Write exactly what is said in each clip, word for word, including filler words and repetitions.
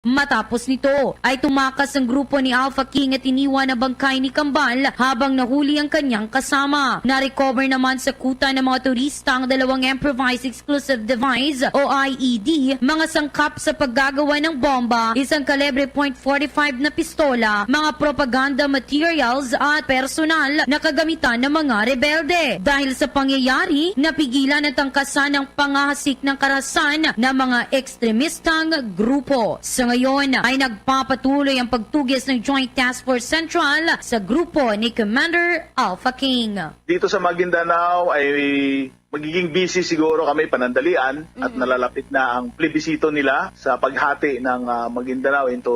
Matapos nito ay tumakas ang grupo ni Alpha King at iniwan ang bangkay ni Kambal habang nahuli ang kanyang kasama. Na-recover naman sa kuta ng mga turista ang dalawang improvised explosive device o I E D, mga sangkap sa paggagawa ng bomba, isang kalibre point forty-five na pistola, mga propaganda materials at personal na kagamitan ng mga rebelde. Dahil sa pangyayari, napigilan ang tangkasan ng pangahasik ng karahasan ng mga ekstremistang grupo. Sa ngayon ay nagpapatuloy ang pagtugis ng Joint Task Force Central sa grupo ni Commander Alpha King. Dito sa Maguindanao ay magiging busy siguro kami panandalian at Mm. nalalapit na ang plebisito nila sa paghati ng, ah, Maguindanao into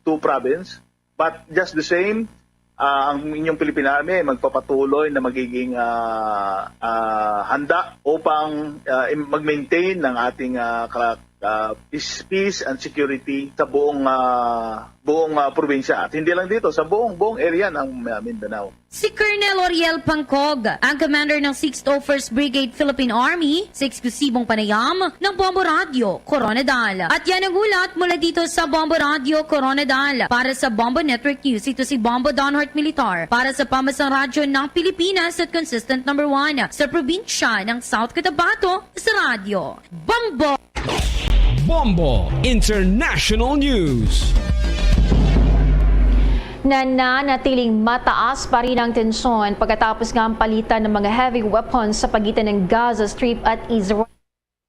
two province. But just the same, ah, ang inyong Philippine Army ay magpapatuloy na magiging, ah, ah, handa upang, ah, im-, mag-maintain ng ating, ah, kala-, ah, peace, peace and security sa buong, ah, buong, ah, probinsya. At hindi lang dito, sa buong, buong area ng, ah, Mindanao. Si Colonel Oriel Pangcog, ang commander ng Sixth oh First Brigade Philippine Army, sa eksklusibong panayam ng Bombo Radyo Koronadal. At yan ang ulat mula dito sa Bombo Radyo Koronadal. Para sa Bombo Network News, ito si Bombo Donhart Militar. Para sa Pambansang Radyo ng Pilipinas at consistent number one sa probinsya ng South Cotabato sa radyo. Bombo! Bombo International News. Nananatiling mataas pa rin ang tensyon pagkatapos nga ang palitan ng mga heavy weapons sa pagitan ng Gaza Strip at Israel.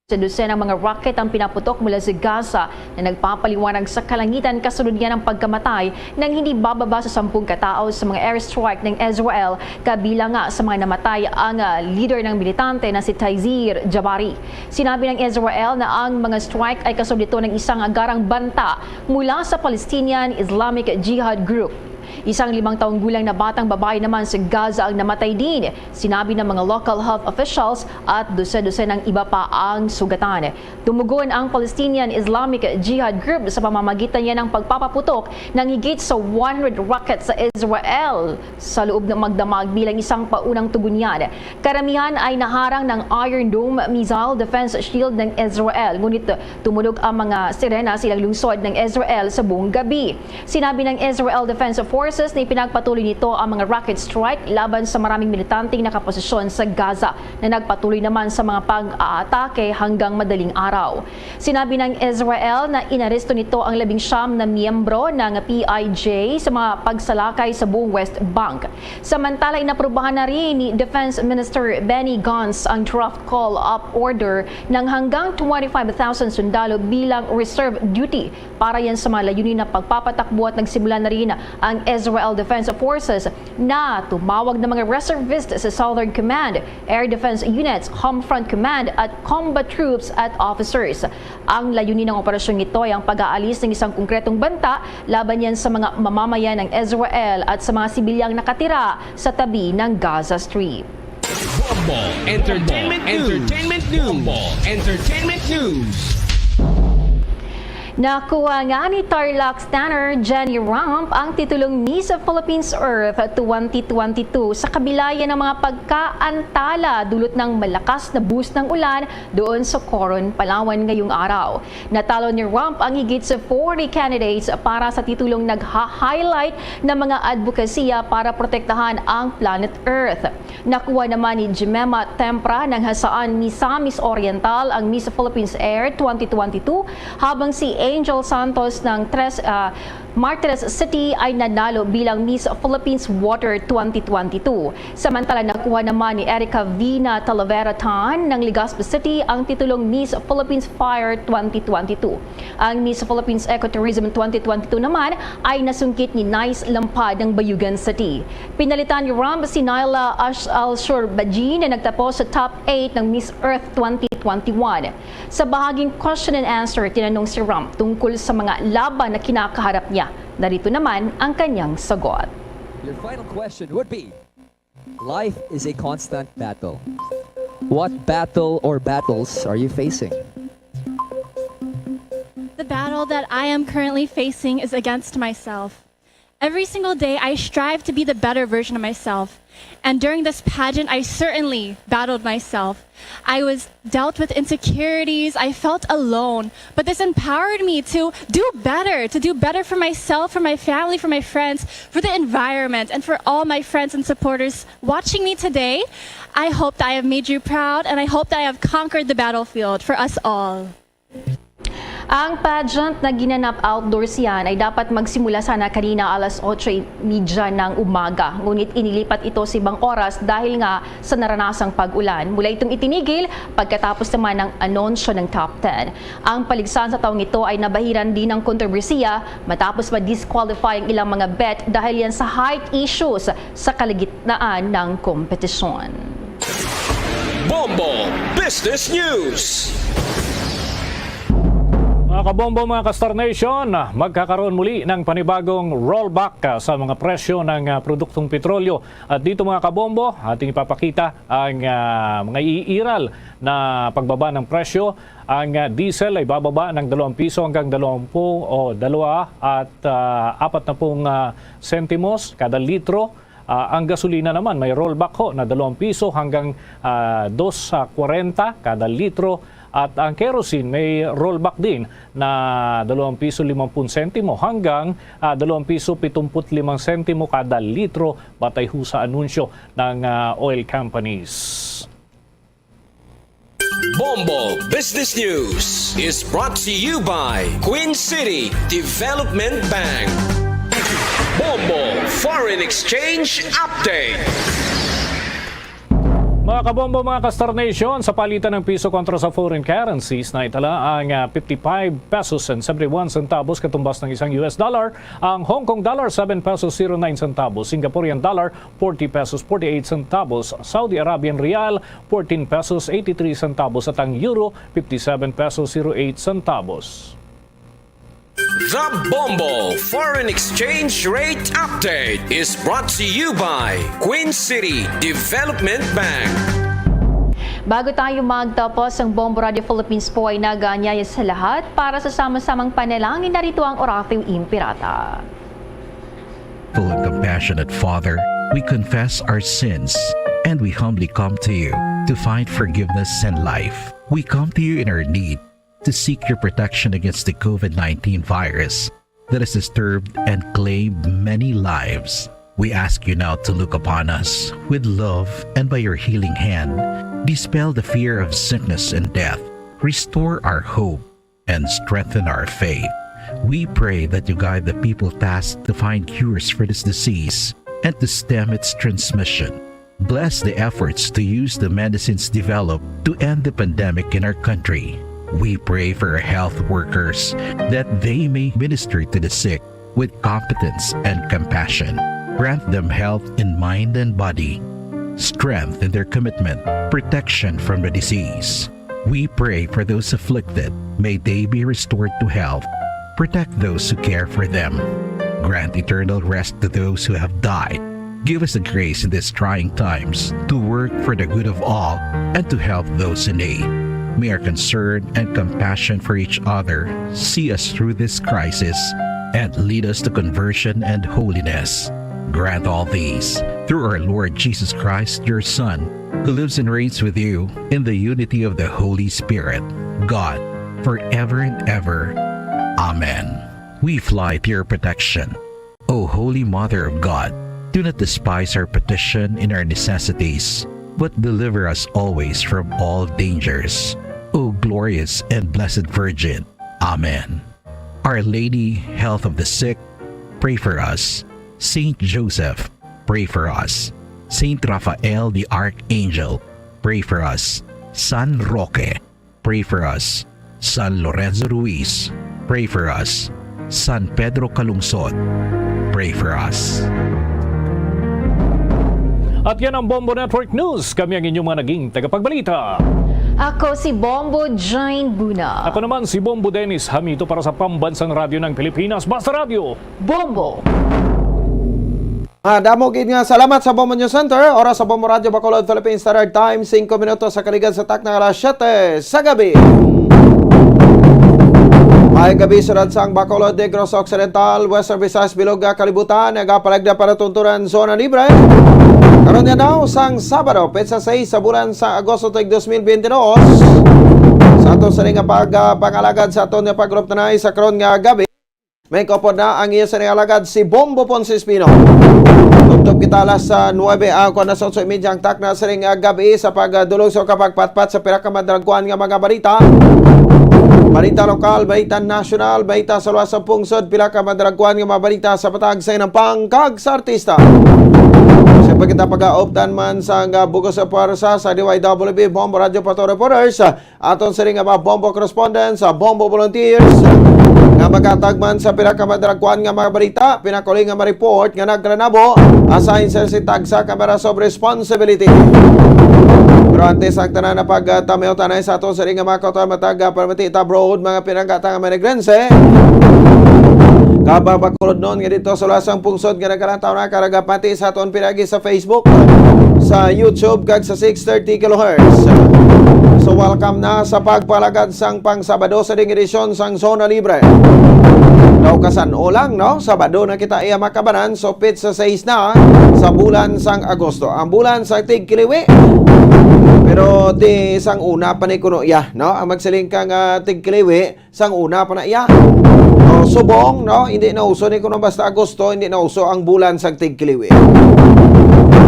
Dose-dose ang mga rocket ang pinaputok mula sa Gaza na nagpapaliwanag sa kalangitan kasunod niya ng pagkamatay ng hindi bababa sa sampung katao sa mga airstrike ng Israel, kabilang nga sa mga namatay ang, ah, leader ng militante na si Taizir Jabari. Sinabi ng Israel na ang mga strike ay kasunod ito ng isang agarang banta mula sa Palestinian Islamic Jihad Group. Isang limang taong gulang na batang babae naman sa Gaza ang namatay din, sinabi ng mga local health officials, at dose-dose ng iba pa ang sugatan. Tumugon ang Palestinian Islamic Jihad Group sa pamamagitan niya ng pagpapaputok ng higit sa one hundred rockets sa Israel sa loob ng magdamag bilang isang paunang tugon niyan. Karamihan ay naharang ng Iron Dome missile defense shield ng Israel, ngunit tumunog ang mga sirena sa ilang lungsod ng Israel sa buong gabi. Sinabi ng Israel Defense Forces na ipinagpatuloy nito ang mga rocket strike laban sa maraming militanteng nakaposisyon sa Gaza na nagpatuloy naman sa mga pag-aatake hanggang madaling araw. Sinabi ng Israel na inaresto nito ang labing siyam na miyembro ng P I J sa mga pagsalakay sa buong West Bank. Samantala, inaprubahan na rin ni Defense Minister Benny Gantz ang draft call-up order ng hanggang twenty-five thousand sundalo bilang reserve duty para yan sa mga layunin na pagpapatakbo, at nagsimula na rin ang Israel Defense Forces na tumawag ng mga reservist sa Southern Command, Air Defense Units, Homefront Command, at combat troops at officers. Ang layunin ng operasyong ito ay ang pag-aalis ng isang konkretong banta laban yan sa mga mamamayan ng Israel at sa mga sibilyang nakatira sa tabi ng Gaza Strip. Bombo Entertainment News. Entertainment News. Bombo Entertainment News. Nakuha nga ni Tarlac Stunner Jenny Ramp ang titulong Miss Philippines Earth twenty twenty-two sa kabila ng mga pagkaantala dulot ng malakas na boost ng ulan doon sa Coron, Palawan ngayong araw. Natalo ni Ramp ang higit sa forty candidates para sa titulong nagha-highlight ng mga advokasya para protektahan ang planet Earth. Nakuha naman ni Jemima Tempra ng Hasaan Misamis Oriental ang Miss Philippines Air twenty twenty-two, habang si Angel Santos ng Tres, ah, Martires City ay nanalo bilang Miss Philippines Water twenty twenty-two. Samantala, nakuha naman ni Erica Vina Talavera Tan ng Legazpi City ang titulong Miss Philippines Fire twenty twenty-two. Ang Miss Philippines Ecotourism twenty twenty-two naman ay nasungkit ni Nice Lampad ng Bayugan City. Pinalitan ni Ramp si Nyla Ash-, Alshur Bajin na nagtapos sa top eight ng Miss Earth twenty twenty-one. Sa bahaging question and answer, tinanong si Ramp tungkol sa mga laban na kinakaharap niya. Narito naman ang kanyang sagot. Your final question would be, life is a constant battle. What battle or battles are you facing? The battle that I am currently facing is against myself. Every single day, I strive to be the better version of myself. And during this pageant, I certainly battled myself. I was dealt with insecurities. I felt alone. But this empowered me to do better, to do better for myself, for my family, for my friends, for the environment, and for all my friends and supporters watching me today. I hope that I have made you proud, and I hope that I have conquered the battlefield for us all. Ang pageant na ginanap outdoors yan ay dapat magsimula sana kanina alas otso y media ng umaga. Ngunit inilipat ito sa ibang oras dahil nga sa naranasang pag-ulan. Mula itong itinigil pagkatapos naman ng anunsyo ng top ten. Ang paligsahan sa taong ito ay nabahiran din ng kontrobersiya matapos ma-disqualify ang ilang mga bet dahil yan sa height issues sa kalagitnaan ng kompetisyon. Bombo Business News. Mga kabombo, mga ka-Star Nation, magkakaroon muli ng panibagong rollback, ah, sa mga presyo ng, ah, produktong petrolyo. At dito, mga kabombo, ating ipapakita ang, ah, mga iiral na pagbaba ng presyo. Ang, ah, diesel ay bababa ng dalawang piso hanggang dalawampu o dalawa at, ah, apat na pung, ah, sentimos kada litro. Ah, ang gasolina naman may rollback ho na dalawang piso hanggang, ah, dos kwarenta kada litro, at ang kerosene may rollback din na dalawang piso limampung sentimo hanggang, ah, dalawang piso pitumput limang sentimo kada litro, batay ho sa anunsyo ng, ah, oil companies. Bombo Business News is brought to you by Queen City Development Bank. Bombo Foreign Exchange Update. Mga kabombo, mga ka-Star Nation, sa palitan ng piso kontra sa foreign currencies, naitala ang, ah, fifty-five pesos and seventy-one centavos katumbas ng isang U S dollar, ang Hong Kong dollar, seven pesos zero nine centavos, Singaporean dollar, forty pesos forty-eight centavos, Saudi Arabian rial, fourteen pesos eighty-three centavos, at ang euro, fifty-seven pesos zero eight centavos. The Bombo Foreign Exchange Rate Update is brought to you by Queen City Development Bank. Bago tayo magtapos, ang Bombo Radio Philippines po ay nag-aanyaya sa lahat para sa sama-samang panalangin. Narito ang Oratio Imperata. Full and compassionate Father, we confess our sins and we humbly come to you to find forgiveness and life. We come to you in our need to seek your protection against the COVID nineteen virus that has disturbed and claimed many lives. We ask you now to look upon us with love and by your healing hand, dispel the fear of sickness and death, restore our hope, and strengthen our faith. We pray that you guide the people tasked to find cures for this disease and to stem its transmission. Bless the efforts to use the medicines developed to end the pandemic in our country. We pray for our health workers that they may minister to the sick with competence and compassion. Grant them health in mind and body, strength in their commitment, protection from the disease. We pray for those afflicted. May they be restored to health. Protect those who care for them. Grant eternal rest to those who have died. Give us the grace in these trying times to work for the good of all and to help those in need. May our concern and compassion for each other see us through this crisis and lead us to conversion and holiness. Grant all these through our Lord Jesus Christ, your Son, who lives and reigns with you in the unity of the Holy Spirit, God, forever and ever. Amen. We fly to your protection. O Holy Mother of God, do not despise our petition in our necessities, but deliver us always from all dangers. O glorious and blessed Virgin. Amen. Our Lady, Health of the Sick, pray for us. Saint Joseph, pray for us. Saint Raphael the Archangel, pray for us. San Roque, pray for us. San Lorenzo Ruiz, pray for us. San Pedro Calungsod, pray for us. At yan ang Bombo Network News. Kami ang inyong mga naging tagapagbalita. Ako si Bombo Jane Buna. Ako naman si Bombo Dennis Hamito para sa Pambansang Radyo ng Pilipinas, Basta Radyo. Bombo! Ah, damo gid nga salamat sa Bombo News Center. Oras sa Bombo Radyo Bacolod, Philippine Standard Time, singko minutos sa kaligad sa takna nga alas siyete sa gabi. Maayong gabi, syudad sang Bacolod, Negros Occidental, Western Visayas, bilog nga kalibutan, nagapalagda para tunturan zona libre. Karon nga daw sang Sabado, petsa sais sa bulan sa Agosto, tuig dos mil biyente dos. Sa aton sini nga pag, ah, pangalagad sa aton nga pag-uruptanay sa karon nga gabi, may kaupod na ang iya sini alagad si Bombo Ponce Espino. Tubtob kita alas, ah, nuebe, ang kuan na sa otso y media ang takna sining, ah, gabi sa pagdulog sa kapagpatpat sa pira ka madalagkuan nga mga balita. Balita lokal, balita nasyonal, balita sa luwas sa pungsod, pila ka madalagkuan nga mga balita sa patag sa inampang kag sa artista. Sa pagkita pag-aupdan man sa nga bugos sa pwersa sa D Y W B Bombo Radio Pato Reporters, aton sini nga mga Bombo correspondents, sa Bombo volunteers, nga maghatag man sa pila ka madalagkuan nga mga balita, pinakuli nga ma-report nga nagranabo, assign sa si tagsa ka matters of responsibility. Pero antes ang tanan na pagtamiw tanay sa aton sini nga mga kautoran matag, ah, permiti ta abroad, mga pinanggata nga mga Negrense. Kabang Bacolodnon nga dito sa lasang pungsod nga nagkalantaw na karagapati sa aton pinagi sa Facebook, sa YouTube, kag sa six thirty kilohertz. So, welcome na sa pagpalagad sang pang Sabado sa ding edisyon sang Zona Libre. Daw kasan-o lang, no? Sabado na kita iya makabanan, so petsa sais na sa bulan sang Agosto. Ang bulan sa tigkiliwi. Pero di sang una pa ni kuno iya, no? Ang magsiling ka nga tigkiliwi, sang una pa na iya. O, subong, no? Hindi na uso ni kuno basta Agosto, hindi na uso ang bulan sa tigkiliwi.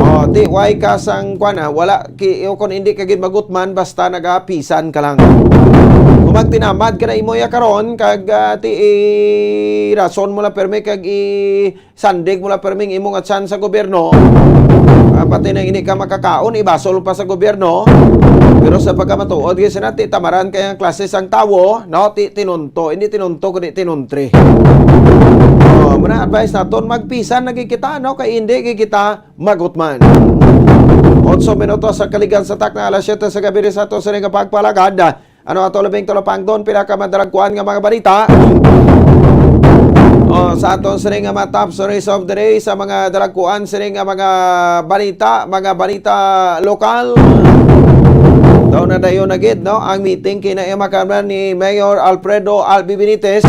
O, di, why ka sang, kwan, ah, wala, ki, o, kung hindi ka gid magutman, basta nagapisan ka lang. Kung magtinamad ka na imo ya karon, kag, ah, ti, i, rason mo lang permi, kag i, sandig mo lang perming imo nga tiyan sa gobyerno. Ah, pati na hindi ka makakaon, ibasol pa sa gobyerno. Pero sa pagkamatuod, gid sina, ti tamaran kay ang klase sang tawo, no? Ti tinunto, hindi tinunto, kundi tinuntri. Oh, muna advice naton, magpisan na gid kita, no? Kay hindi gid kita magutman. Otso minutos sa kaligan sa takna, alas siyete sa gabi sa ato sa nga pagpalagad. Ano ato labing talupangton, pila ka madalagkuan nga mga balita? O, sa aton sini nga mga top stories of the day, sa mga dalagkuan sini nga mga balita, mga balita lokal. Daw na dayon na gid, no? Ang meeting kina iya makaman ni Mayor Alfredo Albi Benitez,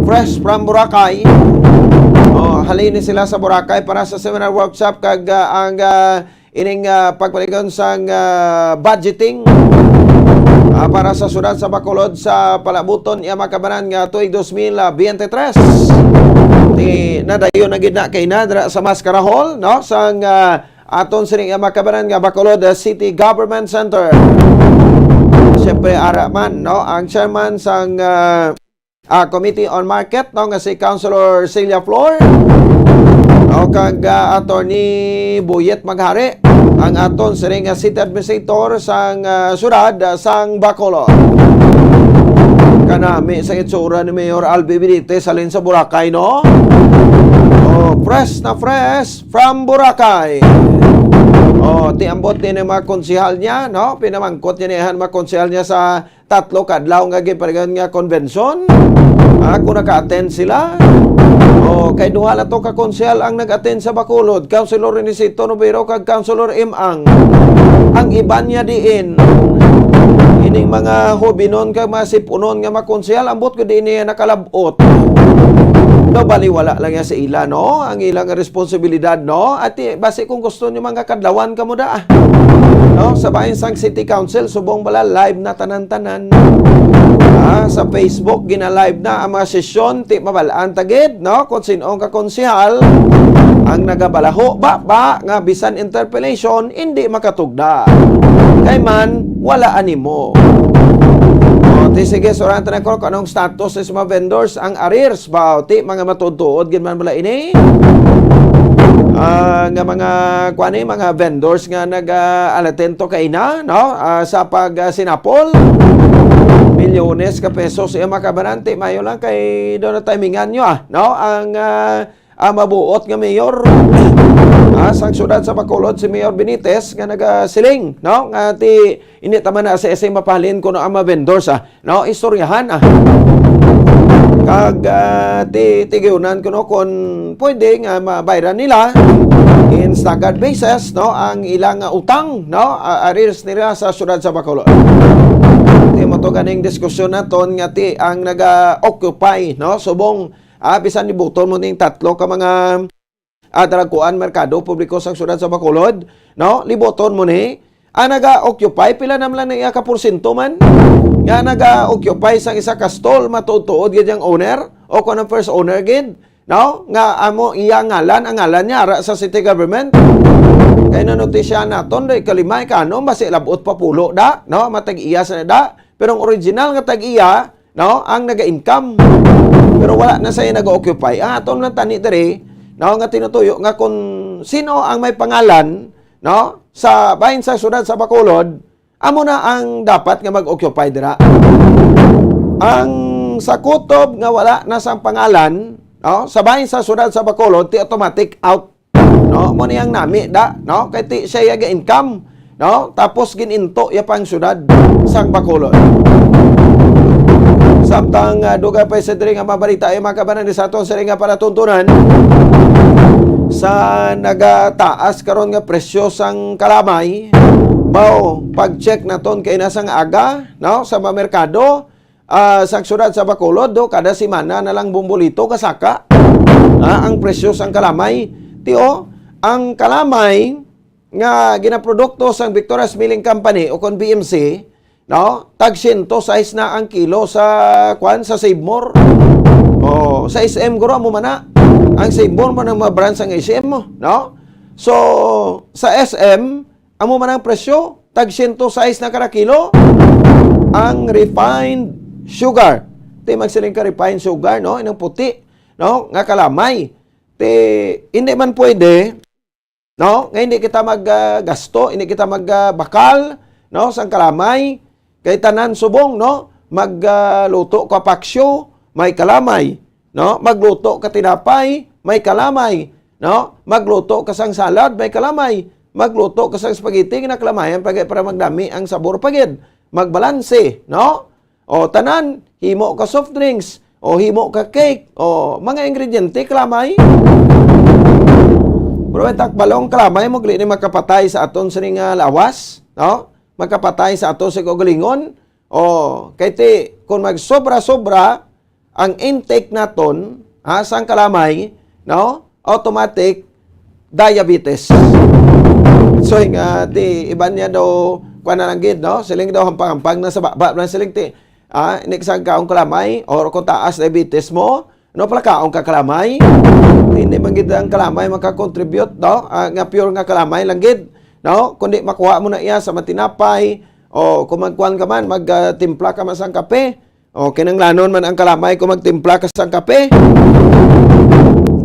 fresh from Boracay. O, halin ni sila sa Boracay para sa seminar workshop kag, ah, ang, ah, ining, ah, pagpaligon sang, ah, budgeting, ah, para sa siyudad sa Bacolod sa palabuton iya makabanan nga tuig dos mil biyente tres. Ti nadayon na gid na kay na dira sa Mascara Hall, no, sang, ah, aton sining iya makabanan nga Bacolod, ah, City Government Center. Siyempre, ara man, no, ang chairman sang, ah, ah, Committee on Market, no, nga si Councilor Celia Flor, no, kag, ah, Attorney Boyet Maghari, ang aton sining nga city administrator sang, ah, syudad, ah, sang Bacolod. Kanami sa itsura ni Mayor Albi Benitez halin sa Boracay, no? Oh, fresh na fresh from Boracay. Oh, ti ambot ni mga konsehal niya, no? Pinamangkot niya ni mga konsehal niya sa tatlo ka adlaw nga ginpaligon nga convention. Ah, kung naka-attend sila. Oh, kay duha na to ka konsehal ang nag-attend sa Bacolod, Councilor Renisito Nobero kag Councilor Im Ang. Ang iban niya diin, ining mga hobinon kag mga sipunon nga mga konsehal, ambot ko diin niya nakalabot. Daw baliwala lang niya sa ila, no? Ang ilang responsibilidad, no? At, eh, basi kung gusto niyo, mga kadlawan kamo da, ah. No? Sa bahin sang City Council, subong bala live na tanan-tanan. Ah, sa Facebook, gina-live na ang mga sesyon, ti mabalaan ta gid, no? Kung sin-o ka konsehal ang nagabalaho ba, ba nga bisan interpellation, hindi makatugda. Kay man, wala animo. O, ti sige, surahan ta na ko kung anong status sa mga vendors, ang arrears ba, o ti mga matuod-tuod gid man bala ini. Ah, nga mga, kuan ni, mga vendors nga nag, ah, alatento kay na, no? Ah, sa pag, ah, sinapol, milyones ka pesos iya makabanan, ti mayo lang kay do na timingan nyo, ah, no? Ang, ah, ah, mabuot nga mayor, ah, sang siyudad sa Bacolod, si Mayor Benitez, nga nagasiling, no, nga ti, hindi ta man na sa mapahalin kuno ang mga vendors, ah, no, istoryahan, ah. Kag, ah, ti, tigiunan kuno kung pwede nga mabayran nila in staggered basis, no, ang ilang, ah, utang, no, ah, arrears nila sa siyudad sa Bacolod. Ti mo to ganing diskusyon naton nga ti ang naga-occupy, no? Subong, ah, bisan libuton mo ning tatlo ka mga, ah, dara kuan, merkado publiko sang siyudad sa Bacolod, no? Libuton mo ni. Ang naga-occupy, pila naman lang na iya ka porsyento man? Nga naga-occupy sang isa ka stall, matuod-tuod gid ang owner, o kung ang first owner gid, no? Nga amo iya ngalan, ang ngalan niya ara sa city government. Kay nanotisya naton, do, ikalima, ikanom, basi labot pa pulo da, no? Matag iya sa da. Pero ang original nga tag iya, no, ang naga-income. Pero wala na siya nag-occupy. Ang aton lang tani diri, no, nga tinutuyo nga kung sino ang may pangalan, no, sa bahin sa siyudad sa Bacolod, amo na ang dapat nga mag-occupy dira. Ang sa kutob nga wala na sang pangalan, no, sa bahin sa siyudad sa Bacolod, ti automatic out. No, mo ni ang nami da, no? Kay ti siya iya ga-income, no? Tapos gin-into iya pang siyudad sang Bacolod. Samtang, ah, dugay pa sa diri nga mabalita ay makabanan ni sa aton sa nga palatuntunan sa nagataas karon nga presyo sang kalamay. Mao, pag-check naton kay nasa nga aga, no, sa mga merkado, ah, sang siyudad sa Bacolod, do, kada semana na lang bumbolito kasaka, ah, ang presyo sang kalamay. Ti, o, ang kalamay nga ginaprodukto sang Victoria's Milling Company o kon B M C, no? Tag siyento sais na ang kilo sa, kwan, sa Savemore. O, sa S M guro mo man na. Ang Savemore mo nang mga branch sang S M, no? So, sa S M, amo man ang presyo, tag siyento sais na kada kilo ang refined sugar. Ti magsiling ka refined sugar, no? Inang puti, no? Nga kalamay. Ti, hindi man pwede, no? Nga hindi kita mag, ah, gasto, hindi kita mag, ah, bakal, no? Sang kalamay. Kay tanan subong, no? Mag, ah, luto ka paksiw, may kalamay. No? Magluto ka tinapay, may kalamay, no? Magluto ka sang salad, may kalamay. Magluto ka sang spaghetti, ginakalamayan pa gid para magdami ang sabor pa gid. Magbalanse, no? O tanan, himo ka soft drinks, o himo ka cake, o mga ingrediente, kalamay. Pero may takbalong kalamay mo, gali ni makapatay sa aton sini nga lawas, no? Makapatay sa aton sa kaugalingon. O, kay ti, kung magsobra-sobra, ang intake naton, ha, sang kalamay, no? Automatic diabetes. So, nga, ti, iban niya daw, kuwan na lang gid, no? Siling daw, hampang-hampang na sa baba, lang siling ti, ah, inik sang kaong kalamay, or kung taas diabetes mo, no, pala kaong ka kalamay. Hindi man gid ang kalamay makakontribute, no? Ah, nga pure nga kalamay lang gid, no? Kundi makuha mo na iya sa matinapay, o kung magkuhan ka man, mag, ah, timpla ka man sang kape, o, kinanglanon man ang kalamay kung magtimpla ka sang kape.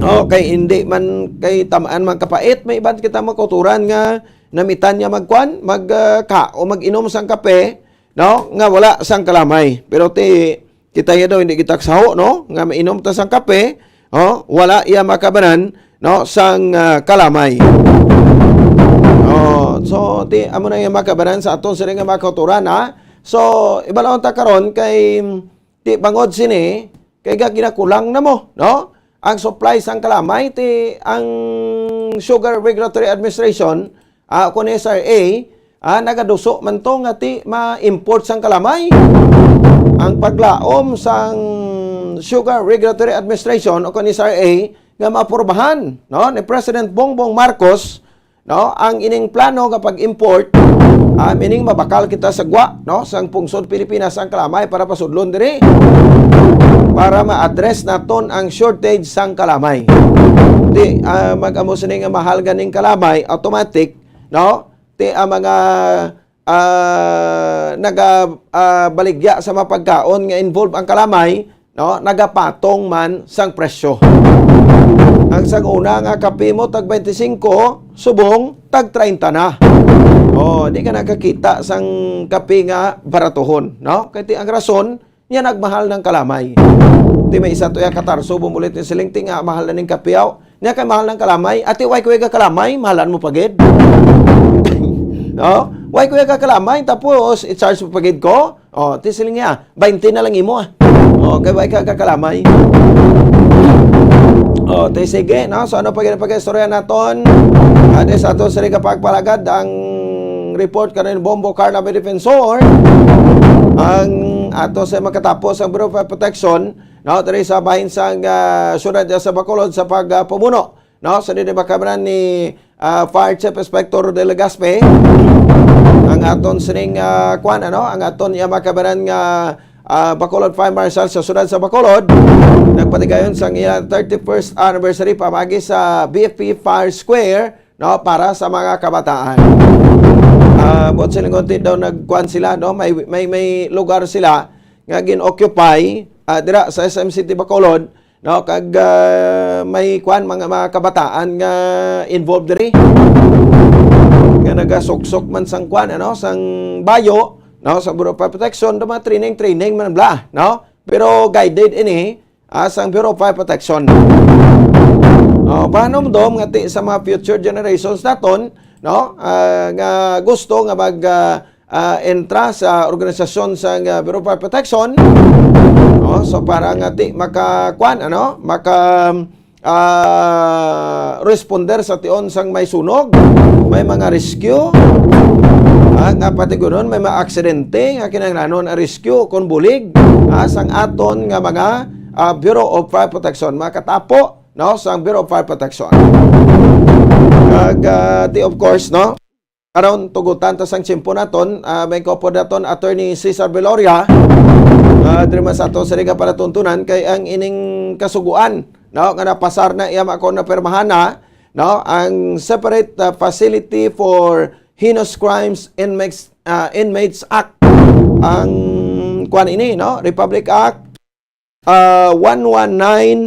O, kay hindi man, kay tamaan man kapait, may iban kita makuturan nga namitan niya magkuan, mag, ah, ka, o mag-inom sang kape, no? Nga wala sang kalamay. Pero ti, kita niya daw, hindi kita kasaho, no? Nga mainom ta sang kape, o, wala iya makabanan, no? Sang, ah, kalamay. O, so, ti, amo na iya makabanan sa aton sila nga mga kauturan, ha? So, ibalon ta karon kay, ti, bangod sini, kay ga ginakulang na mo, no? Ang supply sang kalamay, ti, ang Sugar Regulatory Administration, ah, kun S R A, ah, nagaduso man to nga ti ma-import sang kalamay. Ang paglaom sang Sugar Regulatory Administration o kun S R A nga maaprubahan, no, ni President Bongbong Marcos, no, ang ining plano nga pag-import, ah, meaning mabakal kita sa gwa, no, sang pungsod Pilipinas ang kalamay para pasudlon diri para ma-address naton ang shortage sang kalamay. Di, ah, mag-amo sini nga mahal ganing kalamay, automatic, no? Ti ang mga, ah, naga, ah, baligya sa mga pagkaon nga involve ang kalamay, no, nagapatong man sang presyo. Ang sang una nga kape mo tag twenty-five, subong tag treinta na. Oh, di ka nakakita sang kape nga baratuhon, no? Kay ti ang rason, niya nagmahal ng kalamay. Ti may isa to ya katarso, bumulit ni siling, ti nga mahal na ning kapiyaw. Niya kay mahal ng kalamay. Ati, way ko ka kalamay, mahalan mo pa gid. No? Way ko ka kalamay, tapos i-charge mo pa gid ko. Oh, ti siling niya, twenty na lang imo, ah. Oh, kay way ka kakalamay. Oh, ti sige, no? So ano pa gid ang pag-istorya naton? Ate sa ato sa kapagpalagad ang report karon ni Bombo Carla Defensor. Ang ato sa makatapo sa Bureau of Fire Protection, no, diri sa bahin sang, ah, siyudad sa Bacolod sa pagpamuno, no, sa dili makabaran ni, ah, Fire Chief Inspector De Legaspi, ang aton sining, ah, kwan, ano, ang aton iya makabaran nga, ah, Bacolod Fire Marshal sa siyudad sa Bacolod, nagpatigayon sang iya thirty-first anniversary pamagi sa B F P Fire Square, no, para sa mga kabataan. Ah, buot silingon ti daw nagkuan sila, no, may, may, may lugar sila nga gin-occupy, ah, dira sa S M City Bacolod, no, kag, ah, may kuan, mga, mga kabataan nga involved diri nga nagasuksok man sang kuan, ano, sang bayo, no, sa Bureau of Fire Protection, do mga training, training man bla, no, pero guided ini, ah, sang Bureau of Fire Protection. Oh, paano mo dom nga ti sa mga future generations naton, no? Ah, nga gusto nga mag, ah, ah, entra sa organisasyon sa, ah, Bureau of Fire Protection, no? So, para nga ti maka, kwan, ano? Maka, ah, responder sa tion sang may sunog, may mga rescue, ah, nga patigunon, may mga aksidente nga kinahanglanon ang rescue kon bulig, ah, sang aton nga mga, ah, Bureau of Fire Protection, mga katapo, no, sang Bureau of Fire Protection. Kag, ah, ti, of course, no, aron tugutan ta sang tiyempo naton, ah, may kaupod naton, Attorney Cesar Viloria, ah, diri man sa aton sini nga palatuntunan, kay ang ining kasuguan, no, nga napasar na iya mako na pirmahan na, no, ang separate, ah, facility for heinous crimes inmates, ah, Inmates Act, ang kuan ini, no, Republic Act, ah, one one nine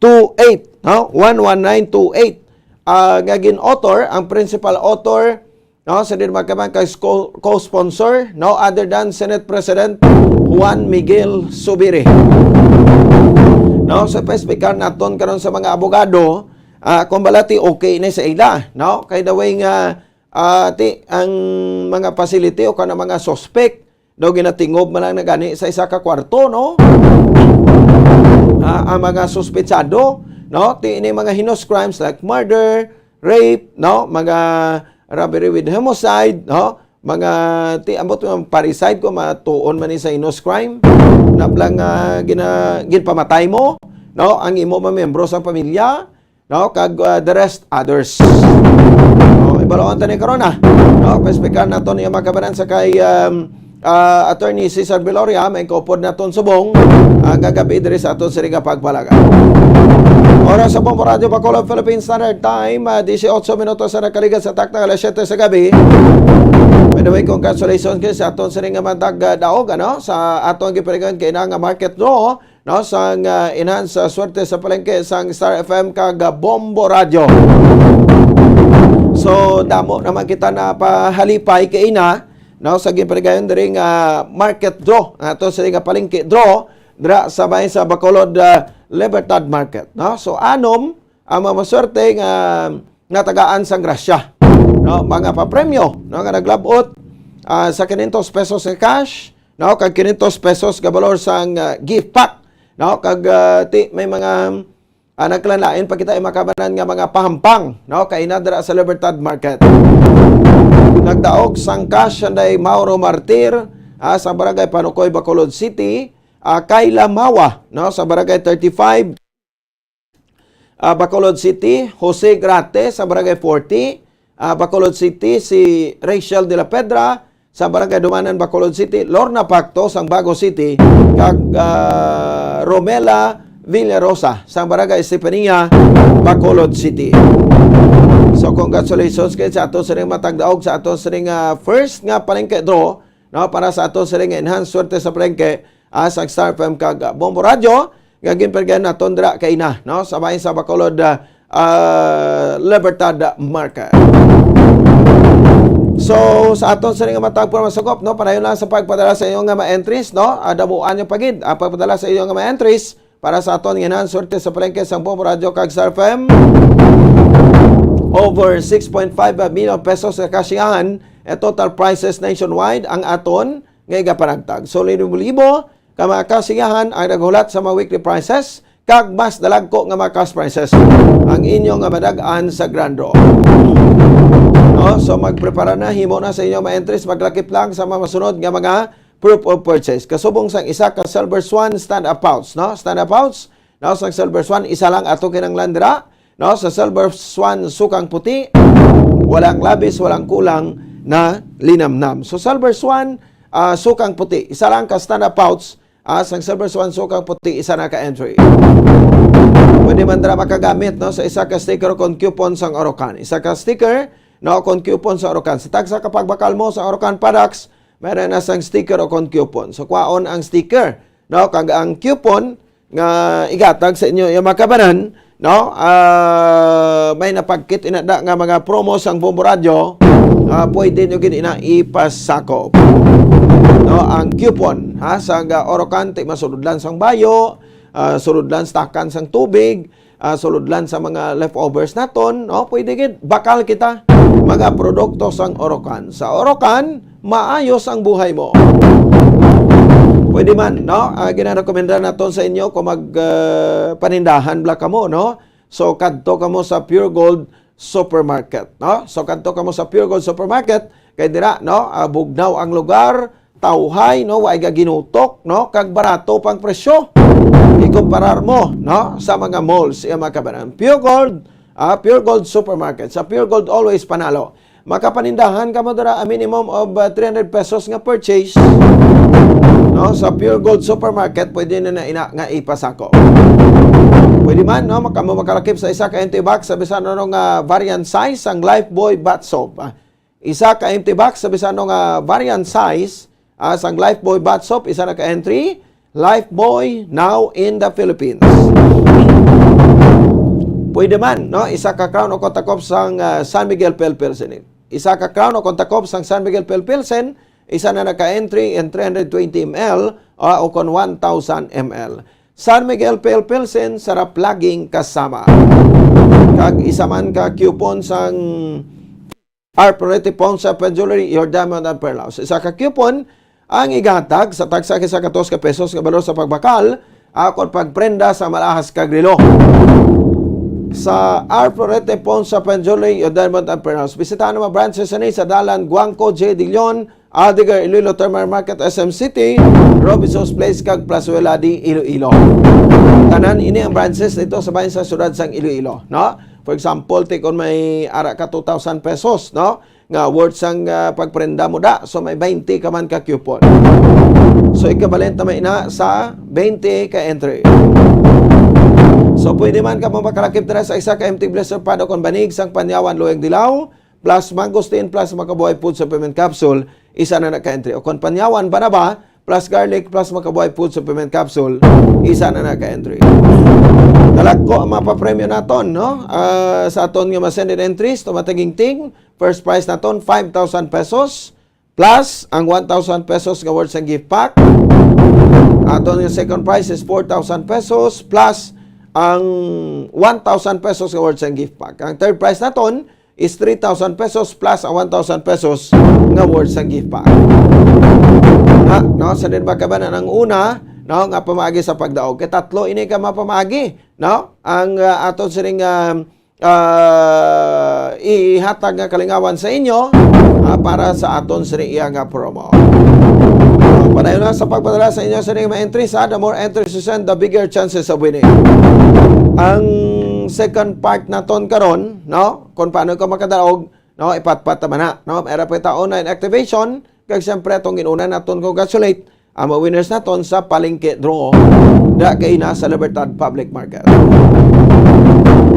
two eight, no? One one nine two eight. Ah, nga gin-author, ang principal author, no, sa din magkamang kay sco-, co-sponsor, no other than Senate President Juan Miguel Zubiri. No, sa pa-speaker naton karon sa mga abogado, ah, kung balati okay ni sa ila, no? Kay the way nga, ah, ti, ang mga facility o kanang mga suspect, daw ginatingob man lang na gani sa isa ka kwarto, no? Ah, ang mga suspetsado, no? Ti ini mga heinous crimes like murder, rape, no? Mga robbery with homicide, no? Mga ti ambot nga parricide ko matuon man ni sa heinous crime. Naplang, ah, gina-, ginpamatay mo, no? Ang imo mga miyembro sa pamilya, no? Kag, ah, the rest others. No, ibalawon ta ni karon, ah. No, pa-speaker naton iya makabanan sa kay, um, ah, Attorney Cesar Viloria, may kaupod naton subong, ah, kagabi diri sa aton sini nga pagpalaga. Oras sa Bombo Radio Bacolod, Philippine Standard Time, ah, dieciocho minutos na nakaligas sa taktak alas siyete sa gabi. By the way, congratulations kay sa aton sini nga matag, ah, daog, ano, sa aton gipaligan kay na nga market draw, no, sang, ah, enhance sa swerte sa palengke sang Star F M kag, ah, Bombo Radio. So, damo naman kita na pahalipay kay ina, no, sa ginpaligayon diri nga market draw, ato sa nga palengke draw, dira sa may sa Bacolod, ah, Libertad Market, no? So, anom ang mga maswerte nga natagaan sang grasya, no? Mga papremyo, no, nga naglabot, ah, sa quinientos pesos nga cash, no, kag quinientos pesos nga balor sang, ah, gift pack, no, kag, ah, ti, may mga, ah, nagkalain-lain pa kita, eh, makabanan nga mga pahampang, no, kay na dira sa Libertad Market. Nagdaog sang cash anday Mauro Martir, ah, sa Barangay Panukoy, Bacolod City, ah, Kayla Mawa, no, sa Barangay thirty-five, ah, Bacolod City, Jose Grate sa Barangay forty, ah, Bacolod City, si Rachel de la Pedra sa Barangay Dumanan, Bacolod City, Lorna Pacto sang Bago City, kag, ah, Romela Villarosa sa Barangay Estefania, Bacolod City. So, congratulations kay sa ato sining matagdaog sa ato sining, ah, first nga palengke draw, no, para sa ato sining enhanced swerte sa palengke, ah, sa Star F M kag, ah, Bombo Radio, nga ginpaligayon naton dira kay na, no, sa bahin sa Bacolod, ah, ah, Libertad Market. So, sa aton sining matag programa sakop, no, padayon lang sa pagpadala sa inyo nga mga entries, no, ah, damuan nyo pa gid ang pagpadala sa inyo nga mga entries para sa aton nga enhanced swerte sa palengke sang Bombo Radio kag Star F M. Over six point five million pesos nga kasiyahan, eh, total prizes nationwide ang aton nga igapanagtag. So, libo-libo ka mga kasiyahan ang naghulat sa mga weekly prizes, kag mas dalagko nga mga cash prizes ang inyo nga madag-an sa grand draw. No? So, magprepara na, himo na sa inyo mga entries, maglakip lang sa mga masunod nga mga proof of purchase. Kasubong sang isa ka Silver Swan stand-up pouch, no? Stand-up pouch, no? Sang Silver Swan, isa lang ato kinahanglan dira, no? Sa Silver Swan sukang puti, walang labis, walang kulang na linamnam. So, Silver Swan, ah, sukang puti, isa lang ka stand-up pouch, ah, sang Silver Swan sukang puti, isa na ka entry. Pwede man dira makagamit, no, sa isa ka sticker o kon coupon sang Orocan. Isa ka sticker, no, o kon coupon sa Orocan. Sa tagsa ka pagbakal mo sa Orocan products, meron na sang sticker o kon coupon. So, kwaon ang sticker, no, kag ang coupon nga igatag sa inyo, yung mga kabanan, no? Ah, may napagkit inada nga mga promo sang Bombo Radyo, ah, pwede nyo gid ina ipasakop. No, ang coupon, ha, sa ga Orocan, ti masulodlan sang bayo, ah, sulodlan stakan sang tubig, ah, sulodlan sa mga leftovers naton, no? Pwede gid bakal kita mga produkto sang Orocan. Sa Orocan, maayos ang buhay mo. Pwede man, no? Ah, ginarekomenda naton sa inyo kung mag, ah, panindahan bala kamo, no? So, kadto kamo sa Pure Gold Supermarket, no? So, kadto kamo sa Pure Gold Supermarket, kay dira, no? Ah, bugnaw ang lugar, tawhay, no? Wa ay gaginutok, no? Kag barato pang presyo. Ikumparar mo, no? Sa mga malls, iya mga kabanan. Pure Gold, ah, Pure Gold Supermarket. Sa Pure Gold, always panalo. Makapanindahan kamo dira a minimum of, ah, three hundred pesos nga purchase. No, sa Pure Gold Supermarket, pwede na na ina nga ipasako. Pwede man, no, kamo makalakip sa isa ka empty box sa bisan ano nga variant size sang Lifebuoy bath soap. Ah, isa ka empty box sa bisan ano nga variant size, ah, sang Lifebuoy bath soap, isa na ka entry. Lifebuoy now in the Philippines. Pwede man, no? Isa ka crown o kon takop sang, ah, San Miguel Pale Pilsen. Isa ka crown o kon takop sang San Miguel Pale Pilsen, isa na na ka entry in three hundred twenty M L, ah, o kon one thousand M L. San Miguel Pale Pilsen, sarap laging kasama. Kag isa man ka coupon sang Arp Rete Pawn Shop and Jewelry, your diamond and pearl house. Isa ka coupon ang igatag sa tagsa kay sa gatos ka pesos nga balor sa pagbakal, akon pagprenda sa malahas kag relo. Sa Arp Rete Pawn Shop and Jewelry, your diamond and pearl house. Bisitahan ang mga branches ani sa Dalan Guangco, J. De Leon, Aldegar, Iloilo, Terminal Market, S M City, Robinson's Place, kag Plazuela de Iloilo. Tanan ini ang branches dito sa bayan sa siyudad sang Iloilo, no? For example, ti kon may ara ka two thousand pesos, no? Nga worth sang, ah, pagprenda mo da. So, may twenty ka man ka coupon. So, equivalent na may ina sa twenty ka entry. So, pwede man ka mo makalakip dira sa isa ka empty blister pad o kon banig sang Panyawan Luyag Dilaw, plus mangosteen, plus Makabuhay Food Supplement Capsule, isa na na ka entry. O kon Panyawan Banaba, plus garlic, plus Makabuhay Food Supplement Capsule, isa na na ka entry. Dalagko ang mapapremyo naton, no? Ah, sa aton nga ma-send in entries, tumatingting, first prize naton, five thousand pesos, plus ang one thousand pesos nga worth sang gift pack. Aton nga second prize is four thousand pesos, plus ang one thousand pesos nga worth sang gift pack. Ang third prize naton is three thousand pesos plus ang one thousand pesos nga worth sang gift pack. Ha, no? Sa din ba kabanan ang una, no, nga pamaagi sa pagdaog? Kay tatlo ini ka mapamaagi, no? Ang, ah, aton sining, ah, ah, ihatag nga kalingawan sa inyo, ah, para sa aton sining iya nga promo. Padayon na sa pagpadala sa inyo sining mga entries, ha? The more entries you send, the bigger chances of winning. Ang second part naton karon, no? Kung paano ka makadaog, no? Ipatpat naman na, no? Era pa ta online activation, kag siyempre atong ginuna naton congratulate ang mga winners naton sa palengke draw da kay na sa Libertad Public Market.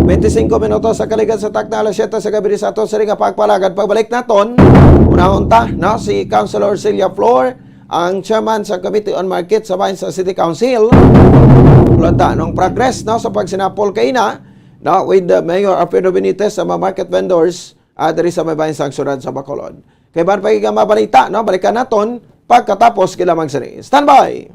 Twenty-cinco minutos sa kalikan sa takna alas siyete sa gabi sa aton sining nga pagpalagad. Pagbalik naton, unahon ta, no, si Councilor Celia Flor, ang chairman sa Committee on Market sa Bayan sa City Council. Wala ta, anong progress, no, sa pagsinapol kay na, no, with the Mayor Alfredo Benitez sa mga market vendors, ah, diri sa may bayan sang siyudad sa Bacolod. Kay ban pa nga mabalita, no, balikan naton pagkatapos kila magsini. Standby!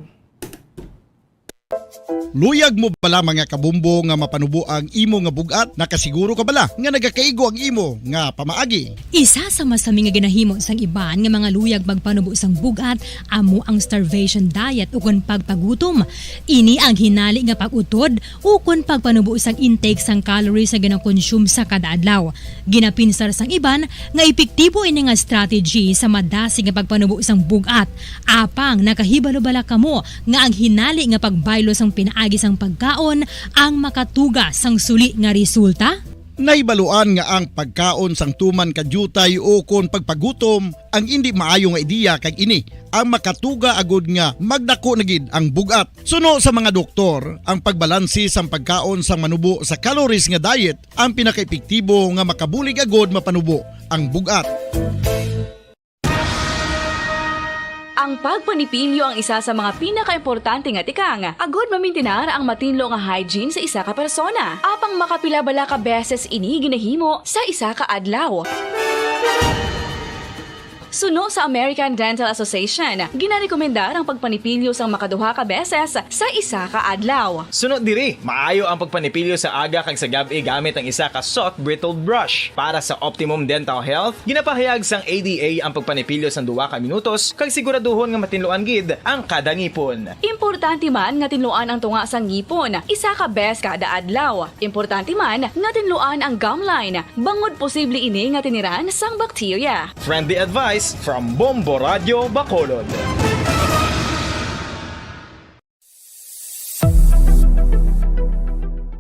Luyag mo bala, mga kabombo, nga mapanubo ang imo nga bug-at? Nakasiguro ka bala nga nagakaigo ang imo nga pamaagi? Isa sa masami nga ginahimo sang iban nga mga luyag magpanubo sang bug-at amo ang starvation diet ukon pagpagutom. Ini ang hinali nga pag-utod ukon pagpanubo sang intake sang calories nga ginakonsume sa kada adlaw. Ginapinsar sang iban nga epektibo ini nga strategy sa madasig nga pagpanubo sang bug-at. Apang nakahibalo bala kamo nga ang hinali nga pagbaylo sang pinaagi sang pagkaon ang makatuga sang suli nga resulta? Nahibaluan nga ang pagkaon sang tuman ka diutay ukon pagpagutom ang indi maayo nga ideya, kag ini ang makatuga agud nga magdako na gid ang bug-at. Suno sa mga doktor, ang pagbalanse sang pagkaon sang manubo sa calories nga diet ang pinakaepektibo nga makabulig agud mapanubo ang bug-at. Ang pagpanipilyo ang isa sa mga pinakaimportante nga tikang agud mamintinar ang matinlo nga hygiene sa isa ka persona. Apang makapila bala ka beses ini ginahimo sa isa ka adlaw? Suno sa American Dental Association, ginarekomendar ang pagpanipilyo sang makaduha ka beses sa isa ka adlaw. Suno diri, maayo ang pagpanipilyo sa aga kag sa gab-i gamit ang isa ka soft bristle brush. Para sa optimum dental health, ginapahayag sang A D A ang pagpanipilyo sang duha ka minutos kag siguraduhon nga matinluan gid ang kada ngipon. Importante man nga tinluan ang tunga sang ngipon isa ka beses kada adlaw. Importante man nga tinluan ang gum line, bangod posible ini nga tiniran sang bakterya. Friendly advice from Bombo Radio Bacolod.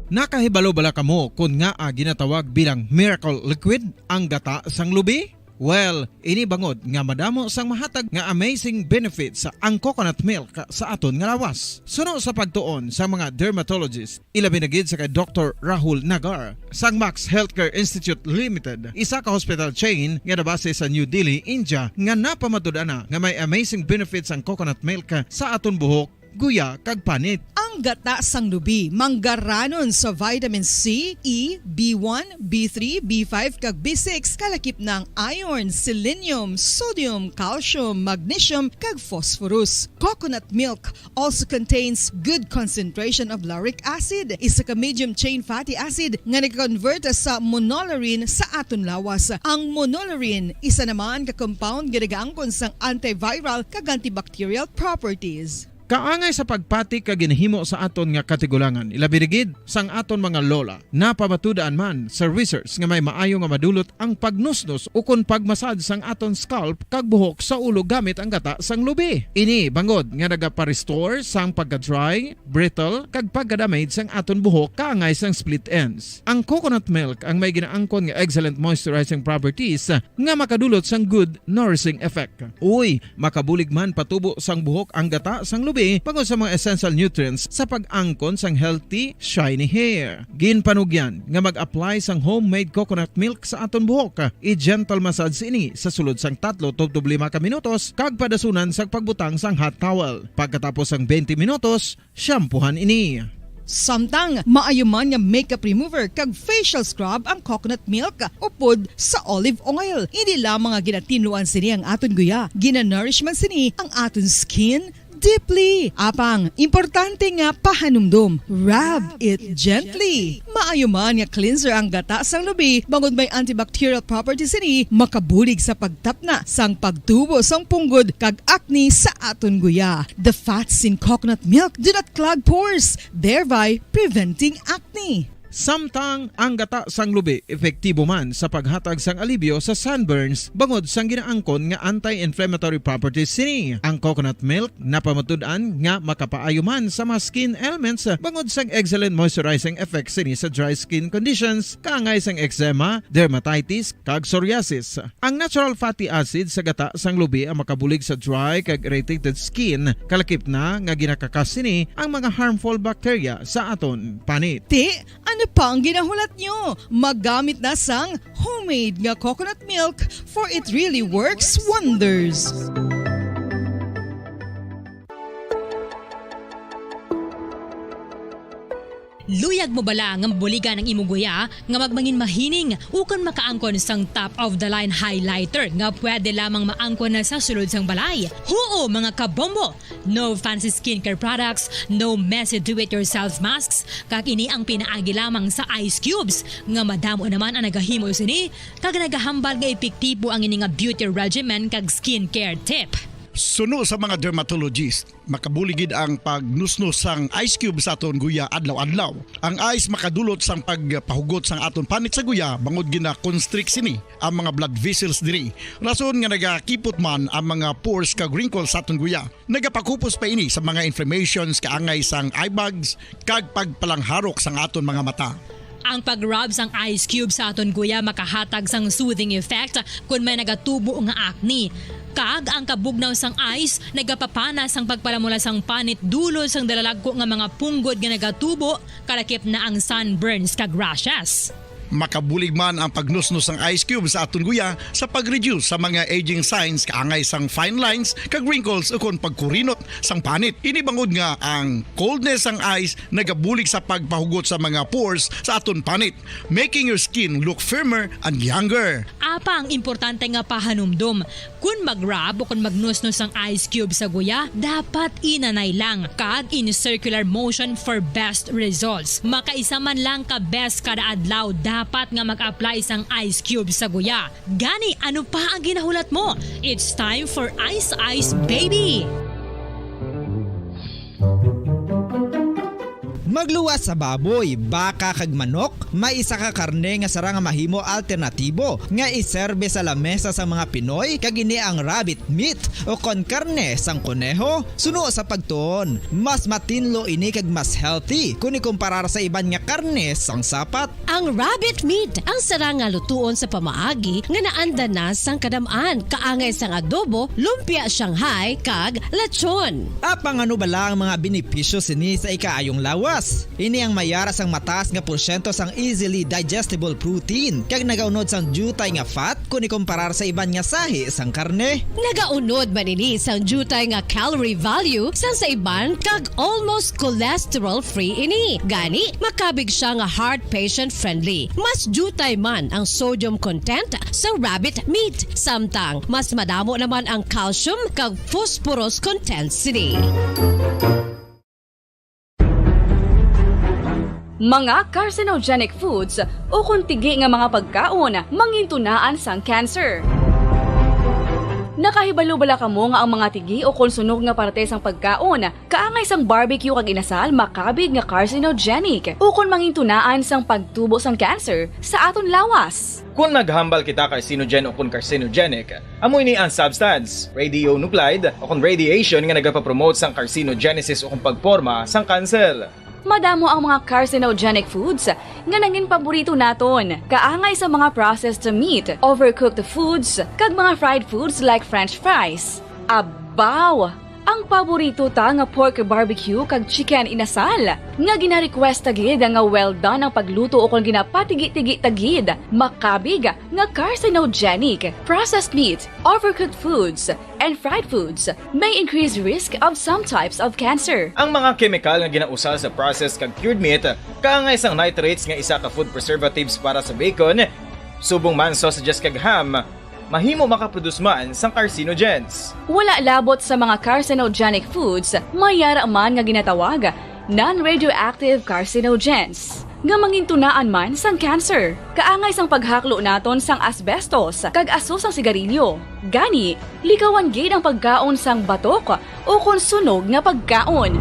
Nakahibalo bala kamo kon ngaa ginatawag bilang miracle liquid ang gata sang lubi? Well, ini bangod nga madamo sang mahatag nga amazing benefits ang coconut milk sa aton nga lawas. Suno sa pagtuon sang mga dermatologist, ilabi na gid sa kay Doktor Rahul Nagar sang Max Healthcare Institute Limited, isa ka hospital chain nga nabase sa New Delhi, India, nga napamatud-an na nga may amazing benefits ang coconut milk sa aton buhok, guya, kag panit. Ang gata sang lubi manggaranon sa vitamin C, E, B one, B three, B five, kag B six, kalakip na ang iron, selenium, sodium, calcium, magnesium, kag phosphorus. Coconut milk also contains good concentration of lauric acid, isa ka medium chain fatty acid nga nag-convert sa monolaurin sa aton lawas. Ang monolaurin isa naman ka compound nga nagaangkon sang antiviral kag antibacterial properties. Kaangay sa pagpati kag ginahimo sa aton nga katigulangan, ilabi na gid sang aton mga lola. Napamatud-an man sa research nga may maayo nga madulot ang pagnusnos ukon pagmasad sang aton scalp kag buhok sa ulo gamit ang gata sang lubi. Ini bangod nga nagapa-restore sang pagka-dry, brittle, kag pagka-damage sang aton buhok kaangay sang split ends. Ang coconut milk ang may ginaangkon nga excellent moisturizing properties nga makadulot sang good nourishing effect. Uy, makabulig man patubo sang buhok ang gata sang lubi bangod sa mga essential nutrients sa pag-angkon sang healthy, shiny hair. Ginpanugyan nga mag-apply sang homemade coconut milk sa aton buhok. I-gentle massage ini sa sulod sang tatlo tubtob lima ka minutos kag padasunan sang pagbutang sang hot towel. Pagkatapos sang twenty minutos, shampoohan ini. Samtang maayo man nga makeup remover kag facial scrub ang coconut milk upod sa olive oil. Hindi lamang nga ginatinluan sini ang aton guya, ginanourish man sini ang aton skin deeply. Apang importante nga pahanumdom, rub it gently. Maayo man nga cleanser ang gata sang lubi bangod may antibacterial properties sini, makabulig sa pagtapna sang pagtubo sang punggod kag acne sa aton guya. The fats in coconut milk do not clog pores, thereby preventing acne. Samtang ang gata sang lubi epektibo man sa paghatag sang alibyo sa sunburns bangod sang ginaangkon nga anti-inflammatory properties sini. Ang coconut milk napamatud-an nga makapaayo man sa mga skin ailments bangod sang excellent moisturizing effects sini sa dry skin conditions kaangay sang eczema, dermatitis, kag psoriasis. Ang natural fatty acid sa gata sang lubi ang makabulig sa dry kag irritated skin, kalakip na nga ginakakas sini ang mga harmful bacteria sa aton panit. Ti, ano pa ang ginahulat nyo? Maggamit na sang homemade nga coconut milk, for it really works wonders. Luyag mo bala nga mabuligan ang imo guya nga magmangin mahining ukon makaangkon sang top of the line highlighter nga pwede lamang maangkon na sa sulod sang balay? Huo, mga kabombo! No fancy skincare products, no messy do-it-yourself masks, kag ini ang pinaagi lamang sa ice cubes nga madamo naman ang nagahimo sini kag nagahambal nga epektibo ang ini nga beauty regimen kag skincare tip. Suno sa mga dermatologist, makabulig gid ang pagnusnos sang ice cube sa aton guya adlaw-adlaw. Ang ice makadulot sang pagpahugot sang aton panit sa guya bangod gina-constrict sini ang mga blood vessels diri, rason nga nagakipot man ang mga pores kag wrinkles sa aton guya. Nagapakupos pa ini sa mga inflammations kaangay sang eye bags kag pagpalangharok sang aton mga mata. Ang pag-rub sang ice cube sa aton guya makahatag sang soothing effect kon may nagatubo nga acne. Kag ang kabugnaw sang ice nagapapana sang pagpalamula sang panit dulot sang dalalagko nga mga punggod nga nagatubo, kalakip na ang sunburns kag rashes. Makabulig man ang pagnusnos sang ice cube sa aton guya sa pag-reduce sa mga aging signs kaangay sang fine lines kag wrinkles ukon pagkurinot sang panit. Ini bangod nga ang coldness sang ice nagabulig sa pagpahugot sa mga pores sa aton panit, making your skin look firmer and younger. Apang importante nga pahanumdom, kon mag-rub o kon magnusnos ang ice cube sa guya, dapat inanay lang kag in circular motion for best results. Makaisa man lang ka beses kada adlaw dapat nga mag-apply sang ice cube sa guya. Gani, ano pa ang ginahulat mo? It's time for Ice Ice Baby! Magluwas sa baboy, baka kag manok, may isa ka karne nga sarang nga mahimo alternatibo nga iserbe sa lamesa sang mga Pinoy, kag ini ang rabbit meat o kon karne sang koneho. Suno sa pagtuon, mas matinlo ini kag mas healthy kon ikumparar sa iban nga karne sang sapat. Ang rabbit meat ang sarang nga lutuon sa pamaagi nga naanda na sang kadam-an, kaangay sang adobo, lumpia Shanghai, kag lechon. Apang ano bala ang mga benepisyo sini sa ikaayong lawas? Ini ang may ara sang mataas nga porsyento sang easily digestible protein kag nagaunod sang diutay nga fat kon ikumparar sa iban nga sahi sang karne. Nagaunod man ini sang diutay nga calorie value sang sa iban kag almost cholesterol-free ini. Gani, makabig sia nga heart patient-friendly. Mas diutay man ang sodium content sang rabbit meat, samtang mas madamo naman ang calcium kag phosphorus content sini. Mga carcinogenic foods ukon tigi nga mga pagkaon mangintunaan sang cancer. Nakahibalo bala kamo nga ang mga tigi ukon sunog nga parte sang pagkaon, kaangay sang barbecue kag inasal, makabig nga carcinogenic ukon mangintunaan sang pagtubo sang cancer sa aton lawas? Kon maghambal kita carcinogen ukon carcinogenic, amo ini ang substance, radionuclide, ukon radiation nga nagapapromote sang carcinogenesis ukon pagporma sang kanser. Madamo ang mga carcinogenic foods nga nangin paborito naton, kaangay sa mga processed meat, overcooked foods, kag mga fried foods like French fries. Abaw! Ang paborito ta nga pork barbecue kag chicken inasal, nga gina-request ta gid nga well done ang pagluto ukon ginapatigi-tigi ta gid, makabig nga carcinogenic. Processed meat, overcooked foods, and fried foods may increase risk of some types of cancer. Ang mga kemikal nga ginausar sa processed kag cured meat, kaangay sang nitrates nga isa ka food preservatives para sa bacon, subong man sausages kag ham, mahimo makaproduce man sang carcinogens. Wala labot sa mga carcinogenic foods, may ara man nga ginatawag non-radioactive carcinogens, nga mangintunaan man sang cancer, kaangay sang paghaklo naton sang asbestos kag aso sang sigarilyo. Gani, likawan gid ang pagkaon sang batok ukon sunog nga pagkaon.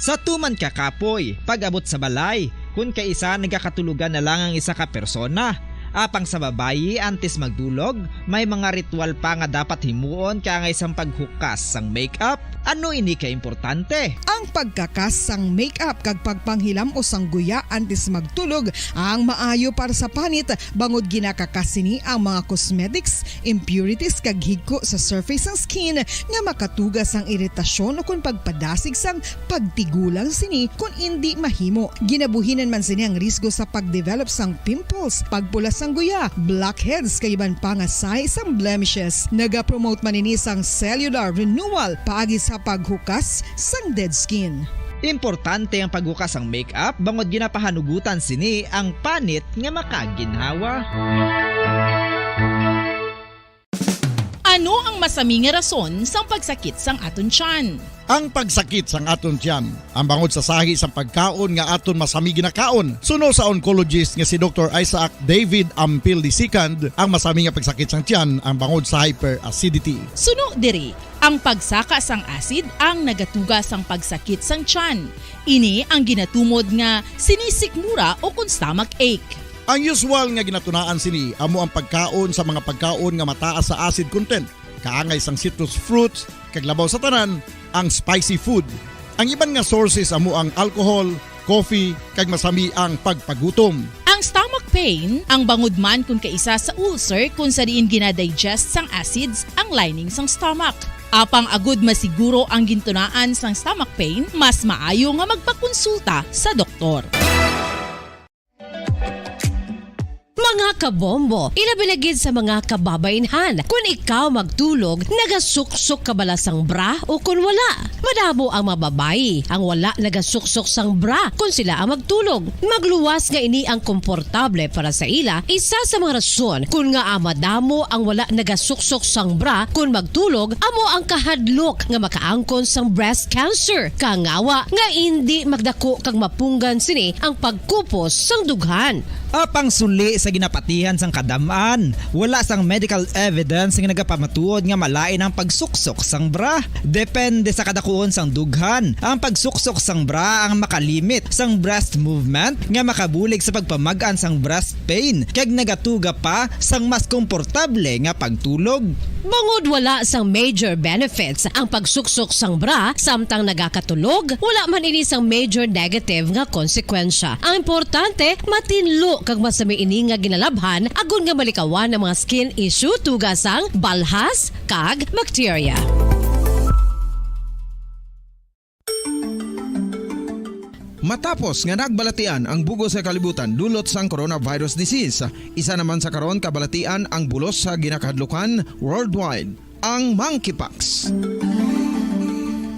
Sa tuman ka kapoy, pag-abot sa balay, kon kaisa nagakatulogan na lang ang isa ka persona. Apang sa babayi, antes magdulog, may mga ritual pa nga dapat himuon kaangay sang paghukas sang makeup. Ano ini ka importante? Ang pagkakas sang makeup kag pagpanghilam-os sang guya antes magtulog ang maayo para sa panit, bangod ginakakas sini ang mga cosmetics, impurities, kag higko sa surface sang skin nga makatuga sang iritasyon ukon pagpadasig sang pagtigulang sini kon indi mahimo. Ginabuhinan man sini ang risgo sa pagdevelop sang pimples, pagpula sang guya, blackheads, kag iban pa nga sahi sang blemishes. Nagapromote man ini sang cellular renewal paagi sa Paghukas sang dead skin. Importante ang paghukas sang makeup bangod ginapahanugutan sini ang panit nga makaginhawa. Ano ang masami nga rason sang pagsakit sang aton tiyan? Ang pagsakit sang aton tiyan, ang bangod sa sahi sang pagkaon nga aton masami ginakaon. Suno sa oncologist nga si Doktor Isaac David Ampil the second, ang masami nga pagsakit sang tiyan ang bangod sa hyperacidity. Suno diri, ang pagsaka sang acid ang nagatuga sang pagsakit sang tiyan. Ini ang ginatumod nga sinisikmura o kon stomach ache. Ang usual nga ginatunaan sini amo ang pagkaon sa mga pagkaon nga mataas sa acid content, kaangay sang citrus fruits, kag labaw sa tanan, ang spicy food. Ang iban nga sources amo ang alcohol, coffee, kag masami ang pagpagutom. Ang stomach pain, ang bangod man kon kaisa sa ulcer kon sa diin ginadigest sang acids ang lining sang stomach. Apang agud masiguro ang gintunaan sang stomach pain, mas maayo nga magpakonsulta sa doktor. Mga kabombo, ilabi na gid sa mga kababainhan, kun ikaw magtulog, nagasuksok ka bala sang bra o kun wala? Madamo ang mga babayi ang wala nagasuksok sang bra kun sila ang magtulog. Magluwas nga ini ang komportable para sa ila, isa sa mga rason kun ngaa madamo ang wala nagasuksok sang bra kun magtulog amo ang kahadlok nga makaangkon sang breast cancer, kangawa nga indi magdako kag mapunggan sini ang pagkupos sang dughan. Apang suli sa ginapatihan sang kadam-an, wala sang medical evidence nga nagapamatuod nga malain ang pagsuksok sang bra. Depende sa kadakuon sang dughan, ang pagsuksok sang bra ang makalimit sang breast movement nga makabulig sa pagpamag-an sang breast pain kag nagatuga pa sang mas komportable nga pagtulog. Bangod wala sang major benefits ang pagsuksok sang bra samtang nagakatulog, wala man ini sang major negative nga konsekwensya. Ang importante, matinlo kag masami ini nga ginalabhan agod nga malikawan ang mga skin issue tuga sang balhas kag bakterya. Matapos nga nagbalatian ang bug-os nga kalibutan dulot sang coronavirus disease, isa naman sa karon kabalatian ang bulos sa ginakahadlukan worldwide, ang monkeypox.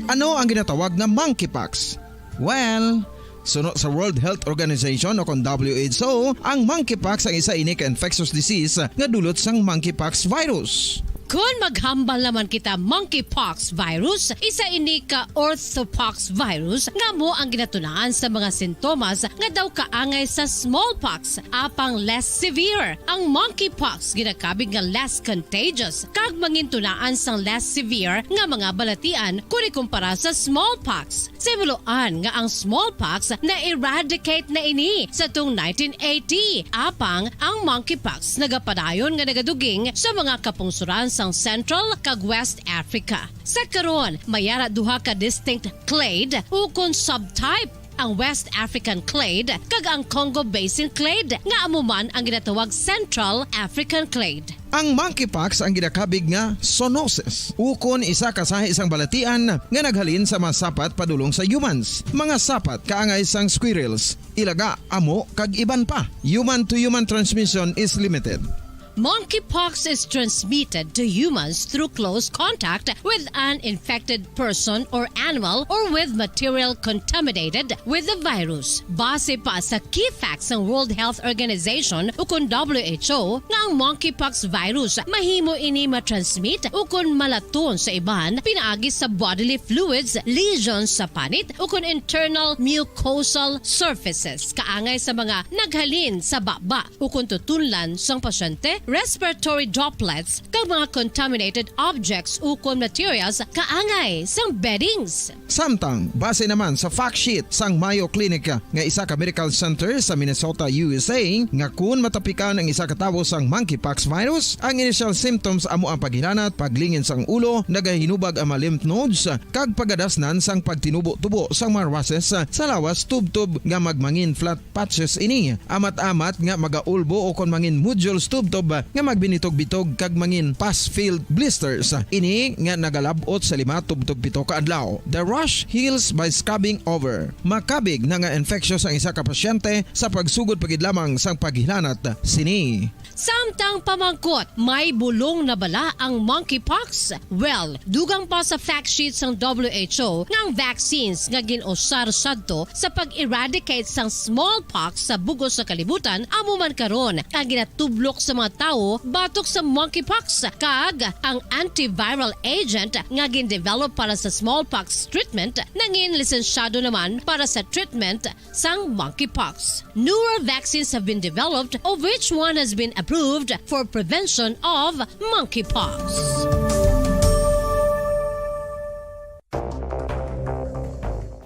Ano ang ginatawag nga monkeypox? Well, suno sa World Health Organization o kon W H O, ang monkeypox ang isa ini ka infectious disease nga dulot sang monkeypox virus. Kon maghambal naman kita monkeypox virus, isa ini ka orthopox virus nga amo ang ginatunaan sa mga sintomas nga daw kaangay sa smallpox, apang less severe. Ang monkeypox ginakabig nga less contagious kag mangintunaan sang less severe nga mga balatian kun ikumpara sa smallpox. Simuloan nga ang smallpox na-eradicate na ini sa tuong nineteen eighty, apang ang monkeypox nagapadayon nga nagaduging sa mga kapungsoran sang Central kag West Africa. Sa karon, may ara duha ka distinct clade ukon subtype, ang West African clade kag ang Congo Basin clade, nga amo man ang ginatawag Central African clade. Ang monkeypox ang ginakabig nga zoonosis, ukon isa ka sahi sang balatian nga naghalin sa mga sapat padulong sa humans, mga sapat kaangay sang squirrels, ilaga, amo, kag iban pa. Human-to-human transmission is limited. Monkeypox is transmitted to humans through close contact with an infected person or animal or with material contaminated with the virus. Base pa sa key facts sang World Health Organization ukon W H O, nga ang monkeypox virus mahimo ini matransmit ukon malaton sa iban pinaagi sa bodily fluids, lesions sa panit ukon internal mucosal surfaces kaangay sa mga naghalin sa baba ukon tutunlan sang pasyente, respiratory droplets, kag mga contaminated objects ukon materials kaangay sang beddings. Samtang, base naman sa fact sheet sang Mayo Clinic nga isa ka medical center sa Minnesota, U S A, nga kun matapikan ang isa ka tawo sang monkeypox virus, ang initial symptoms amo ang paghilanat, paglingin sang ulo, nagahinubag ang mga lymph nodes, kag pagadasnan sang pagtinubo-tubo sang mga rushes sa lawas tubtob nga magmangin flat patches ini, amat-amat nga magaulbo ukon mangin nodules tubtob nga magbinitog-bitog kag mangin pus-filled blisters. Ini nga nagalab-ot sa lima tubtob pito ka adlaw. The rash heals by scrubbing over. Makabig na nga infectious ang isa ka pasyente sa pagsugod pa gid lamang sang paghilanat sini. Samtang pamangkot, may bulong na bala ang monkeypox? Well, dugang pa sa fact sheet sang W H O nga ang vaccines nga gin-usar sadto sa pag-eradicate sang smallpox sa bug-os nga kalibutan amo man karon ang ginatublok sa mga tawo batok sa monkeypox, kag ang antiviral agent nga gin-develop para sa smallpox treatment nangin lisensyado naman para sa treatment sang monkeypox. Newer vaccines have been developed, of which one has been approved for prevention of monkeypox.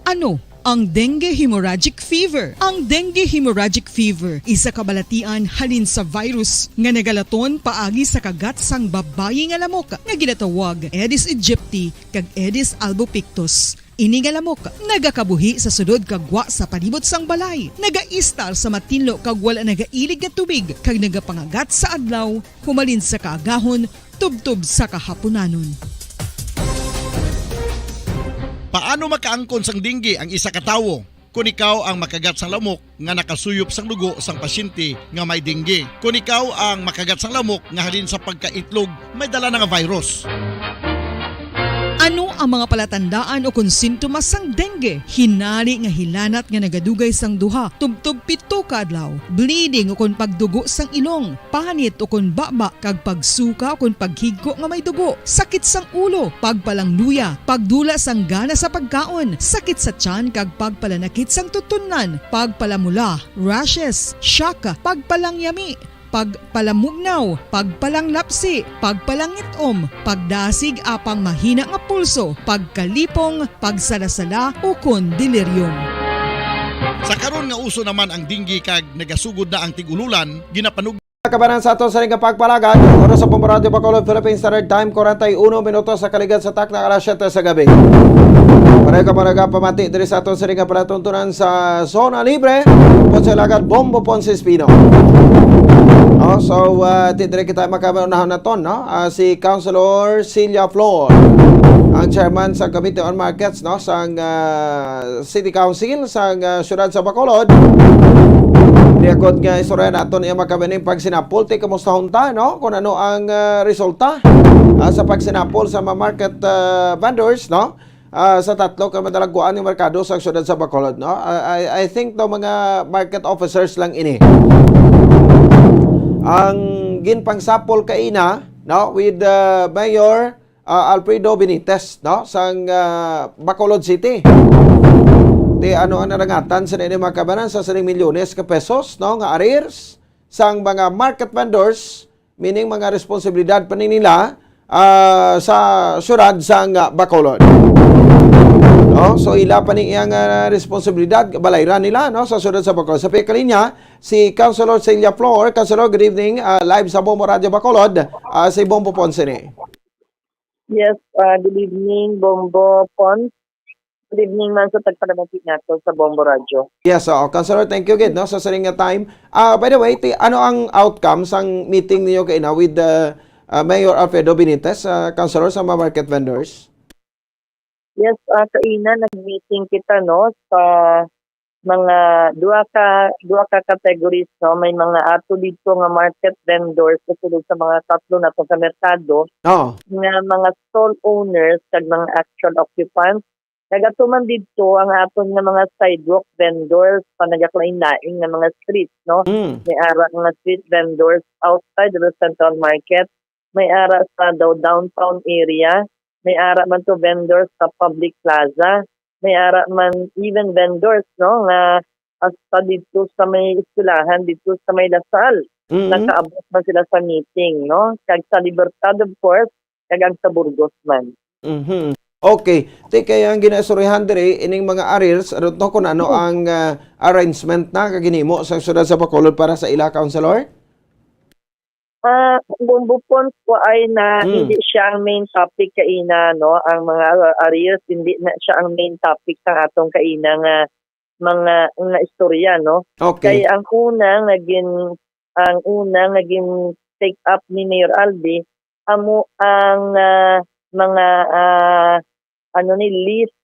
Ano ang dengue hemorrhagic fever? Ang dengue hemorrhagic fever isa ka balatian halin sa virus nga nagalaton paagi sa kagat sang babayi nga lamok nga ginatawag Aedes aegypti kag Aedes albopictus. Ini nga lamok nagakabuhi sa sulod kag gwa sa palibot sang balay, nagaistar sa matinlo kag wala nagailig nga tubig, kag nagapangagat sa adlaw humalin sa kaagahon tubtob sa kahapunanon. Paano makaangkon sang dengue ang isa ka tawo? Kon ikaw ang makagat sang lamok nga nakasuyop sang dugo sang pasyente nga may dengue. Kon ikaw ang makagat sang lamok nga halin sa pagkaitlog may dala na nga virus. Ano ang mga palatandaan o kon sintomas sang dengue? Hinali nga hilanat nga nagadugay sang duha tubtob pito ka adlaw, bleeding o kon pagdugo sang ilong, panit o kon baba, kag pagsuka o kon paghigko nga may dugo, sakit sang ulo, pagpalangluya, pagdula sang gana sa pagkaon, sakit sa tiyan kag pagpalanakit sang tutunlan, pagpalamula, rashes, shock, pagpalangyami, pagpalamugnaw, pagpalanglapsi, pagpalangit-om, pagdasig apang mahina nga pulso, pagkalipong, pagsalasala, ukon delirium. Sa karon nga uso naman ang dengue kag nagasugod na ang tig-ululan, ginapanug- Kabanan sa aton sa nga pagpalagad, oras sa Bombo Radyo Bacolod, Philippine Standard Time, forty-one minutos sa kaligad sa takna alas siyete sa gabi. Pareho ka pa nagapamati diri sa aton sa nga palatuntunan sa Zona Libre, po sa lagad Bombo Ponce Espino. Oh, so, uh, ti dire kita makaunahon naton, no? Ah, si Councilor Celia Flor, ang chairman sa Committee on Markets, no, sang, ah, City Council sang, ah, siyudad sa Bacolod. Niagod nga istorya naton iya makabaning pagsinapol, ti kamusta hunta, no? Kung ano ang, ah, resulta, ah, sa pagsinapol sa mga market, ah, vendors, no? Ah, sa tatlo ka madalaguan nga merkado sa siyudad sa Bacolod, no? I, I, I think to mga market officers lang ini ang ginpangsapol kaina, no, with, ah, Mayor, ah, Alfredo Benitez, no, sang, ah, Bacolod City. Ti ano ang narangatan sa ini, mga kabanan, sa sining milyones ka pesos, no, nga arrears sang mga market vendors, meaning mga responsibilidad pa ni nila, ah, sa siyudad sang, ah, Bacolod. No? So, ila pa ni iyang, ah, responsibilidad, balayran nila, no, sa siyudad sa Bacolod. Sa pihak linya, si Councilor Celia Flor. Councilor, good evening. Ah, live sa Bombo Radyo Bacolod, ah, si Bombo Ponce ni. Yes, ah, good evening, Bombo Ponce. Good evening man sa tagpalamati nato sa Bombo Radyo. Yes, oo. Councilor, thank you gid, no, sa sining nga time. Ah, by the way, ti, ano ang outcome sang meeting niyo kaina with the, ah, Mayor Alfredo Benitez, ah, Councilor, sa mga market vendors? Yes, ah, kaina nag-meeting kita, no, sa mga duha ka, duha ka categories, no. May mga ato dito nga market vendors sa sulod sa mga tatlo nato ka merkado, Oo. nga mga stall owners kag mga actual occupants. Nagato man didto ang aton nga mga sidewalk vendors pa nagakalain-lain nga mga street, no? Mm. May ara mga street vendors outside the central market, may ara sa daw downtown area, may ara man to vendors sa public plaza, may ara man even vendors, no, nga hasta didto sa may eskwelahan, didto sa may Lasal, Mm. nakaabot man sila sa meeting, no? Kag sa Libertad, of course, kag ang sa Burgos man. Mhm. Okay. Ti kay ang ginaistoryahan diri, ining mga arrears, I don't know kung ano Mm. ang, ah, arrangement na nga ginhimo sa siyudad sa Bacolod para sa ila, Councilor? Ah, Bombo Ponce, kuan na, Mm. hindi siya ang main topic kaina, no? Ang mga arrears, hindi na siya ang main topic sa atong kaina nga mga, nga istorya, no? Okay. Kay ang una nga gin-, ang una nga gin-, take up ni Mayor Albi, amo ang, ah, mga, ah, ano ni, lease,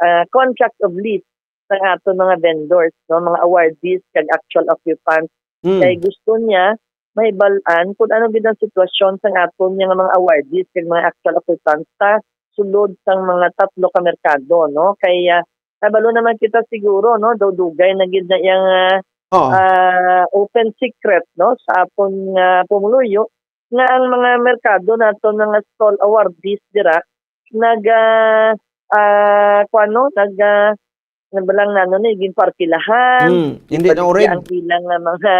ah, contract of lease sa aton mga vendors, no, mga awardees kag actual occupants. Mm. Kay gusto niya mahibal-an kung ano gid ang sitwasyon sa aton nga mga awardees kag mga actual occupants sa sulod sang mga tatlo ka merkado, no? Kay, ah, kabalo naman kita siguro, no, daw dugay na gid na iyang, ah, Oh. ah, open secret, no, sa aton nga pumuluyo nga ang mga merkado naton, mga stall awardees dira, nag, ah, ah, kuwan, no, nag, ah, ano ba lang na, ano ni, ginparkilahan, Mm, hindi na ginpaligya orig. ang ilang nga mga,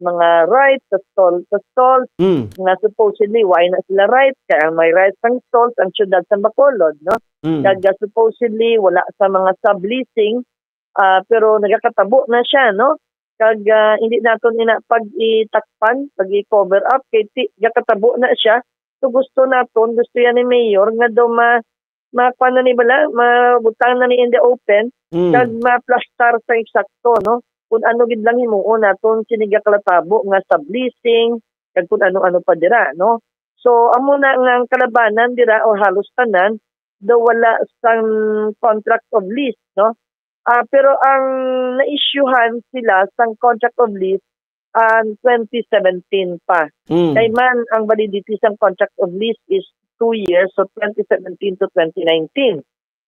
mga rights sa stall, sa stall, Mm. nga supposedly, why na sila rights? Kaya ang may rights ang stalls, ang siyudad sa Bacolod, no? Mm. Kag, ah, supposedly, wala sa mga subleasing, ah, pero nagakatabo na siya, no? Kag, ah, hindi naton ina pag-itakpan, pag-i-cover up, kay ti-, gakatabo na siya. So, gusto naton, gusto yan ni Mayor nga daw ma-, ma-, kuwan na ni bala, mabutang na ni in the open, Mm. kag maplastar sa eksakto, no? Kung ano gid lang himuon naton, sini gakalatabo nga subleasing, kag kung ano-ano pa dira, no? So, amo na nga ang kalabanan dira, o halos tanan, daw wala sang contract of lease, no? Ah, pero ang na-issuehan sila sang contract of lease, ah, twenty seventeen pa. Mm. Kay man, ang validity sang contract of lease is two years, so twenty seventeen to twenty nineteen.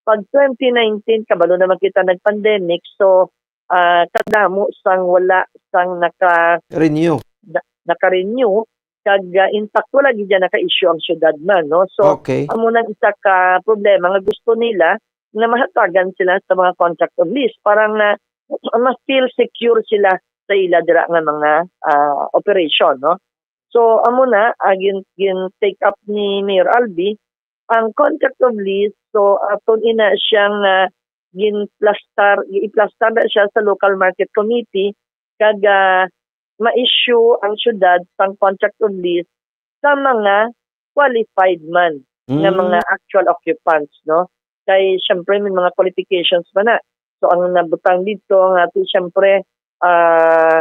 Pag twenty nineteen, kabalo naman kita nag-pandemic, so, ah, kadamo sang wala sang naka Renew. na-, naka-renew, kag, ah, in fact, wala gid yan naka-issue ang syudad man, no? So, Okay. amo nang isa ka problema nga gusto nila na mahatagan sila sa mga contract of lease para nga ma-feel secure sila sa ila dira nga mga, ah, operation, no? So, amo na, ah, gin-, gin-take up ni Mayor Albi ang contract of lease. So, aton ina siyang, ah, ginplastar, iplastar na siya sa local market committee, kag, ah, ma-issue ang syudad sang contract of lease sa mga qualified man nga Mm. mga actual occupants, no? Kay, syempre, may mga qualifications pa na. So, ang nabutang dito nga, ti, syempre, ah,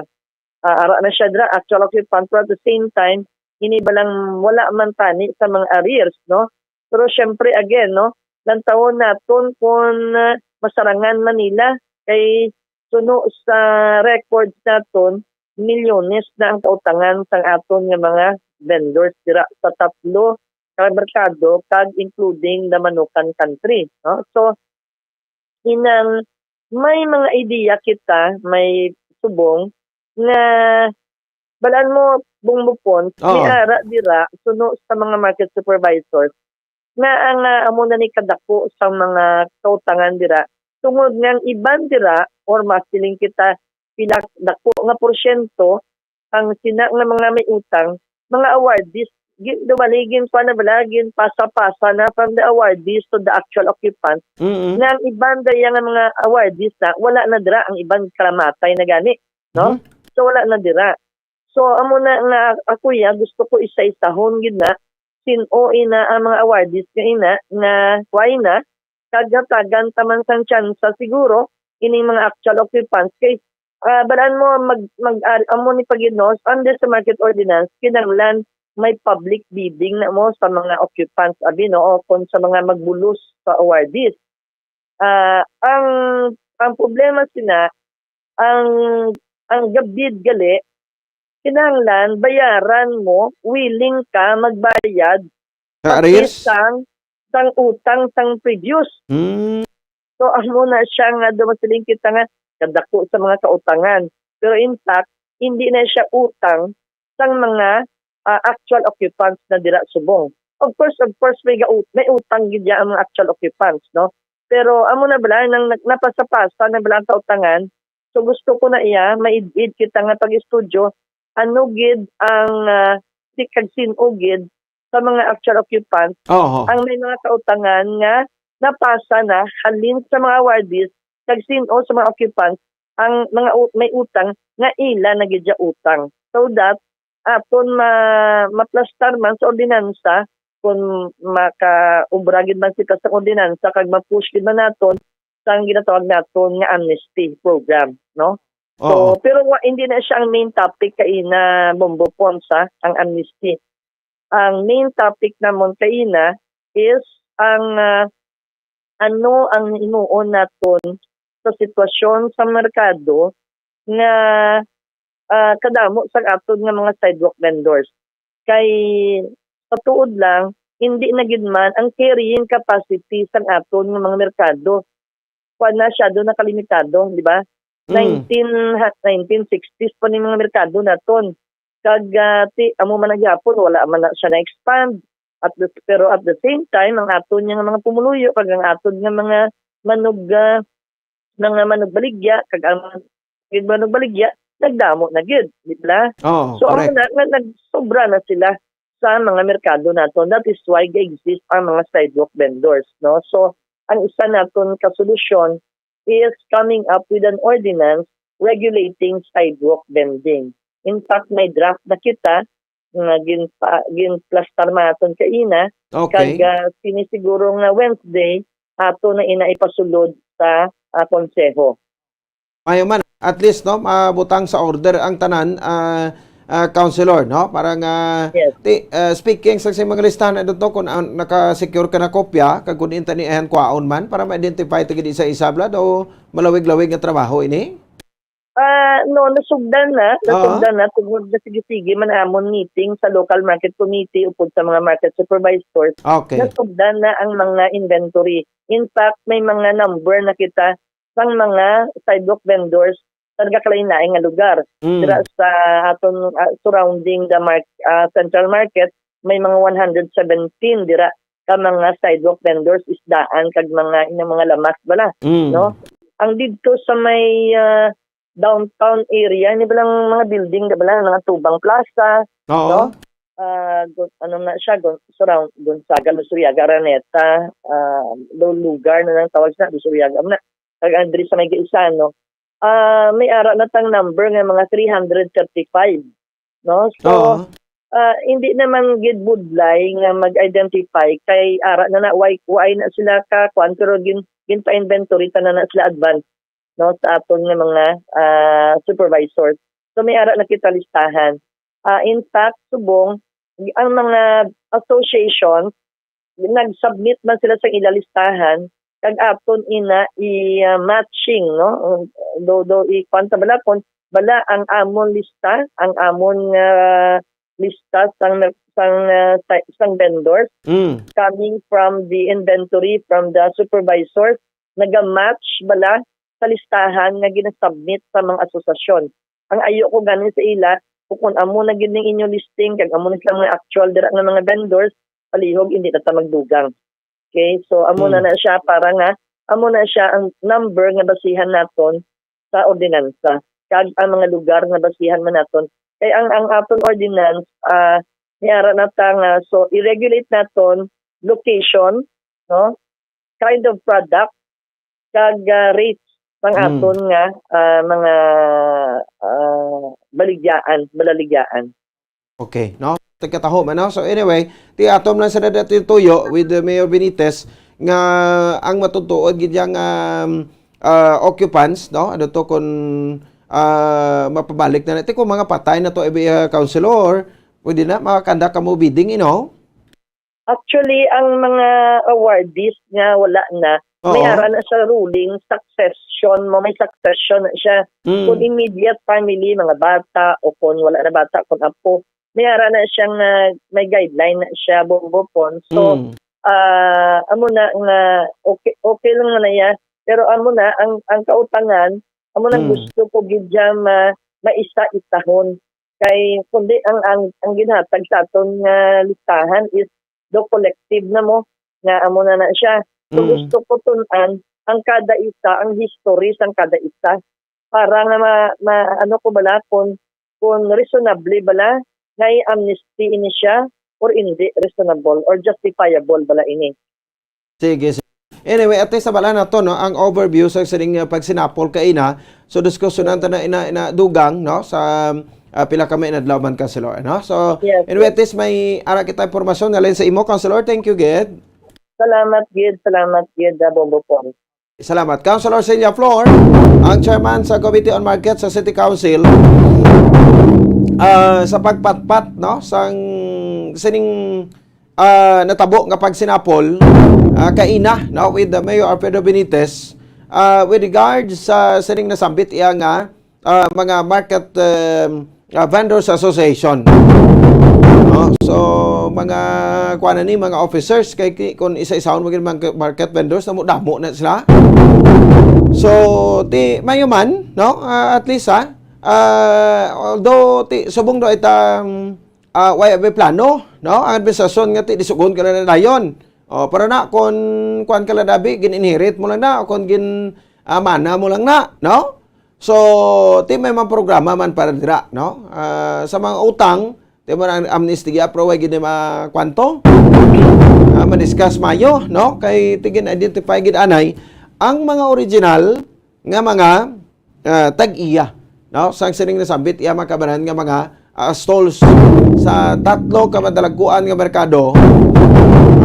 ah, ara na siya dira, actual occupant, pero at the same time, ini ba lang wala man tani sa mga arrears, no? Pero syempre, again, no, lantawon naton kung, ah, masarangan man nila, kay suno sa records naton, milyones na ang kautangan sang aton nga mga vendors dira sa tatlo ka merkado, kag including the Manukan Country, no? So, inang may mga idea kita, may subong, nga balaan mo, Bong Bupon, may Oh. ara dira, suno sa mga market supervisors, nga ang, ah, amo na ni kadako sa mga kautangan dira, tungod nga ang iban dira, or mas siling kita, pila dako nga porsyento, ang sina nga mga may utang, mga awardees, gin-, dumaligin pa na bala, ginpasa-pasa na from the awardees to the actual occupants, Mm-mm. nga ang iban daya nga mga awardees na, wala na dira, ang iban kalamatay na gani, no? Mhm. So, wala na dira. So, amo na nga ako ya, gusto ko isa-isahon gid na, sin-o ina ang mga awardees nga ina, nga why na, kag hatagan ta man sang tsansa siguro, ining mga actual occupants. Kay, ah, balaan mo, mag, mag, ah, amo ni pa gid, no, under sa market ordinance, kinahanglan may public bidding na mo sa mga occupants, abi, no, o kung sa mga magbulos sa awardees. Ah, ang, ang problema sina, ang, ang gabid gali, kinahanglan bayaran mo, willing ka magbayad Sa pati arrears? sang, sang utang sang previous. Hmm. So, amo na siya nga dumasaling kita nga kadako sa mga kautangan. Pero in fact, hindi na siya utang sang mga, ah, actual occupants na dira subong. Of course, of course, may gaut-, may utang gid ya ang mga actual occupants, no? Pero amo na bala, nang nag-, napasa-pasa na bala ang kautangan. So, gusto ko na iya, maid-id kita nga pag-estudyo, ano gid ang, ah, si-, kag sin-o gid sa mga actual occupants, Oho. ang may mga kautangan nga napasa na halin sa mga awardees, kag sin-o sa mga occupants ang mga u-, may utang nga ila na gid ya utang. So that aton ma-, maplastar man sa ordinansa, kung makaubra gid man kita sa ordinansa kag ma-push gid man naton sang ginatawag naton nga amnesty program, no? Oo. So, pero wa, hindi na siya ang main topic kaina, Bombo Pons, ha, ang amnesty. Ang main topic namon kaina is ang, ah, ano ang himuon naton sa sitwasyon sa merkado nga, ah, kadamo sang aton nga mga sidewalk vendors. Kay sa tuod lang, hindi na gid man ang carrying capacity sang aton nga mga merkado. Kuan na, masyado na kalimitado, di ba? Mm. Nineteen, ha, nineteen sixties pa ni mga merkado naton. Kag, ah, ti, amo man ang gihapon, wala man na siya na-expand. At the, pero at the same time, ang aton nga mga pumuluyo kag ang aton nga mga manug, ah, mga manugbaligya kag ang mga manugbaligya nagdamo na gyud, di ba? Oo, So, amo correct. na, na nagsobra na sila sa mga merkado naton. That is why ga-exist ang mga sidewalk vendors, no? So, ang isa naton ka solusyon is coming up with an ordinance regulating sidewalk vending. In fact, may draft na kita nga ginpa, ginplastar naton kaina, Okay. kag, ah, sini siguro nga Wednesday ato na ina ipasulod sa, ah, konseho. Mayo man, at least, no, mabutang sa order ang tanan, ah, ah, Councilor, no? Para nga, Yes. ti, ah, speaking sa, sa mga listahan na to, kung, ah, naka-secure ka na kopya, kag kung inta ni ahan kwaon man, para ma-identify ta gid isa-isa, bala, daw malawig-lawig nga trabaho ini? Ah, no, nasugdan na. Oo. Nasugdan na. Tungod na sige-sige man amon meeting sa local market committee upod sa mga market supervisors. Okay. Nasugdan na ang mga inventory. In fact, may mga number na kita sang mga sidewalk vendors sa nagakalain-lain nga lugar. Mm. Dira sa aton, ah, surrounding the mar-, ah, central market, may mga one hundred seventeen dira ka mga sidewalk vendors, isdaan kag mga, inang mga lamas bala, Mm. no? Ang didto sa may, ah, downtown area, ni balang mga building na bala, mga Tubang Plaza, Oo. no? Ah, Gon-, ano na siya, Gon-, surround, Gonzaga, Luzuriaga, Araneta, ah, lu-, lugar na lang tawag sa Luzuriaga na. Kag ang diri sa may Gaisano, ah, may ara na tang number nga mga three hundred thirty-five, no? So, Oo. ah, hindi naman gid budlay nga mag-identify kay ara na na, why, why na sila ka kuan, pero gin, ginpa-inventory ta na na sila advance, no, sa aton nga mga, ah, supervisors. So, may ara na kita listahan. Ah, in fact, subong, ang mga associations, nag-submit man sila sa ila listahan, kag aton ina i, ah, matching, no? Do, do, i, kuwan ta bala, kung bala ang amon lista, ang amon nga lista sang, sang, ah, sa, sang vendors, Mm. coming from the inventory, from the supervisors, naga-match bala sa listahan nga ginasubmit sa mga asosasyon. Ang ayo ko gani sa ila, kung, kung amo na gid ning inyo listing, kag amo na sila mga actual dira nga mga vendors, palihog, hindi na ta magdugang. Okay, so amo na Hmm. na siya para nga, amo na siya ang number nga basihan naton sa ordinansa, kag ang mga lugar nga basihan man naton. Kay ang, ang aton ordinance, ah, niara na ta nga, so, i-regulate naton location, no? Kind of product, kag, ah, rates sang Hmm. aton nga, ah, mga, ah, baligyaan, balaligyaan. Okay, no? Tigkataho man, no? So anyway, ti atom lang sa dati tuyo with, uh, Mayor Benitez nga ang matutuod gid yang, um, uh, occupants, no? Ano to kung, uh, mapabalik na natin kung mga patay na to, eh, uh, councilor, pwede na makakanda ka mo bidding, you know? Actually, ang mga awardees nga wala na, may Oo. ara na sa ruling succession mo, may succession na siya. Mm. Kung immediate family, mga bata, o kung wala na bata, kung apo, may ara na siya nga, may guideline na siya, Bombo Pon. So, Mm. ah, amo na nga, okay, okay lang na niya. Pero amo na, ang, ang kautangan, amo nang Mm. gusto ko gid siya ma-, maisa-isahon. Kay, kundi ang, ang, ang ginhatag sa aton nga listahan is do collective na mo, nga amo na na siya. So, Mm. gusto ko tun-an ang kada isa, ang history sang kada isa. Para nga ma-, ma-, ano ko bala, kung, kung reasonable bala, nga i-amnesty ini siya, or hindi reasonable, or justifiable bala ini. Sige, sige. Anyway, at least nabala na to, no, ang overview sa sining, uh, pagsinapol kaina. So, diskusyonan ta na ina, ina dugang, no, sa, uh, pila ka mga inadlaw man, Councilor, no? So, Yes, anyway, yes. At least may ara kita impormasyon halin sa imo, Councilor. Thank you, gid. Salamat gid, salamat gid, ah, Bombo Pon. Salamat. Councilor Celia Flor, Ang chairman sa Committee on Market sa City Council, ah, sa pagpatpat, no, sang sining, ah, natabo nga pagsinapol, ah, kaina, no, with the Mayor Alfredo Benitez, ah, with regards sa sining nasambit iya nga, ah, mga market, um, ah, vendors association. No? So, mga, kuwan na ni, mga officers, kay ki-, kung isa-isahon mo gid mga market vendors, damo-damo na sila. So, ti, mayo man, no? Ah, at least, ha? Ah, although, ti, subong daw ita, um, ah, way abi plano, no? Ang administrasyon nga ti, disugon ka na dayon. O, pero na, kung kuwan ka lang dabi, gin-inherit mo lang na, o kung gin, ah, mana mo lang na, no? So, ti may mga programa man para dira, no? Ah, sa mga utang, ti mo ang amnesty, pero way gid ma-, kwanto? Ah, ma-discuss mayo, no? Kay ti gin-identify gid anay ang mga original nga mga, ah, tag-iya, no? Sang sining nasambit iya mga kabanan nga mga, ah, stalls sa tatlo ka madalagkuan nga merkado,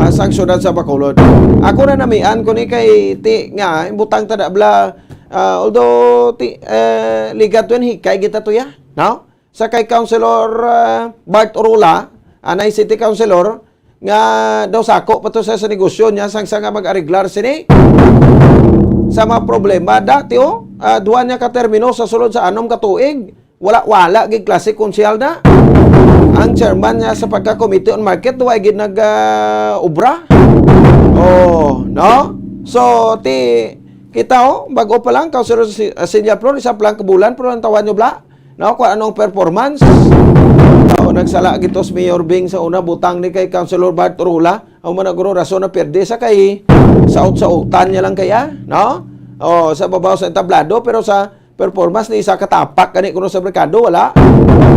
ah, sang siyudad sa Bacolod. Ako na namian ko ni kay ti nga, butang ta da bla, ah, although ti, eh, ligat to, hikay kita to ya, no? Sa kay Councilor, ah, Bart Orula, anay City Councilor, nga daw sako pa to sa, sa negosyo niya, sang, sang nga mag-ariglar sini sa mga problema. Dati, oh, ah, duha niya ka termino sa sulod sa anom ka tuig. Wala, wala gid klase konsehal na. Ang chairman niya sa pagka-committee on market, wa gid nag, ah, obra. Oh, no? So, ti, kita, oh, bago pa lang, Councilor Si-, ah, Silvia Flor, isa pa lang ka bulan, pero ang tawan nyo bla? No, kung anong performance. Oh, nagsala gid to si Mayor Bing sa una, butang ni kay Councilor Bart Orula. Ang man guro rason na perde sa kay saot-saotan niya lang kaya, no? Oh, sa babaw sa entablado, pero sa performance ni isa katapak gani kuno sa merkado, wala.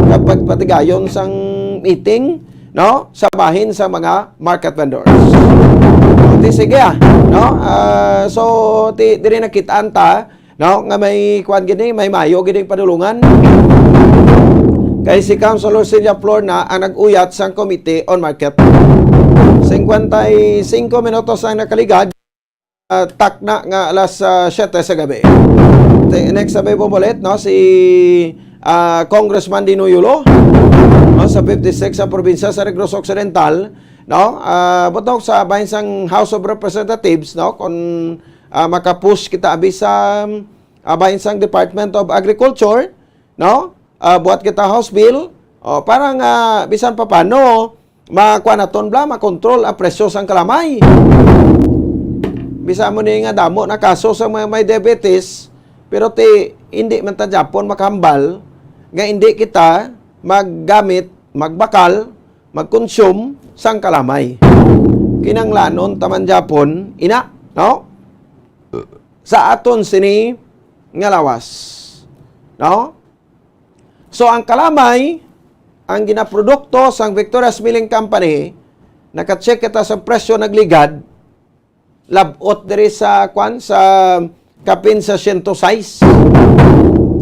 Kapag patigayon sang meeting, no? Sa bahin sa mga market vendors. Ti sige, ah, no? Ah, so, ti, diri nakitaan ta, no, nga may kuwan gini, may mayo gini padulungan. Kay si Councilor Celia Flor na ang nag-uyat sang Committee on Market. Singkwenta y singko minutos ang nakaligad, ah, takna nga alas, ah, siyete sa gabi. Te-, next na may bumulit, no, si, ah, Congressman Dino Yulo, no, sa fifty-six sa probinsya sa Negros Occidental, no, ah, butok sa bahin sang House of Representatives, no, kung ah, maka-push kita abi sa, ah, bahin sang Department of Agriculture, no? Ah, buhat kita House Bill, o, para nga bisan pa paano, makuha naton bla, makontrol ang presyo sang kalamay. Bisan mo ni nga damo na kaso sa mga may diabetes, pero ti, hindi man ta gyapon makahambal nga hindi kita maggamit, magbakal, mag-consume sang kalamay. Kinahanglanon ta man gyapon ina, no? Sa aton sini nga lawas. No? So, ang kalamay, ang ginaprodukto sang Victoria's Milling Company, naka-check kita sa presyo nagligad, labot diri sa, kwan, sa kapin sa siyento sais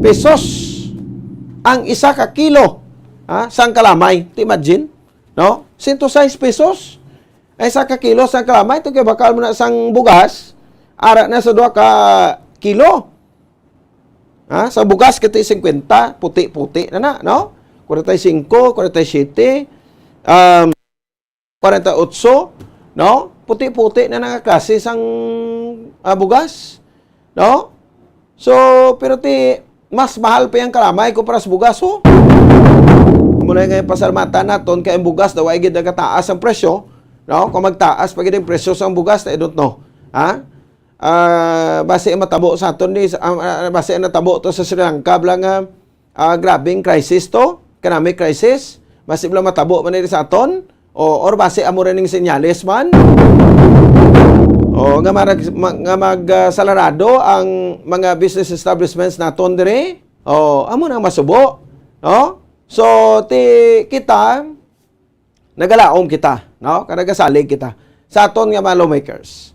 pesos ang isa ka kilo, ha, sang kalamay. Ti imagine, no? Siyento sais pesos. Ay, sa ka kilo sa kalamay, ito kay bakal mo na sang bugas, ara na sa duha ka kilo. Ha? Sa bugas, kiti singkwenta, puti-puti na na, no? Kwarenta y singko, kwarenta y siyete, um, kwarenta y otso, no? Puti-puti na na nga klase sang, ah, bugas, no? So, pero ti, mas mahal pa yang kalamay kumpara sa bugas, oh. Amo na nga yung pasalamatan naton kay ang bugas daw ay gid nagataas ang presyo, no? Kung magtaas pa gid ang presyo sa bugas, I don't know. Ha? Ah, basi ang matabo sa aton ni, ah, ah, basi ang natabo to sa Sri Lanka, bala nga, ah, grabing crisis to, economic crisis, basi bala matabo man ni sa aton, o, or basi amo rin ning senyales man. O, nga marag-, ma-, nga mag, ah, salarado ang mga business establishments naton diri. O, amo nang masubo, no? So, ti kita, nagalaom kita, no? Kag nagasalig kita sa aton nga mga lawmakers.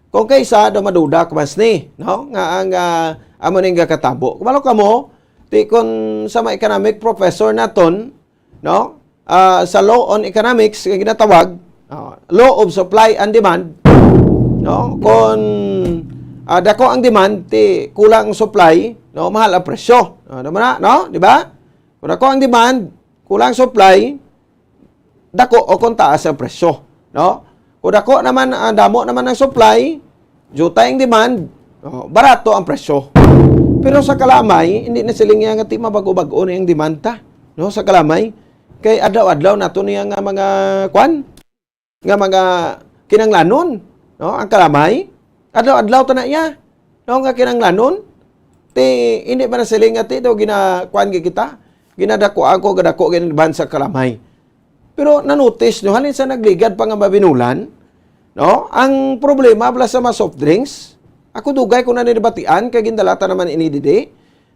Kung kaysa daw maduda ka mas ni, no? Nga ang, ah, amo ning gakatabo. Kumalo kamo, ti kun sa mga economic professor naton, no? Ah, sa law on economics nga ginatawag, ah, law of supply and demand, no? Kung Ah, dako ang demand, ti kulang ang supply, no, mahal ang presyo. Ano man na, no? Di ba? Kung dako ang demand, kulang supply, dako o kung taas ang presyo, no? Kung dako naman, ah, damo naman ang supply, jutay ang demand, no, barato ang presyo. Pero sa kalamay, hindi na siling nga ti mabago-bago ni ang demand ta, no, sa kalamay. Kay adlaw-adlaw nato niya nga mga kwan, nga mga kinanglanon, no? Ang kalamay, adlaw-adlaw ta na iya, no, nga kinanglanon. Ti, hindi ba na siling nga ti daw gina-, kuan gyud kita? Ginadako ako, gadako ginaban sa kalamay. Pero na-notice nyo, halin sa nagligad pa nga mabinulan, no? Ang problema bala sa mga soft drinks, ako dugay ko na nilibatian kay gindalata naman ini didi.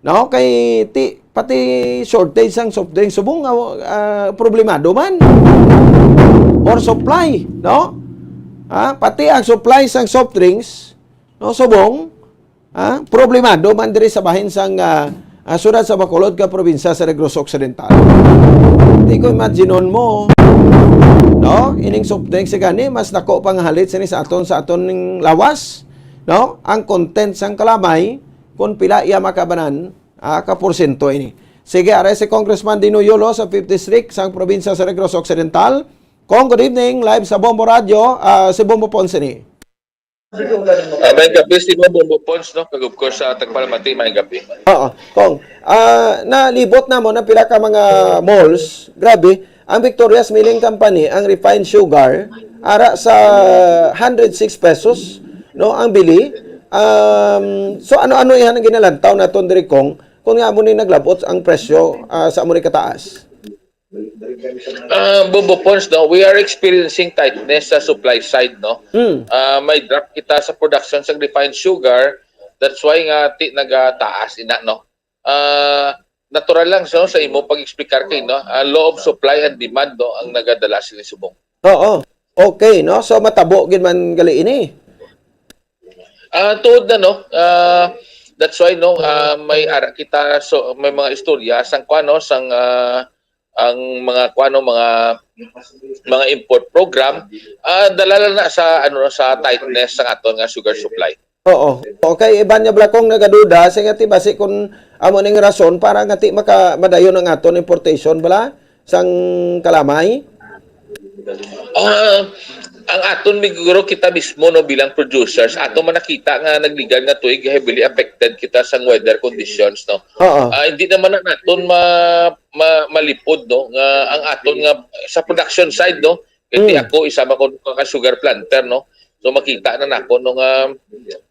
No, kay ti, pati shortage sang soft drinks subong nga, ah, problemado man. Or supply, no? Ha? Pati ang supply sang soft drinks, no, subong, ha? Problemado man diri sa bahin sang, ah, ah, siyudad sa Bacolod ka probinsya sa Negros Occidental. Di ko imaginon mo, no? Ining soft drinks gani mas dako pang halit sini sa aton, sa aton ning lawas, no? Ang content sang kalamay, kung pila iya makabanan, ah, ka porsyento ini. Sige, aray si Congressman Dino Yolo sa fifth District sang probinsya sa Negros Occidental. Cong, good evening. Live sa Bombo Radio, ah, si Bombo Ponce ni. Ah, may gabi si Bombo Ponce, no? Kag of course, sa tagpalamati, may gabi. Oo, Cong. Ah, nalibot na mo ng pila ka mga malls. Grabe, ang Victoria's Milling Company, ang refined sugar, ara sa hundred six pesos, no, ang bili. Um, so, ano-ano ihan ang ginalantaw naton diri, Cong, kung nga mo ni naglabot ang presyo, ah, sa amo ni kataas? Ah, Bombo Ponce, no, we are experiencing tightness sa supply side, no? Hmm. Ah, may drop kita sa production sa refined sugar. That's why nga ti nagataas ina, no? Ah, natural lang, so, sa imo pag-explicar kay, no? Ah, law of supply and demand, no, ang nagadala sini subong. Oo. Okay, no? So, matabo gid man gali ini. Ah, tuod na, no? Ah, that's why, no, ah, may ara kita, so, may mga istorya sang kuan, no, sang, ah, ang mga kuan, no, mga, mga import program, ah, dala lang na sa, ano, sa tightness sang aton nga sugar supply. Oo. Okay, iban niya bala kong nagaduda, sa nga ti basi kung amo ning rason para nga ti maka-, madayon ang aton importation bala sang kalamay? Ah, ang aton siguro kita mismo, no, bilang producers, ato man nakita nga nagligad nga tuig heavily affected kita sang weather conditions, no. Oo. Ah, hindi naman na naton ma-, ma-, malipod, no, nga ang aton nga sa production side, no, kay ti Mm. ako isa man ko ka sugar planter, no. So makita na nako, no, nga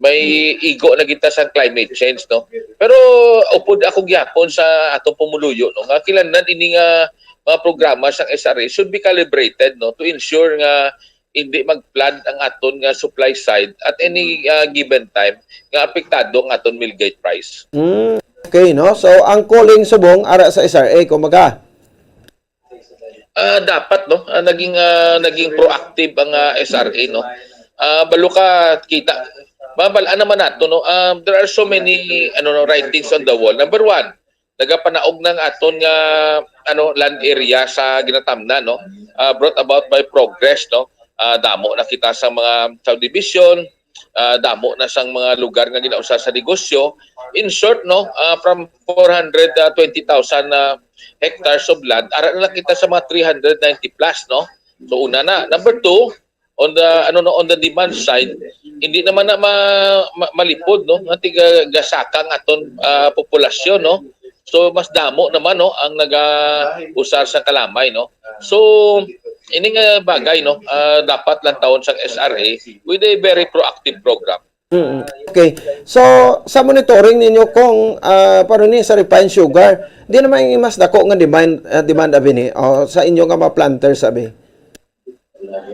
may igo na kita sa climate change, no. Pero upod ako gyapon sa atong pumuluyo, no, nga kinahanglan ini nga mga programa sang S R A should be calibrated, no, to ensure nga hindi mag-flood ang aton nga supply side at any, ah, given time nga apektado ang aton mill gate price. Mm, okay, no? So, ang calling subong ara sa S R A, kumbaga. Ah, dapat, no? Ah, naging, ah, naging proactive ang, ah, S R A, no? Ah, balo ka kita. Mabal-an naman nato, no? Um, there are so many, ano, no, writings on the wall. Number one, nagapanaog ng aton nga, ano, land area sa ginatamnan, no? Ah, brought about by progress, no? Ah, damo na kita sa mga subdivision, ah, damo na sang mga lugar nga ginausar sa negosyo. In short, no, ah, from four hundred twenty thousand, ah, hectares of land, ara na lang kita sa mga three hundred ninety plus, no? So, una na. Number two, on the, ano, no, on the demand side, hindi naman na ma-, ma-, malipod, no, nga tiga gasaka ang aton, ah, populasyon, no. So, mas damo naman, no, ang naga-usar sa kalamay, no. So, ini nga bagay, no, ah, dapat lang tawon sang S R A with a very proactive program. Mm. Okay. So, sa monitoring ninyo kung, ah, paano ni sa refined sugar, di naman yung mas dako nga demand, ah, demand abi ni, o sa inyo nga mga planters abi?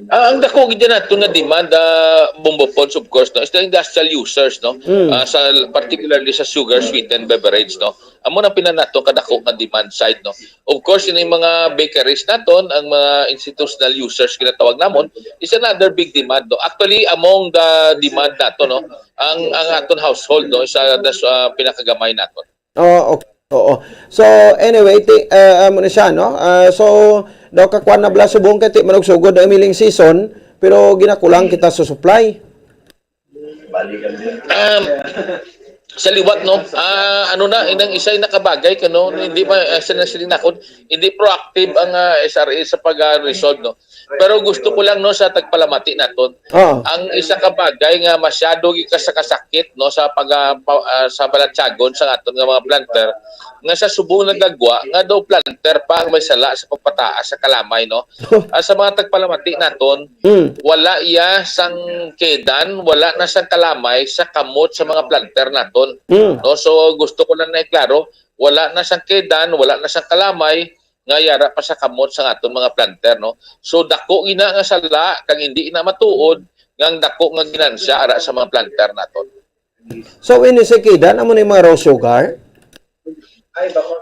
Ah, ang dako gid nato nga demand, ah, Bombo Ponce, of course, no, is the industrial users, no. Mm. Ah, sa, particularly sa sugar sweetened beverage, no. Amo nang pinanato kadako nga demand side, no. Of course, ini mga bakeries naton, ang mga institutional users ginatawag namon, is another big demand, no. Actually, among the demand nato, no, ang, ang aton household, no, isa na sa pinakagamay naton. Oh, okay. Oo. So, anyway, ti, ah, amo na siya, no? Ah, so, daw kakuan na bala subong kay ti manugsugod ang milling season, pero ginakulang kita sa supply. Um, sa liwat, no? Ah, ano na, inang isa yung nakabagay, kano, hindi ba, ah, siya na siling nakon, hindi proactive ang, ah, S R A sa pag-resolve, no? Pero gusto ko lang, no, sa tagpalamati naton. Oh. Ang isa ka bagay nga masyado gikasakasakit, no, sa pag, ah, pa- ah, sa balatyagon sa aton nga mga planter, nga sa subong nagagwa nga daw planter pa ang may sala sa pagpataas sa kalamay, no? Ah, sa mga tagpalamati naton, Mm. wala iya sang kedan, wala na sang kalamay sa kamot sa mga planter naton. Mm. No, so gusto ko lang na iklaro, wala na sang kedan, wala na sang kalamay nga yara pa sa kamot sa aton mga planter, no. So dako gina nga sala kag hindi na matuod nga ang dako nga ginansya ara sa mga planter naton. So, ini si kedan, amo ni mga raw sugar?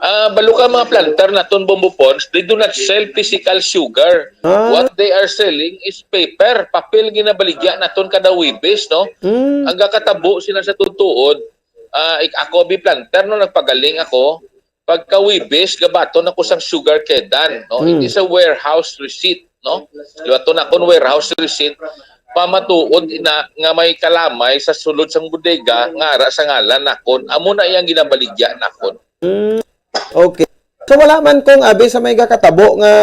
Ah, balo ka mga planter naton, Bombo Pons, they do not sell physical sugar. Ah. What they are selling is paper, papel ginabaligya naton kada Webes, no? Mm. Ang gakatabo sila sa tutuod, ah, ik- ako abi planter, no, nagpagaling ako, pagka Webes gabaton ako sang sugar kedan, no? Mm. It is a warehouse receipt, no? Liwaton nakon warehouse receipt, pamatuod ina nga may kalamay sa sulod sang bodega nga ara sa ngalan nakon. Amo na iyang ginabaligya nakon. Mm. Okay. So wala man kung abi sa may gakatabo nga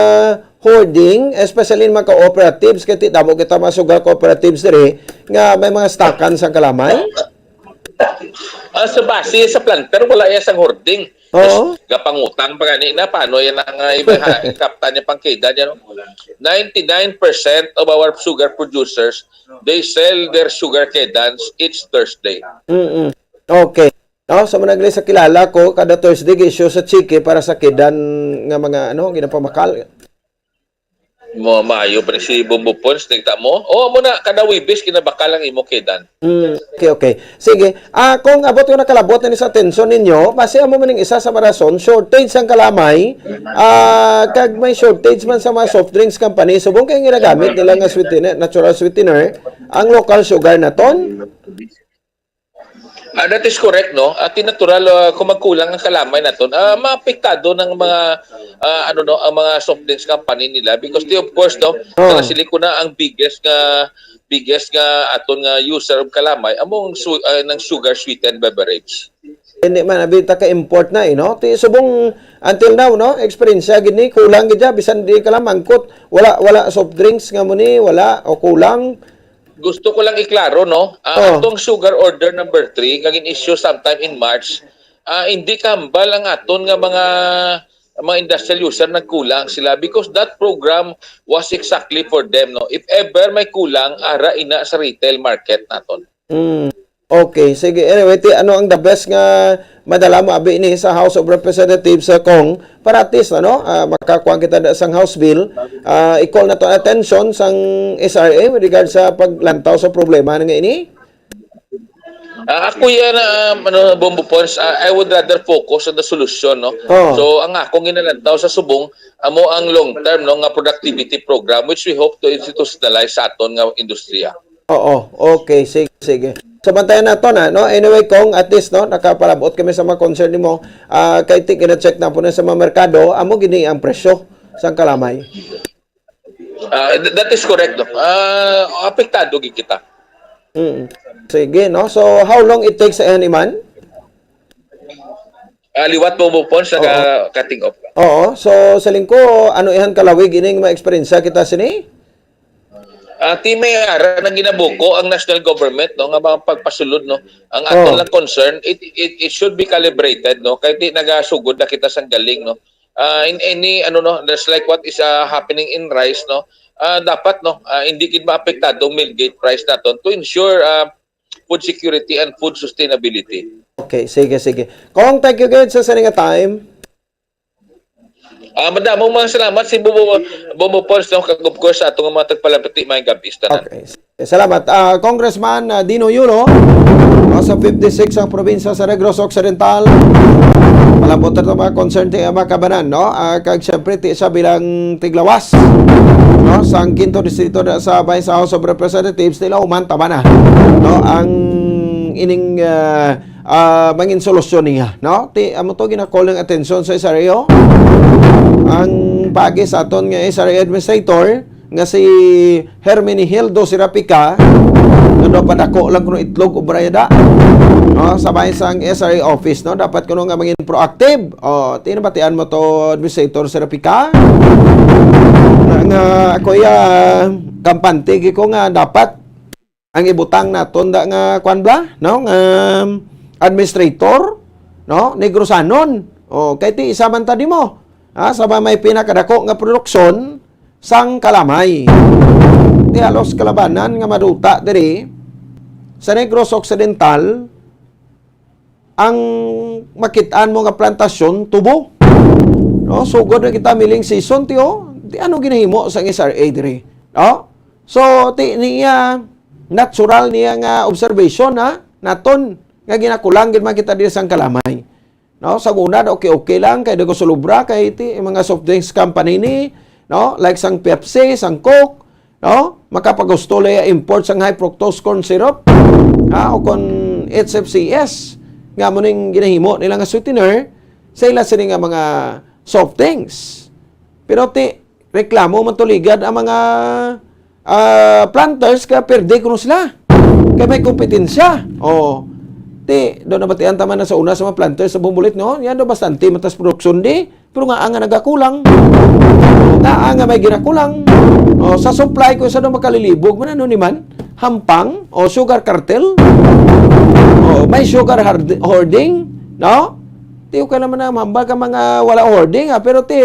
hoarding, especially in mga cooperatives, kay ti damo kita mga sugar cooperatives diri nga may mga stockan sang kalamay. Ah, sa base sa planter, wala iya sang hoarding. Oo. Tapos, gapangutang pa gani na, paano yan ang uh, iba ha, ikapta niya pang kedan niya, no? Ninety-nine percent of our sugar producers, they sell their sugar kedans each Thursday. Mm-mm. Okay. No, sa managli sa kilala ko, kada Thursday gi-issue sa cheque para sa kedan nga mga ano, ginapamakal. Mo maayo pa ni si Bombo Pons, nagta mo. Oh, mo na kada Webes kinabakal ang imo kedan. Mm, okay, okay. Sige. Ah, kung abot ko nakalabot na ni sa atensyon ninyo, basi amo man ning isa sa mga rason, shortage sang kalamay, ah, kag may shortage man sa mga soft drinks company. Subong kay ginagamit nila nga sweetener, natural sweetener, ang local sugar naton. Ah, that is correct, no? At natural, ah, kung magkulang ang kalamay naton, ah, maapektado ng mga ah, ano, no, ang mga soft drinks company nila, because they, of course, no, Oh. oh. Sila ko na ang biggest nga biggest nga aton nga user of kalamay among su- ah, ng sugar sweetened beverage. Hindi man abi ta ka-import na eh, no? Ti subong until now, no? Eksperyensya gid ni, kulang gid siya, bisan di ka lang mangkot, wala, wala soft drinks nga mo ni, wala o kulang. Gusto ko lang iklaro, no? Oh. Ah, atong sugar order number three nga gin-issue sometime in March, ah, hindi kahambal ang aton nga mga mga industrial user nagkulang sila, because that program was exactly for them, no? If ever may kulang, ara ina sa retail market naton. Mm. Okay, sige. Anyway, ti ano ang the best nga madala mo abi ni sa House of Representatives sa Cong, para at least, ano, ah, makakuha kita na sang House bill. Ah, i-call nato ang attention sang S R A with regard sa paglantaw sa problema nga ini. Ah, ako yan, um, ano, Bombo Pons, ah, I would rather focus on the solution, no? Oh. So, ang akong ginalantaw sa subong, amo ang long-term, no, nga productivity program, which we hope to institutionalize sa aton nga industriya. Oo, okay, sige, sige. Sa bantayan nato na, no? Anyway, kung at least, no, nakapalabot kami sa mga concern nimo, ah, kay ti gina-check na po na sa mga merkado, amo gini ang presyo sang kalamay. Ah, th- that is correct, no? Ah, apektado gid kita. Mm. Sige, no? So, how long it takes sa iman? Ah, liwat mo mo po sa Oo. ka- cutting off. Oo. So, sa lingko, ano ihan kalawig ining ma-eksperyensya kita sini? Ah, ti may ara nang ginabuko ang national government, no, nga mga pagpasulod, no. Ang aton Oh. lang concern, it, it it should be calibrated, no, kay di nagasugod na kita sang galing, no. Ah, in any, ano, no, that's like what is ah, happening in rice, no. Ah, dapat, no, ah, hindi gid maapektado ang mill gate price naton to ensure ah, food security and food sustainability. Okay, sige, sige. Kong, thank you gid sa sini nga time. Ah, madamong mga salamat si Bobo Bobo Pons, no, kag of course sa atong mga tagpalapati, mga gabis tanan. Okay. Salamat. Ah, Congressman ah, Dino Yulo, ah, sa fifty-six ang probinsya sa Negros Occidental. Malabot na to mga concern ti mga kabanan, no? Ah, kag siyempre ti siya bilang tiglawas, no, sang kinto distrito na sa bay sa House of Representatives, nila uman tama na, no, ang ining ah, ah, mangin solusyon niya, no? Ti amo to gina-call ng atensyon sa S R A O. Ang pagi sa aton nga S R A administrator nga si Herminihildo Sirapica, Kuno padako lang kuno itlog o brayada. No, sa may sang S R A office, no, dapat kuno nga mangin proactive. O, tinabatian mo to, Administrator Serapika. Na, nga ako ya kampante gyud ko nga dapat ang ibutang naton da nga kwan bla, no, nga administrator, no, Negrosanon. O, kay ti isa man ta nimo. Ha, sa may pinakadako nga produksyon sang kalamay. Ti halos kalabanan nga maduta diri sa Negros Occidental ang makit-an mo nga plantasyon tubo. No, sugod na kita milling season, tiyo. Ti ano ginahimo sang S R A diri? No? So, ti niya natural niya nga observation, ha, naton nga ginakulang gid man kita diri sang kalamay. No, sa una, okay-okay lang, kay daw sulubra, kay ti, mga soft drinks company ni, no, like sang Pepsi, sang Coke, no, makapagusto la import sang high fructose corn syrup, ha, o kon H F C S, nga mo ning ginahimo nila nga sweetener sa ila sini nga mga soft drinks. Pero ti, reklamo man tuligad ang mga, ah, planters, kaya perde kuno sila. Kaya may kompetensya. O, ti, daw nabatian ta man na sa una sa mga planters sa Bombolit, no? Yan daw bastante matas produksyon di. Pero nga nga nagakulang. Nga nga may ginakulang. O, sa supply ko sa daw makalilibog man, ano ni man? Hampang o sugar cartel. O, may sugar hard-, hoarding, no? Ti, okay naman na mahambal ka mga wala hoarding, ha? Pero ti,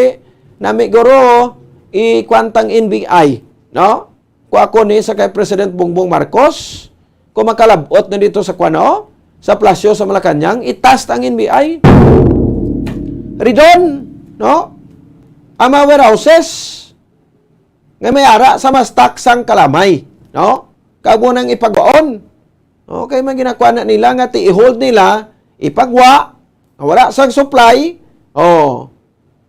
nami guro, ikwantang N B I, no? Kung ako ni sa kay President Bongbong Marcos, kung makalabot na dito sa kwano, sa plasyo sa Malacañang, itas ang N B I. Ridon, no? Ang mga warehouses, nga may ara sa mas taksang kalamay, no? Kag mo nang ipagwaon. Okay, may ginakuha na nila nga ti i-hold nila, ipagwa, nga wala sang supply, o,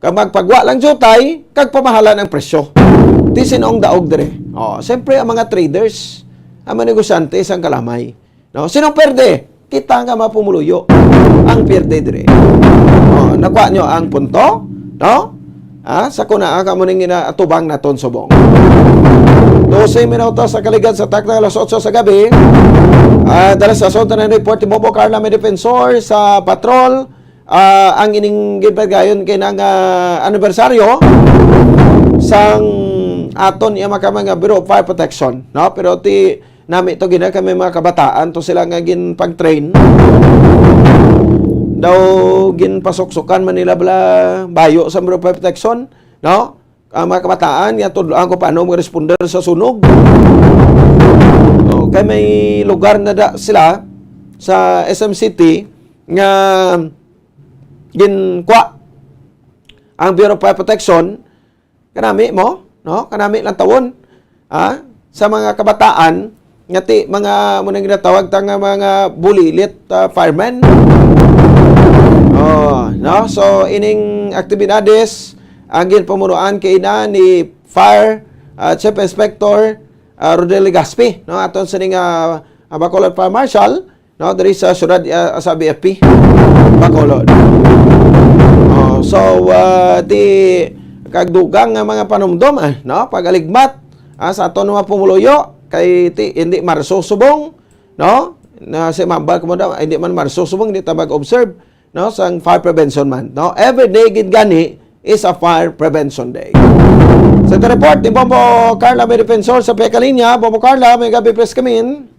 kag magpagwa lang jutay, kag pamahalan ang presyo. Ti sinong daog dire? O, siyempre ang mga traders, ang mga negosyante sang kalamay. No? Sinong perde? Kita nga mga pumuluyo ang perde dire. O, nakuha nyo ang punto? No? Ah, sa kuna, ah, kamo ning ginaatubang naton subong. Dose minutos sa kaligad sa takna alas otso sa gabi. Ah, dala sa asunto na report ni Bobo Carla, may defensor sa patrol. Ah, ang ining gipagayon kay nang, ah, anibersaryo sang aton iya maka mga Bureau of Fire Protection, no? Pero ti nami to gina kami mga kabataan to sila nga ginpag-train. Daw ginpasuksukan man nila bala bayo sa Bureau of Fire Protection, no? Ang mga kabataan, nga tudloan ko paano mag-responder sa sunog. O, kay may lugar na da sila sa S M City nga ginkwa ang Bureau of Fire Protection, kanami mo, no? Kanami lang tawon, ha? Sa mga kabataan, nga ti, mga, mo nang ginatawag ta nga mga bulilit, ah, firemen. Oh, no? So, ining aktibidades, ang ginpamunuan kay na ni Fire, ah, Chief Inspector, ah, Rodel Legaspi, no? Aton sining, ah, ah, Bacolod Fire Marshal, no? Diri sa syudad, ah, sa B F P, Bacolod. Oh, so, ah, ti, kag dugang nga mga panumdom, ah, no? Pag-aligmat, ah, sa aton mga pumuluyo, kay ti, hindi Marso subong, no? Na si Mambal ko mo daw, hindi man Marso subong, hindi ta mag-observe, no? Sang Fire Prevention Month, no? Every day gid gani is a Fire Prevention Day. Sa ito report ni Bombo Carla, may defensor sa Pekalinya. Bombo Carla, may gabi, please come in.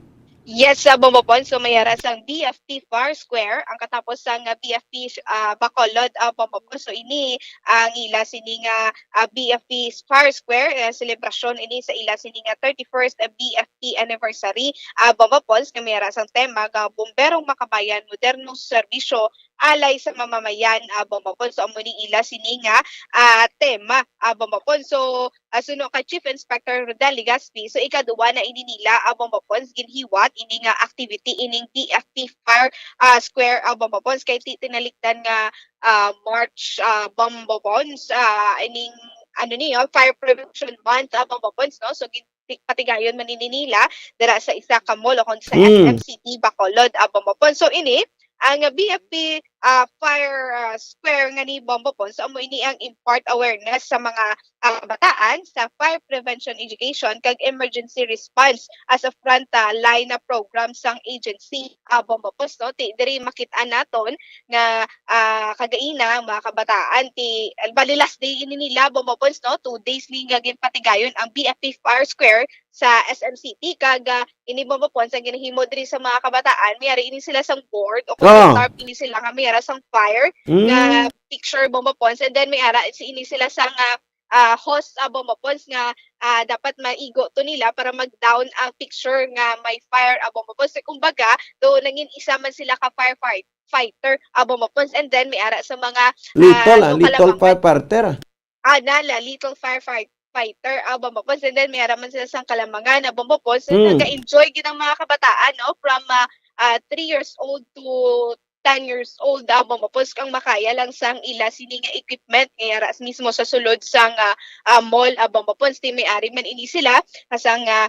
Yes, sa Bombo Pon. So, may ara sang B F P Fire Square, ang katapos sang, ah, B F P, ah, Bacolod, ah, Bombo Pon. So, ini ang ila sini nga, ah, B F P Fire Square, eh, selebrasyon ini sa ila sini nga thirty-first B F P anniversary, ah, Bombo Pon. Nga may ara sang tema nga Bomberong Makabayan, Modernong Serbisyo, Alay sa Mamamayan, ah, Bombo Pon. So, amo ni ila sini nga, ah, tema, ah, Bombo Pon. So, ah, suno kay Chief Inspector Rodel Legaspi, so ikaduwa na ini nila, ah, Bombo Pon, ginhiwat ini nga activity ining B F P Fire, ah, Square, ah, Bombo Pon, kay ti-, tinalikdan nga, ah, March, ah, Bombo Pon, ah, ining, ano ni, oh, Fire Prevention Month, ah, Bombo Pon, no? So, gin-, ti-, patigayon man ini nila dira sa isa ka mall o kon sa Mm. S M City Bacolod, ah, Bombo Pon. So, ini ang, ah, B F P ah, fire, ah, square nga ni Bombo Pons, amo ini ang impart awareness sa mga, ah, kabataan sa fire prevention education kag emergency response as a front, ah, line na program sang agency, ah, Bombo Pons, no? Ti, diri makit-an naton nga, ah, kagaina, mga kabataan, ti, bali last day ini nila, Bombo Pons, no? Two days ni nga ginpatigayon ang B F P Fire Square sa S M City, kag, ah, ini, Bombo Pons, ang ginahimo diri sa mga kabataan, may ara ini sila sang board o kung Ah. tarp ini sila nga may ara sang fire nga Mm. picture, Bombo Pons, and then may ara si ini sila sang, ah, ah, hose, ah, Bombo Pons, nga, ah, dapat maigo to nila para mag-down ang picture nga may fire, ah, Bombo Pons. So, kumbaga, do nangin isa man sila ka firefight fighter, ah, Bombo Pons, and then may ara sa mga, Little, ah, ah, so, little kalamang firefighter, ah. Ah, nala, little firefight-, fighter, ah, Bombo Pons. And then, may ara man sila sang kalamangan, ah, Bombo Pons. And Hmm. nag-enjoy gid ang mga kabataan, no? From, ah, ah, three years old to ten years old, ah, Bombo Pons, ang makaya lang sang ila sini nga equipment, nga ara mismo sa sulod sang, ah, ah, mall, ah, Bombo Pons. Ti may ari man ini sila, ah, sang, ah,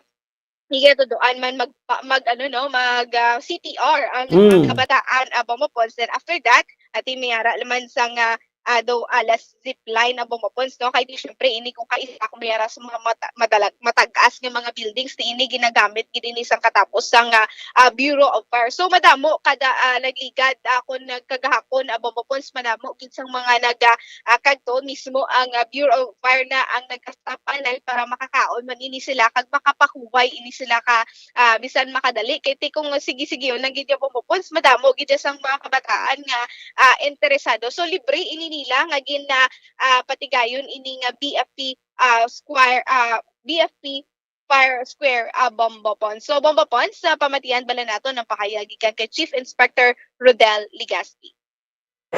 Sige, tuduan man mag, pa, mag, ano, no, mag, ah, C P R ang mga Mm. kabataan, ah, Bombo Pons. Then after that, ati may ara naman sang, ah, ah, daw, ah, last zip line, ah, Bombo Pons, no? Kay di, syempre, ini kung kaisa, kung may ara sa mga mata-, madalag-, matag-as nga mga buildings, ni ini ginagamit gid ini sang katapos sang, ah, ah, Bureau of Fire. So, madamo kada, ah, nagligad, ah, kung nagkagahapon, ah, Bombo Pons, madamo gid sang mga nag, ah, ah, kagto mismo ang, ah, Bureau of Fire na ang nag-stop anay para makakaon man ini sila kag makapahuway ini sila ka, ah, bisan makadali. Kay ti kung sige-sige, unang gid yung Bombo Pons, madamo gid sang mga kabataan nga, ah, interesado. So, libre ini nila nga gin, ah, ah, patigayon ini nga B F P, ah, Square, ah, B F P Fire Square, ah, Bombo Pons. So, Bombo Pons, sa pamatian bala nato ng pahayag gikan kay Chief Inspector Rodel Ligaspi.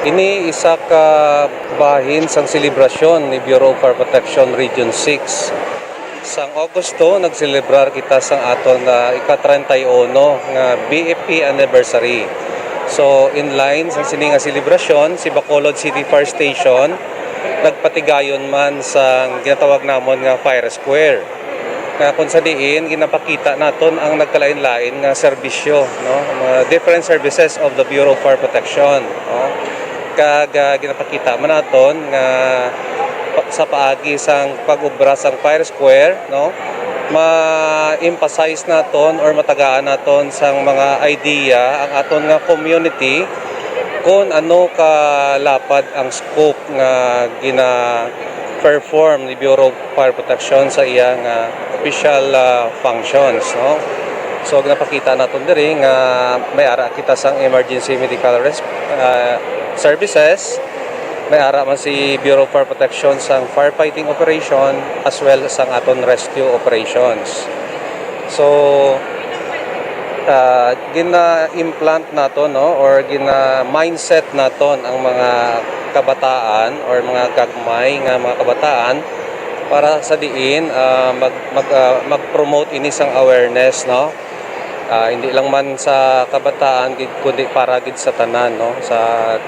Ini isa ka bahin sang selebrasyon ni Bureau of Fire Protection Region six. Sang Agosto, nagselebrar kita sang aton, ah, ika-treinta y uno nga B F P anniversary. So, in line sa sini nga selebrasyon, si Bacolod City Fire Station nagpatigayon man sang ginatawag namon nga Fire Square, nga kung sa diin ginapakita naton ang nagkalain-lain nga serbisyo, no? Mga different services of the Bureau of Fire Protection, no? Kag, ah, ginapakita man naton nga pa, sa paagi sang pag-obra sang Fire Square, no? Ma-emphasize naton or matagaan naton sang mga idea ang aton nga community kung ano kalapad ang scope nga gina-perform ni Bureau of Fire Protection sa iya nga official, ah, functions, no? So, ginapakita naton diri nga may ara kita sang emergency medical res-, ah, services, may ara man si Bureau of Fire Protection sang firefighting operation as well sang aton rescue operations. So, ah, gina-implant naton, no, or gina-mindset naton ang mga kabataan or mga gagmay nga mga kabataan para sa diin, ah, mag, mag, ah, mag-promote ini sang awareness, no? Ah, hindi lang man sa kabataan gid, kundi para gid sa tanan, no, sa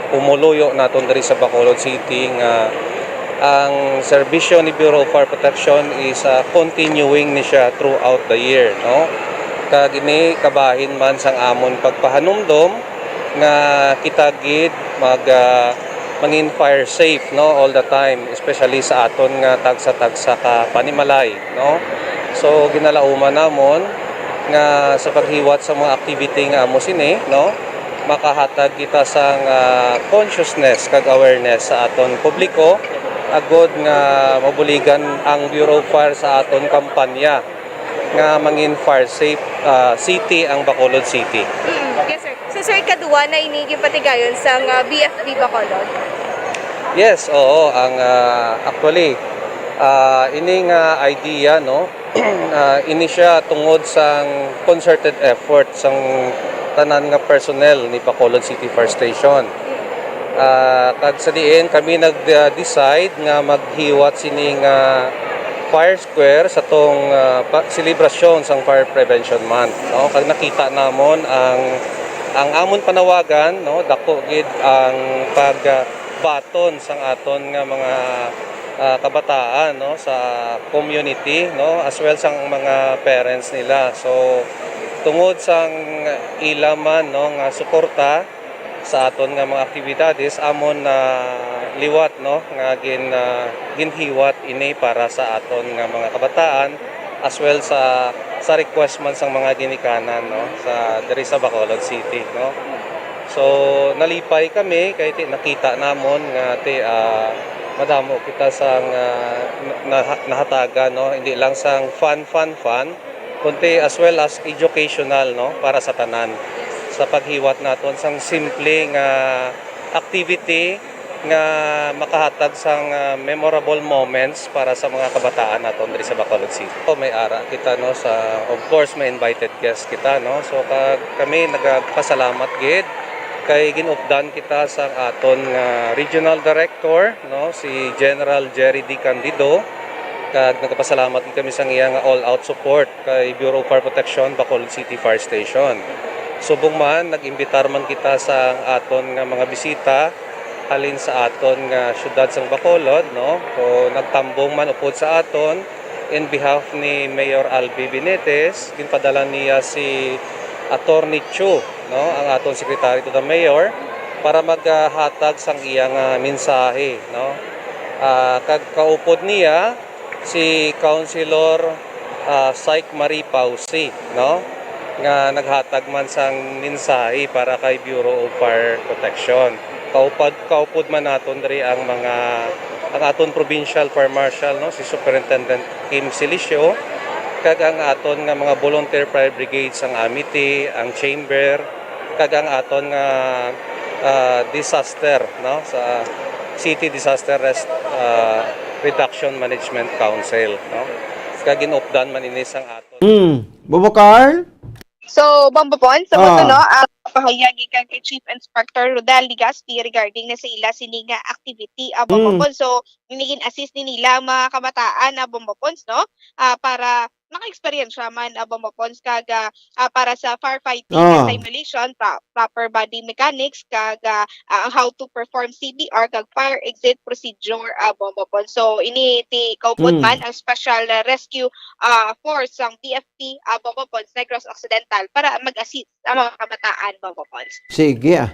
pumuluyo naton diri sa Bacolod City nga ang serbisyo ni Bureau of Fire Protection is, ah, continuing ni siya throughout the year, no? Kag ini kabahin man sang amon pagpahanumdom nga kita gid mag, ah, mangin fire safe, no, all the time, especially sa aton nga tagsa-tagsa ka panimalay, no? So, ginalauman namon nga sa paghiwat sa mga activity nga amo sini, no, makahatag kita sang, ah, consciousness kag awareness sa aton publiko, agod nga mabuligan ang Bureau of Fire sa aton kampanya nga mangin fire safe, ah, city ang Bacolod City. Mm, yes, sir. So, sir, ikaduwa na ini ginpatigayon sang, ah, B F B Bacolod? Yes, oo. Ang, ah, actually, ah, ini nga idea, no, ah, ini siya tungod sang concerted effort sang tanan nga personnel ni Bacolod City Fire Station. Ah, kag sa diin kami nag, ah, decide nga maghiwat sini nga fire square sa tong, ah, pa, selebrasyon sang Fire Prevention Month, no? Kag nakita namon ang, ang amon panawagan, no, dako gid ang pag, ah, baton sang aton nga mga, ah, kabataan, no, sa community, no, as well sang mga parents nila. So, tungod sang ila man, no, nga suporta, Sa aton nga mga aktibidades, amon na liwat, no, nga gin-, ah, ginhiwat ini para sa aton nga mga kabataan, as well sa, sa request man sang mga ginikanan, no, sa, diri sa Bacolod City, no. So, nalipay kami kay ti-, nakita namon nga ti-, ah, madamo kita sang, ah, na-, nahatagan, no, hindi lang sang fun, fun, fun, kundi as well as educational, no, para sa tanan, sa paghiwat naton sang simple nga activity nga makahatag sang, ah, memorable moments para sa mga kabataan naton diri sa Bacolod City. O, may ara kita, no, sa, of course, may invited guest kita, no. So, ka-, kami nagapasalamat gid kay ginupdan kita sa aton nga regional director, no, si General Jerry D. Candido, kag nagapasalamat gid kami sa iya nga all-out support kay Bureau of Fire Protection, Bacolod City Fire Station. Subong man, nag-imbitar man kita sa aton nga mga bisita halin sa aton nga siyudad sang Bacolod, no? O nagtambong man upod sa aton, in behalf ni Mayor Albi Benitez, ginpadala niya si Attorney Chu, no, ang aton Secretary to the Mayor, para maghatag sang iya nga mensahe, no? Ah, kag kaupod niya, si Councilor, ah, Syke Marie Pausi, no, nga naghatag man sang mensahe para kay Bureau of Fire Protection. Kaupad, kaupod man naton diri ang mga, ang aton Provincial Fire Marshal, no, si Superintendent Kim Silicio, kag ang aton nga mga volunteer fire brigades, ang Amity, ang Chamber, kag ang aton nga, ah, disaster, no, sa City Disaster Res-, ah, Reduction Management Council, no? Kag ginupdan man ini sang aton. Hmm. Bobo Carl? So, Bombo Pons, sa Ah. Boto, no, ang pahayag gikan kay Chief Inspector Rodel Legaspi regarding na sa ila sini nga activity, ah, Bombo Mm. Pons. So, nagin-assist ni nila ang mga kabataan, ah, Bombo Pons, no? Ah, para maka-eksperyensya man, ah, Bombo Pons, kag, ah, ah, para sa firefighting Ah. simulation, pra-, proper body mechanics, kag, ah, ah, ang how to perform C P R kag fire exit procedure, ah, Bombo Pons. So, ini ti kaupod Mm. man ang Special Rescue, ah, Force sang B F P, ah, Bombo Pons, Negros Occidental para mag-assist sa mga kabataan, Bombo Pons. Sige, ah.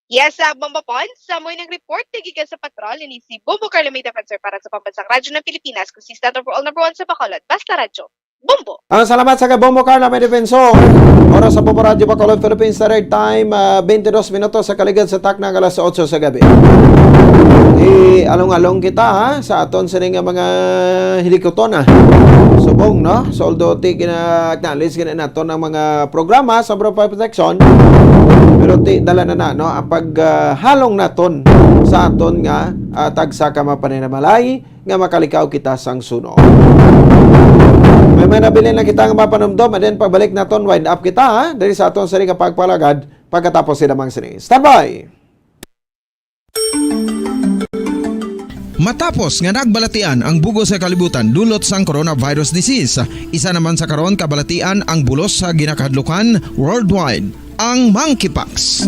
Yes, ah, Bombo Pons, sa mo nang report, gikan sa patrol, ini si Bombo Carlo May Defensor para sa Pambansang Radyo ng Pilipinas, consistent overall number one sa Bacolod. Basta Radyo. Bombo. Ang salamat sa kay Bombo Carla, may defensor. Oras sa Bombo Radyo Bacolod, Philippines Standard Time, ah, twenty-dos minutos sa kaligad sa takna nga alas otso sa gabi. Di along-along kita, ha, sa aton sini nga mga hilikuton, ha. Subong, no? So, although ti gina-acknowledge gina naton ang mga programa sa Bureau of Fire Protection, pero ti dala na na, no, ang paghalong naton sa aton nga, ah, tagsa ka mga paninamalay, nga makalikaw kita sang suno. May mga nabilin na kita nga mapanumdom, and then pagbalik naton, wind up kita, ha? Diri sa aton sini nga pagpalagad, pagkatapos sila mang sini. Standby! Matapos nga nagbalatian ang bugos sa kalibutan dulot sang coronavirus disease, isa naman sa karon kabalatian ang bulos sa ginakahadlukan worldwide, ang monkeypox.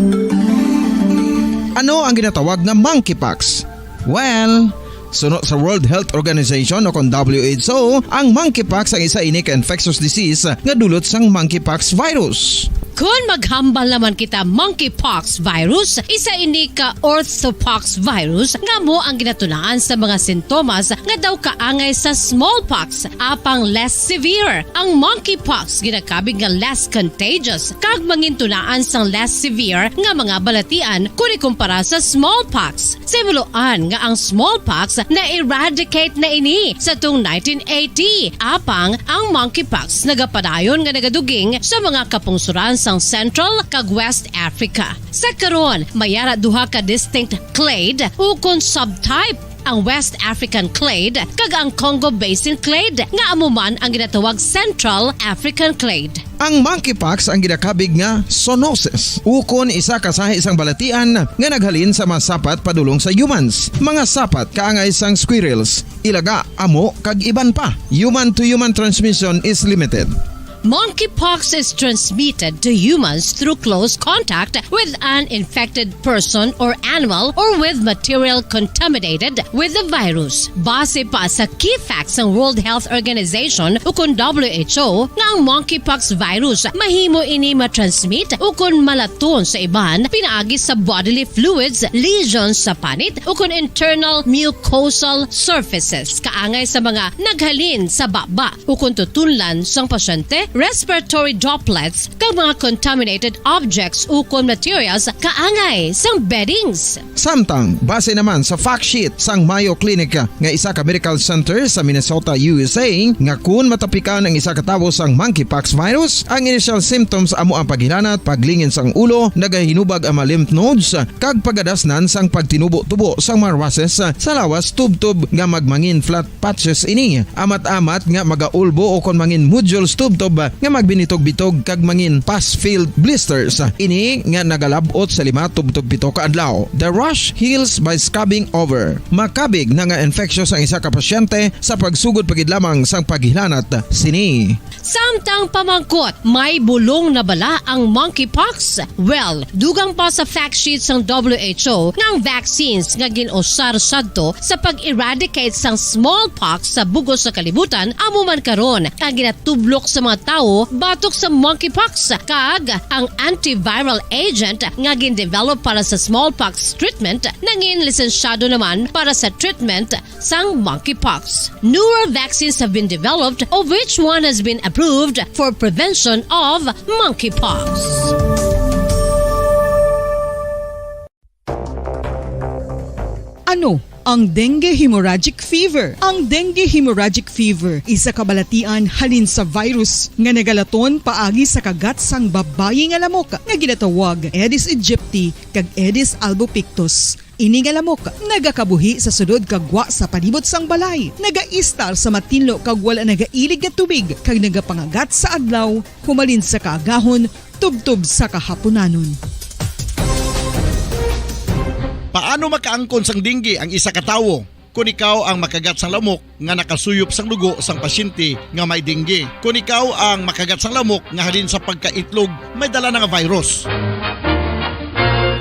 Ano ang ginatawag nga monkeypox? Well, suno sa World Health Organization o kon W H O, ang monkeypox ang isa ini ka infectious disease nga dulot sang monkeypox virus. Kon maghambal naman kita monkeypox virus, isa ini ka orthopox virus nga amo ang ginatunaan sa mga sintomas nga daw kaangay sa smallpox, apang less severe. Ang monkeypox ginakabig nga less contagious kag mangintunaan sang less severe nga mga balatian kon ikumpara sa smallpox. Simuloan nga ang smallpox na-eradicate na ini sa tung nineteen eighty, apang ang monkeypox nagapadayon nga nagaduging sa mga kapungsoran sang Central kag West Africa. Sa karon, may ara duha ka distinct clade ukon subtype, ang West African clade kag ang Congo Basin clade, nga amo man ang ginatawag Central African clade. Ang monkeypox ang ginakabig nga zoonosis, ukon isa ka sahi sang balatian nga naghalin sa mga sapat padulong sa humans, mga sapat kaangay sang squirrels, ilaga, amo, kag iban pa. Human to human transmission is limited. Monkeypox is transmitted to humans through close contact with an infected person or animal or with material contaminated with the virus. Base pa sa key facts sang World Health Organization ukon W H O nga ang monkeypox virus mahimo ini matransmit ukon malaton sa iban pinaagi sa bodily fluids, lesions sa panit ukon internal mucosal surfaces kaangay sa mga naghalin sa baba ukon tutunlan sang pasyente, respiratory droplets, kag mga contaminated objects ukon materials kaangay sang beddings. Samtang, base naman sa fact sheet sang Mayo Clinic nga isa ka medical center sa Minnesota, U S A, nga kun matapikan ang isa ka tawo sang monkeypox virus, ang initial symptoms amo ang paghilanat, paglingin sang ulo, nagahinubag ang mga lymph nodes, kag pagadasnan sang pagtinubo-tubo sang mga rushes sa lawas tubtob nga magmangin flat patches ini, amat-amat nga magaulbo ukon mangin nodules tubtob nga magbinitog-bitog kag mangin pus-filled blisters ini nga nagalab-ot sa lima tubtob pito ka adlaw. The rash heals by scabbing over. Makabig na nga infectious ang isa ka pasyente sa pagsugod pa gid lamang sang paghilanat sini. Samtang pamangkot, may bulong na bala ang monkeypox? Well, dugang pa sa fact sheet sang W H O nga ang vaccines nga gin-usar sadto sa pag-eradicate sang smallpox sa bug-os nga kalibutan amo man karon ang ginatublok sa mga tawo batok sa monkeypox, kag ang antiviral agent nga gin-develop para sa smallpox treatment nangin lisensyado naman para sa treatment sang monkeypox. Newer vaccines have been developed, of which one has been approved for prevention of monkeypox. Ano ang dengue hemorrhagic fever? Ang dengue hemorrhagic fever isa ka balatian halin sa virus nga nagalaton paagi sa kagat sang babayi nga lamok nga ginatawag Aedes aegypti kag Aedes albopictus. Ini nga lamok nagakabuhi sa sulod kag gwa sa palibot sang balay, nagaistar sa matinlo kag wala nagailig nga tubig, kag nagapangagat sa adlaw humalin sa kaagahon tubtob sa kahapunanon. Paano makaangkon sang dengue ang isa ka tawo? Kon ikaw ang makagat sang lamok nga nakasuyop sang dugo sang pasyente nga may dengue. Kon ikaw ang makagat sang lamok nga halin sa pagkaitlog may dala na nga virus.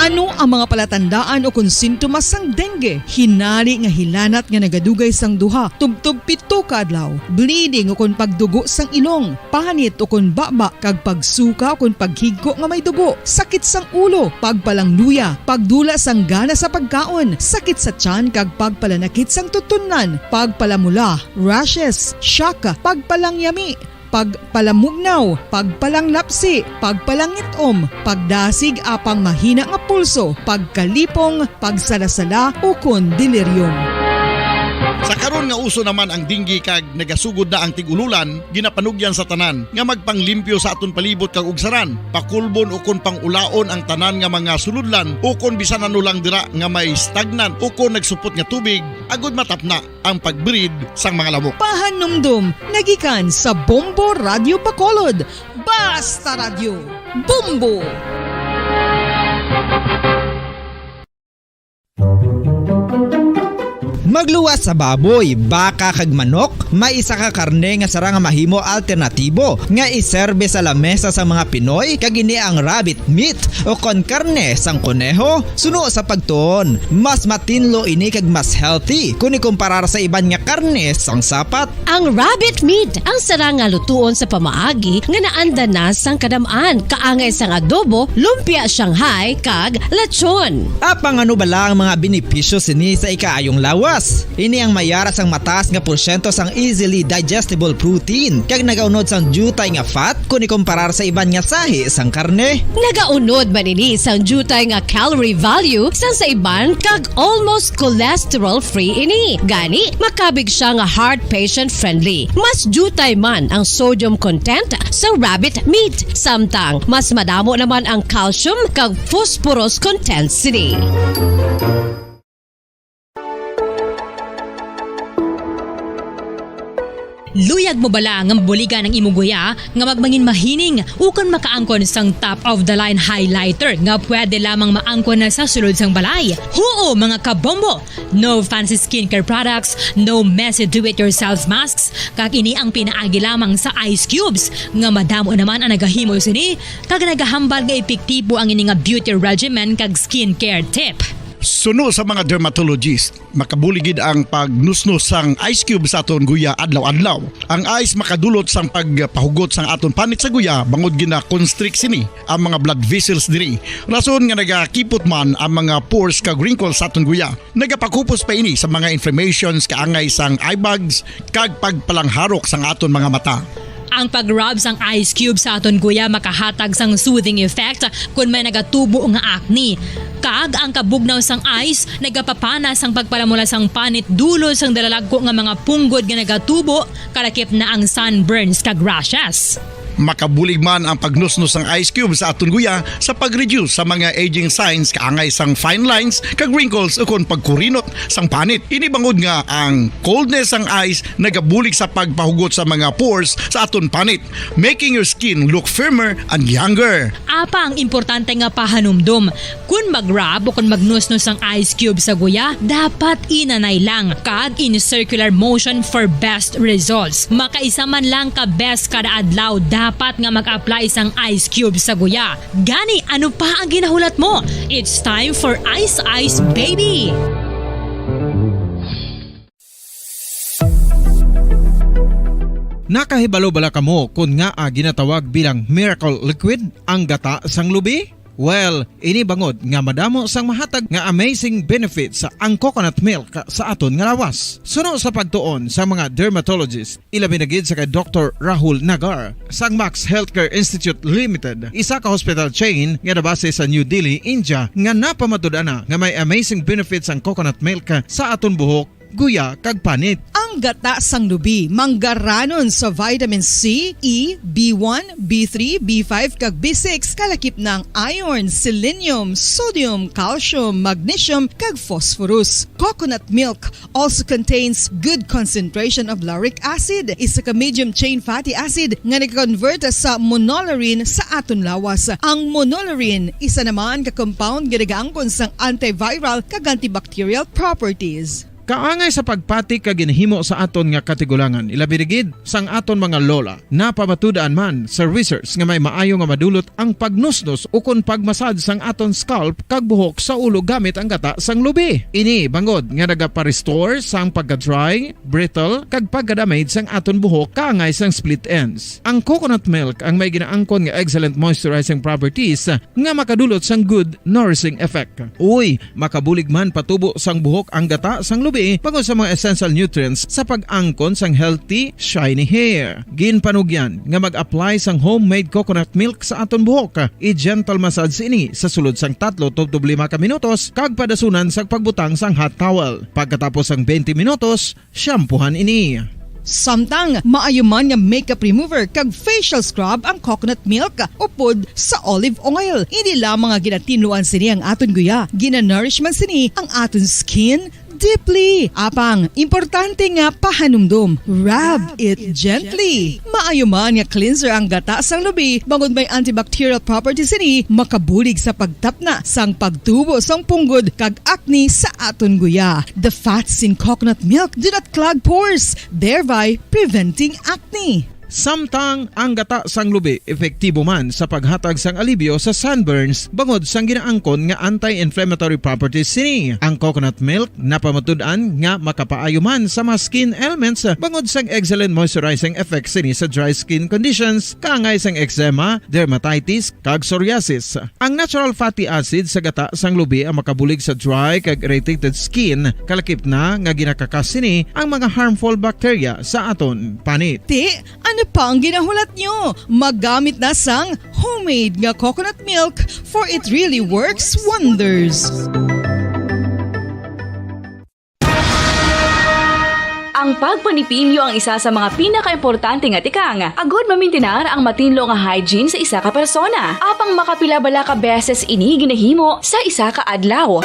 Ano ang mga palatandaan ukon sintomas sang dengue? Hinari nga hilanat nga nagadugay sang duha tubtob pito ka adlaw, bleeding ukon pagdugo sang ilong, panit ukon baba, kag pagsuka ukon paghigko nga may dugo, sakit sang ulo, pagpalangluya, pagdula sang gana sa pagkaon, sakit sa tiyan kag pagpalanakit sang tutunlan, pagpalamula, rashes, shock, pagpalangyami, pagpalamugnaw, pagpalanglapsi, pagpalangit-om, pagdasig apang mahina nga pulso, pagkalipong, pagsalasala, ukon delirium. Sa karon nga uso naman ang dengue kag nagasugod na ang tig-ululan, ginapanugyan sa tanan nga magpanglimpyo sa aton palibot kag ugsaran, pakulbon ukon pang-ulaon ang tanan nga mga sulodlan ukon bisan ano lang dira nga may stagnant ukon nagsupot nga tubig, agod matapna ang pag-breed sang mga lamok. Pahanumdom nagikan sa Bombo Radio Bacolod. Basta Radyo, Bombo! Magluwas sa baboy, baka kag manok, may isa ka karne nga sarang nga mahimo alternatibo nga iserbe sa lamesa sang mga Pinoy, kag ini ang rabbit meat o kon karne sang kuneho. Suno sa pagtuon, mas matinlo ini kag mas healthy kon ikumparar sa iban nga karne sang sapat. Ang rabbit meat ang sarang nga lutuon sa pamaagi nga naanda na sang kadam-an, kaangay sang adobo, lumpia Shanghai, kag lechon. Apang ano bala ang mga benepisyo sini sa ikaayong lawas? Ini ang may ara sang mataas nga porsyento sang easily digestible protein, kag nagaunod sang diutay nga fat kon ikumparar sa iban nga sahi sang karne. Nagaunod man ini sang diutay nga calorie value sang sa iban, kag almost cholesterol-free ini. Gani, makabig siya nga heart patient-friendly. Mas diutay man ang sodium content sa rabbit meat, samtang mas madamo naman ang calcium kag phosphorus content sini. Luyag mo bala nga mabuligan ang imo guya nga magmangin mahining ukon makaangkon sang top of the line highlighter nga pwede lamang maangkon na sa sulod sang balay? Huo, mga kabombo! No fancy skincare products, no messy do-it-yourself masks, kag ini ang pinaagi lamang sa ice cubes nga madamo naman ang nagahimo sini kag nagahambal nga epektibo ang ini nga beauty regimen kag skincare tip. Suno sa mga dermatologist, makabulig gid ang pagnusnos sang ice cube sa aton guya adlaw-adlaw. Ang ice makadulot sang pagpahugot sang aton panit sa guya bangod gina-constrict sini ang mga blood vessels diri. Rason nga nagakipot man ang mga pores kag wrinkles sa aton guya. Nagapakupos pa ini sa mga inflammations kaangay sang eye bags kag pagpalangharok sang aton mga mata. Ang pag-rub sang ice cube sa aton guya makahatag sang soothing effect kon may nagatubo nga acne. Kag ang kabugnaw sang ice nagapapana sang pagpalamula sang panit dulot sang dalalagko nga mga punggod nga nagatubo, kalakip na ang sunburns kag rashes. Makabulig man ang pagnusnos sang ice cube sa aton guya sa pag-reduce sa mga aging signs kaangay sang fine lines kag wrinkles ukon pagkurinot sang panit. Ini bangod nga ang coldness sang ice nagabulig sa pagpahugot sa mga pores sa aton panit, making your skin look firmer and younger. Apang importante nga pahanumdom, kon mag-rub o kon magnusnos ang ice cube sa guya, dapat inanay lang kag in circular motion for best results. Makaisa man lang ka beses kada adlaw dapat nga mag-apply sang ice cube sa guya. Gani, ano pa ang ginahulat mo? It's time for Ice Ice Baby! Nakahibalo bala kamo kon ngaa ginatawag bilang miracle liquid ang gata sang lubi? Well, ini bangod nga madamo sang mahatag nga amazing benefits ang coconut milk sa aton nga lawas. Suno sa pagtuon sa mga dermatologist, ilabi na gid sa kay Doktor Rahul Nagar sang Max Healthcare Institute Limited, isa ka hospital chain nga nabase sa New Delhi, India, nga napamatud-an na nga may amazing benefits ang coconut milk sa aton buhok, guya, kag panit. Ang gata sang lubi manggaranon sa vitamin C, E, B one, B three, B five, kag B six, kalakip na ang iron, selenium, sodium, calcium, magnesium, kag phosphorus. Coconut milk also contains good concentration of lauric acid, isa ka medium chain fatty acid nga nag-convert sa monolaurin sa aton lawas. Ang monolaurin isa naman ka compound nga nagaangkon sang antiviral kag antibacterial properties. Kaangay sa pagpati kag ginahimo sa aton nga katigulangan, ilabi na gid sang aton mga lola, napamatud-an man sa research nga may maayo nga madulot ang pagnusnos ukon pagmasad sang aton scalp kag buhok sa ulo gamit ang gata sang lubi. Ini bangod nga nagapa-restore sang pagka-dry, brittle, kag pagka-damage sang aton buhok kaangay sang split ends. Ang coconut milk ang may ginaangkon nga excellent moisturizing properties nga makadulot sang good nourishing effect. Uy, makabulig man patubo sang buhok ang gata sang lubi bangod sa mga essential nutrients sa pag-angkon sang healthy, shiny hair. Ginpanugyan nga mag-apply sang homemade coconut milk sa aton buhok. I-gentle massage ini sa sulod sang tatlo tubtob lima ka minutos kag padasunan sang pagbutang sang hot towel. Pagkatapos sang twenty minutos, shampoohan ini. Samtang maayo man nga makeup remover kag facial scrub ang coconut milk upod sa olive oil. Hindi lamang nga ginatinluan sini ang aton guya, ginanourish man sini ang aton skin deeply. Apang, importante nga pahanumdom, rub it gently. Maayo man nga cleanser ang gata sang lubi bangod may antibacterial properties sini, makabulig sa pagtapna sang pagtubo sang punggod kag acne sa aton guya. The fats in coconut milk do not clog pores, thereby preventing acne. Samtang ang gata sang lubi epektibo man sa paghatag sang alibyo sa sunburns bangod sang ginaangkon nga anti-inflammatory properties sini. Ang coconut milk napamatud-an nga makapaayo man sa mga skin ailments bangod sang excellent moisturizing effects sini sa dry skin conditions kaangay sang eczema, dermatitis, kag psoriasis. Ang natural fatty acid sa gata sang lubi ang makabulig sa dry kag irritated skin, kalakip na nga ginakakas sini ang mga harmful bacteria sa aton panit. Ti, ano pa ang ginahulat nyo? Magamit na sang homemade nga coconut milk, for it really works wonders. Ang pagpanipilyo ang isa sa mga pinakaimportante nga tikang agud mamintinar ang matinlo nga hygiene sa isa ka persona. Apang makapila bala ka beses ini ginahimo sa isa ka adlaw?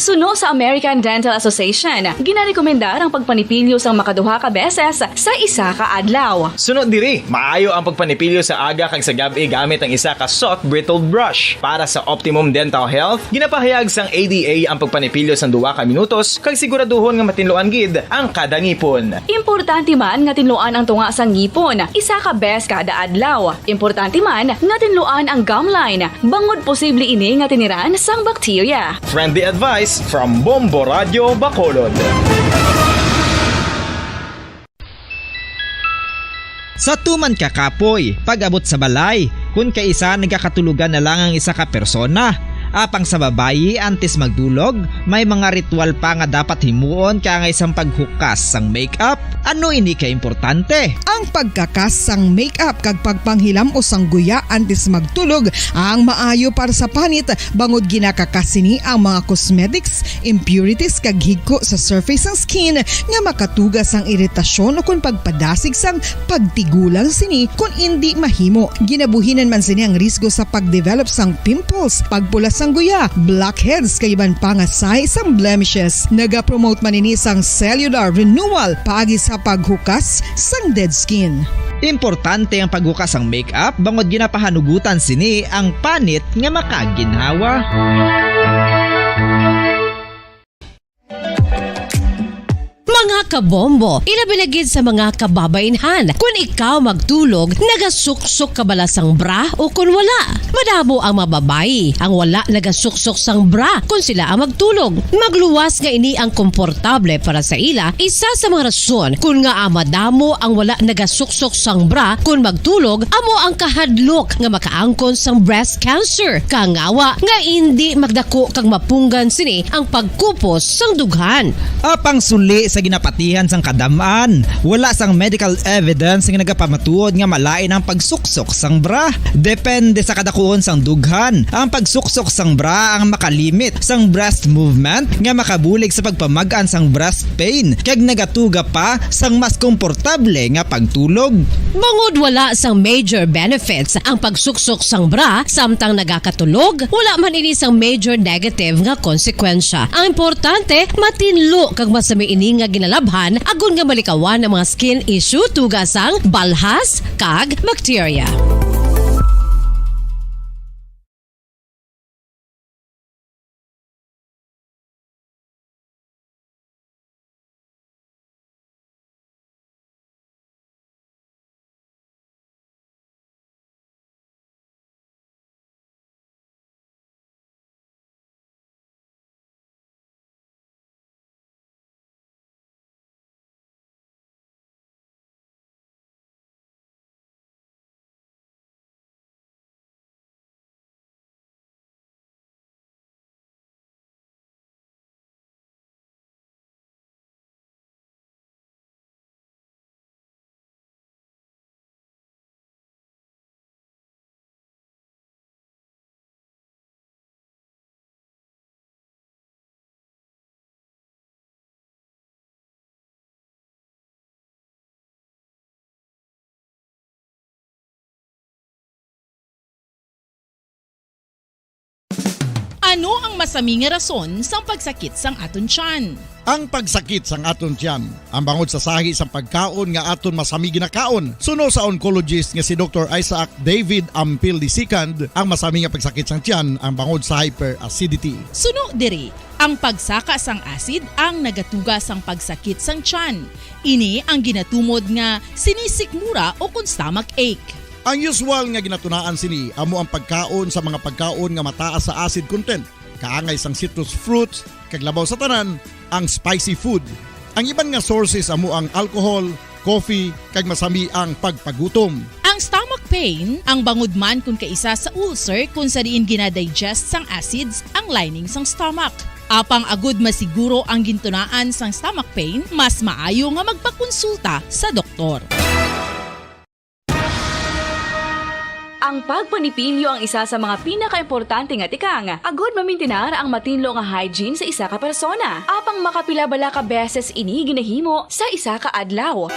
Suno sa American Dental Association, ginarekomendar ang pagpanipilyo sang makaduha ka beses sa isa ka adlaw. Suno diri, maayo ang pagpanipilyo sa aga kag sa gab-i gamit ang isa ka soft bristled brush. Para sa optimum dental health, ginapahayag sang A D A ang pagpanipilyo sang duha ka minutos kag siguraduhon nga matinluan gid ang kada ngipon. Importante man nga tinluan ang tunga sang ngipon isa ka bes kada adlaw. Importante man nga tinluan ang gum line, bangod posible ini nga tiniran sang bakterya. Friendly advice from Bombo Radio Bacolod. Sa tuman ka kapoy, pag-abot sa balay, kun kaisa nagakatulogan na lang ang isa ka persona. Apang sa babayi, antes magdulog, may mga ritual pa nga dapat himuon kaangay sang paghukas sang makeup. Ano ini ka importante? Ang pagkakas sang makeup kag pagpanghilam-os sang guya antes magtulog ang maayo para sa panit, bangod ginakakas sini ang mga cosmetics, impurities kag higko sa surface sang skin nga makatuga sang iritasyon ukon pagpadasig sang pagtigulang sini kon indi mahimo. Ginabuhinan man sini ang risgo sa pagdevelop sang pimples, pagpula sang guya, blackheads kag iban pa nga sahi sang blemishes. Nagapromote man ini sang cellular renewal paagi sa paghukas sang dead skin. Importante ang paghukas sang makeup bangod ginapahanugutan sini ang panit nga makaginhawa. Mga kabombo, ilabi na gid sa mga kababainhan, kun ikaw magtulog, nagasuksok ka bala sang bra o kun wala? Madamo ang mga babayi ang wala nagasuksok sang bra kun sila ang magtulog. Magluwas nga ini ang komportable para sa ila, isa sa mga rason kun ngaa madamo ang wala nagasuksok sang bra kun magtulog, amo ang kahadlok nga makaangkon sang breast cancer. Kangawa nga indi magdako kag mapunggan sini ang pagkupos sang dughan. Apang suli sa ginapatihan sang kadam-an, wala sang medical evidence nga nagapamatuod nga malain ang pagsuksok sang bra. Depende sa kadakuon sang dughan, ang pagsuksok sang bra ang makalimit sang breast movement nga makabulig sa pagpamag-an sang breast pain kag nagatuga pa sang mas komportable nga pagtulog. Bangod wala sang major benefits ang pagsuksok sang bra samtang nagakatulog, wala man ini sang major negative nga konsekwensya. Ang importante, matinlo kag masami ini nga ginalabhan agod nga malikawan ang mga skin issue tuga sang balhas kag bakterya. Ano ang masami nga rason sang pagsakit sang aton tiyan? Ang pagsakit sang aton tiyan, ang bangod sa sahi sang pagkaon nga aton masami ginakaon. Suno sa oncologist nga si Doktor Isaac David Ampil the second, ang masami nga pagsakit sang tiyan ang bangod sa hyperacidity. Suno diri, ang pagsaka sang acid ang nagatuga sang pagsakit sang tiyan. Ini ang ginatumod nga sinisikmura o kon stomach ache. Ang usual nga ginatunaan sini amo ang pagkaon sa mga pagkaon nga mataas sa acid content, kaangay sang citrus fruits, kag labaw sa tanan, ang spicy food. Ang iban nga sources amo ang alcohol, coffee, kag masami ang pagpagutom. Ang stomach pain, ang bangod man kon kaisa sa ulcer kon sa diin ginadigest sang acids ang lining sang stomach. Apang agud masiguro ang gintunaan sang stomach pain, mas maayo nga magpakonsulta sa doktor. Ang pagpanipilyo ang isa sa mga pinakaimportante nga tikang agud mamintinar ang matinlo nga hygiene sa isa ka persona. Apang makapila bala ka beses ini ginahimo sa isa ka adlaw?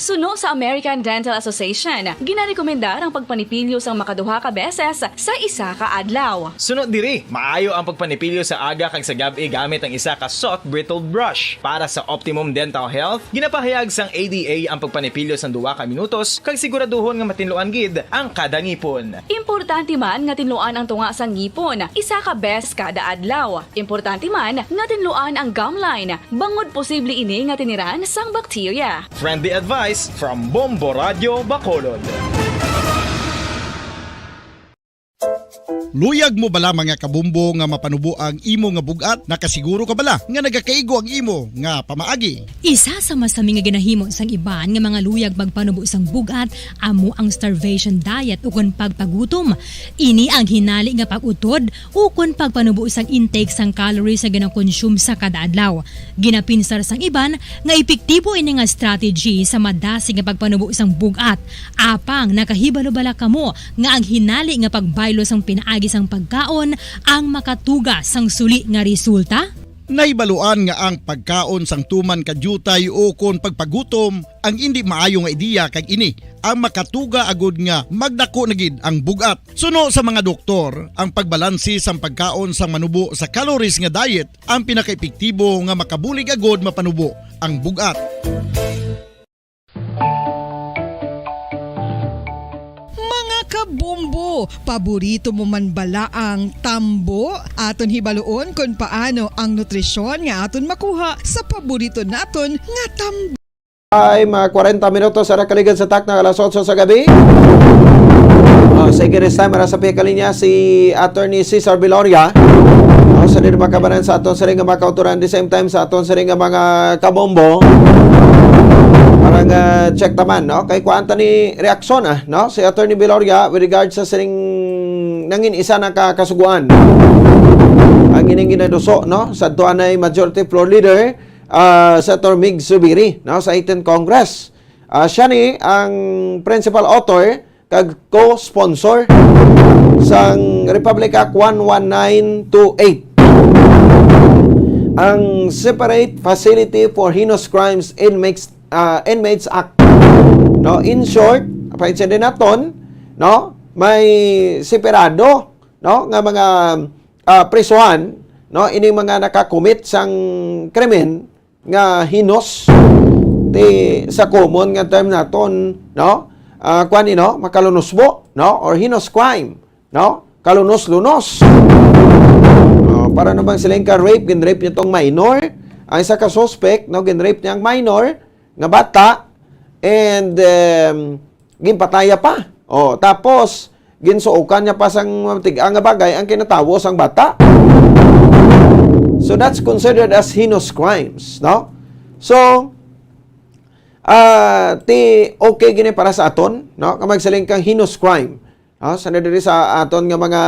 Suno sa American Dental Association, ginarekomendar ang pagpanipilyo sang makaduha ka beses sa isa ka adlaw. Suno diri, maayo ang pagpanipilyo sa aga kag sa gab-i gamit ang isa ka soft bristled brush. Para sa optimum dental health, ginapahayag sang A D A ang pagpanipilyo sang duha ka minutos kag siguraduhon nga matinluan gid ang kada ngipon. Importante man nga tinluan ang tunga sang ngipon isa ka beses kada adlaw. Importante man nga tinluan ang gum line, bangod posible ini nga tiniran sang bakterya. Friendly advice from Bombo Radio Bacolod. Luyag mo bala, mga kabombo, nga mapanubo ang imo nga bug-at? Nakasiguro ka bala nga nagakaigo ang imo nga pamaagi? Isa sa masami nga ginahimo sang iban nga mga luyag magpanubo sang bug-at amo ang starvation diet ukon pagpagutom. Ini ang hinali nga pag-utod ukon pagpanubo sang intake sang calories nga ginakonsume sa kada adlaw. Ginapinsar sang iban nga epektibo ini nga strategy sa madasig nga pagpanubo sang bug-at. Apang nakahibalo bala kamo nga ang hinali nga pagbaylo sang pinaagi sang pagkaon ang makatuga sang suli nga resulta? Nahibaluan nga ang pagkaon sang tuman ka diutay ukon pagpagutom ang indi maayo nga ideya, kag ini ang makatuga agud nga magdako na gid ang bug-at. Suno sa mga doktor, ang pagbalanse sang pagkaon sang manubo sa calories nga diet ang pinakaepektibo nga makabulig agud mapanubo ang bug-at. Mga kabombo, paborito mo man bala ang tambo? Aton hibaluon kon paano ang nutrisyon nga aton makuha sa paborito naton nga tambo. Ay, mga kwarenta minutos sa nakaligid sa takna alas otso sa gabi. Oh, sige, this time, ara sa pihak linya si Attorney Cesar Viloria. Oh, sa din makabanan sa aton siring nga mga kauturan, the same time sa aton siring nga mga kabombo. Para nga check taman, no? Kay kuan ta ni reaksyon, ah, no? Si Attorney Viloria with regard sa siring nangin isa na ka kasuguan. Ang ining ginaduso, no? Sa tuanay majority floor leader, ah, Senator Mig Zubiri, no, sa eighteenth Congress. Ah, siya ni ang principal author kag co-sponsor sang Republic Act one one nine two eight, ang Separate Facility for Heinous Crimes Inmates, ah, Inmates Act. No, in short, paintindihan naton, no, may separado, no, nga mga, ah, prisuhan, no, ining mga nakakomit sang krimen nga hinos, ti sa common nga term naton, no? Ah, kuan ni, no? Makalunusbo, no? Or heinous crime, no? Kalunos-lunos. Oh, para naman sila yung ka-rape, gin-rape niya tong minor. Ang isa ka suspect, no, gin-rape niya ang minor nga bata, and, um, ginpataya pa. Oh, tapos, ginsuokan niya pa sang matig-a nga bagay ang kinatawo sang bata. So that's considered as heinous crimes, no? So, ah, ti okay gini para sa aton, no? Kung magsiling kang heinous crime, no? Sa na diri sa aton nga mga,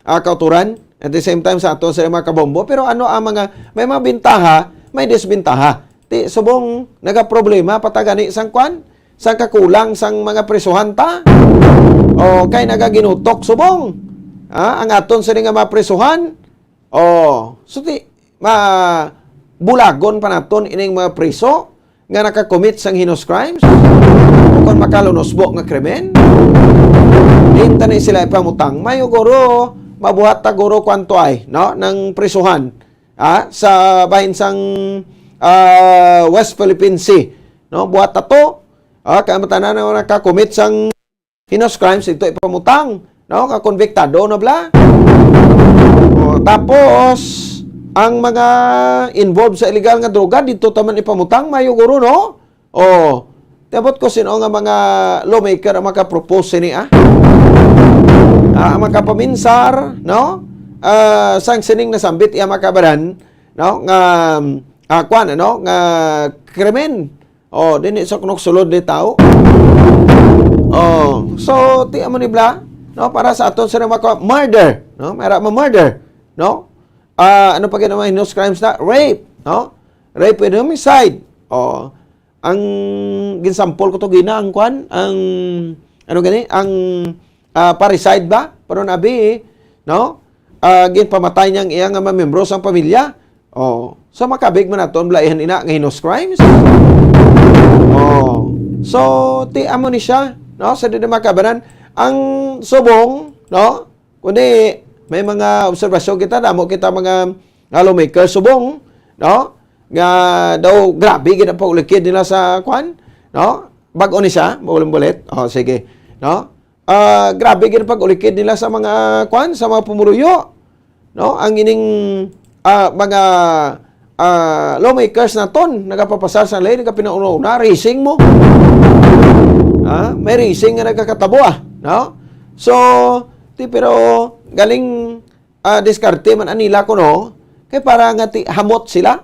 ah, kauturan, at the same time sa aton sa mga kabombo, pero ano ang mga, may mga bintaha, may disbintaha. Ti subong nagaproblema pa ta gani sang kwan, sang kakulang sang mga prisuhan ta. O kay nagaginutok subong, ah, ang aton sini nga mga prisuhan. O, so ti ma bulagon pa naton ining mga priso nga nakakommit sang heinous crimes o kon makalunosbo nga krimen. Di ta ni sila ipamutang. May guro, mabuhat ta guro kwanto ay, no, nang prisuhan, ah, sa bahin sang, ah, West Philippine Sea, no? Buhat ta to, ah, kay ang tanan nga nakakommit sang heinous crimes, ito ipamutang, no? Kakonbiktado na bala. O, tapos, ang mga involved sa illegal nga droga, dito taman ipamutang, may guro, no? O, tiabot ko sino nga mga lawmaker ang makapropose sini, ah? Ah, ang makapaminsar, no? Ah, sang sining nasambit iya makabaran, no? Nga, ah, kwan, ano? Nga krimen. O, dini sa kunok sulod ni tao. O, so, ti amo ni bala, no? Para sa aton sa mga murder, no? May ra ma-murder, no? Ah, ano pa gid ang mga heinous crimes na? Rape, no? Rape with homicide. O, ang ginsampol ko to gina, ang kwan, ang, ano gani, ang, ah, parricide ba? Pero nabi, no? Ah, ginpamatay niya ang iya nga mga membro sang pamilya. O, so makabig man naton balaihan ina nga heinous crimes. O, So, ti amo ni siya, no? Sa di makabanan, ang subong, no? Kundi may mga obserbasyon kita, damo kita mga, ah, lawmaker subong, no? Nga daw grabe gid ang pag-ulikid nila sa kwan, no? Bag-o ni siya, bulit-bulit. Oh, sige, no? Ah, grabe gid ang pag-ulikid nila sa mga kwan, sa mga pumuluyo, no? Ang ining, ah, mga, ah, lawmakers naton nagapapasar sa ley, nagapinauna-una, racing mo. Ah, may racing nga nagakatabo, ah, no? So, ti, pero galing, ah, diskarte man anila kuno, kay para nga ti hamot sila,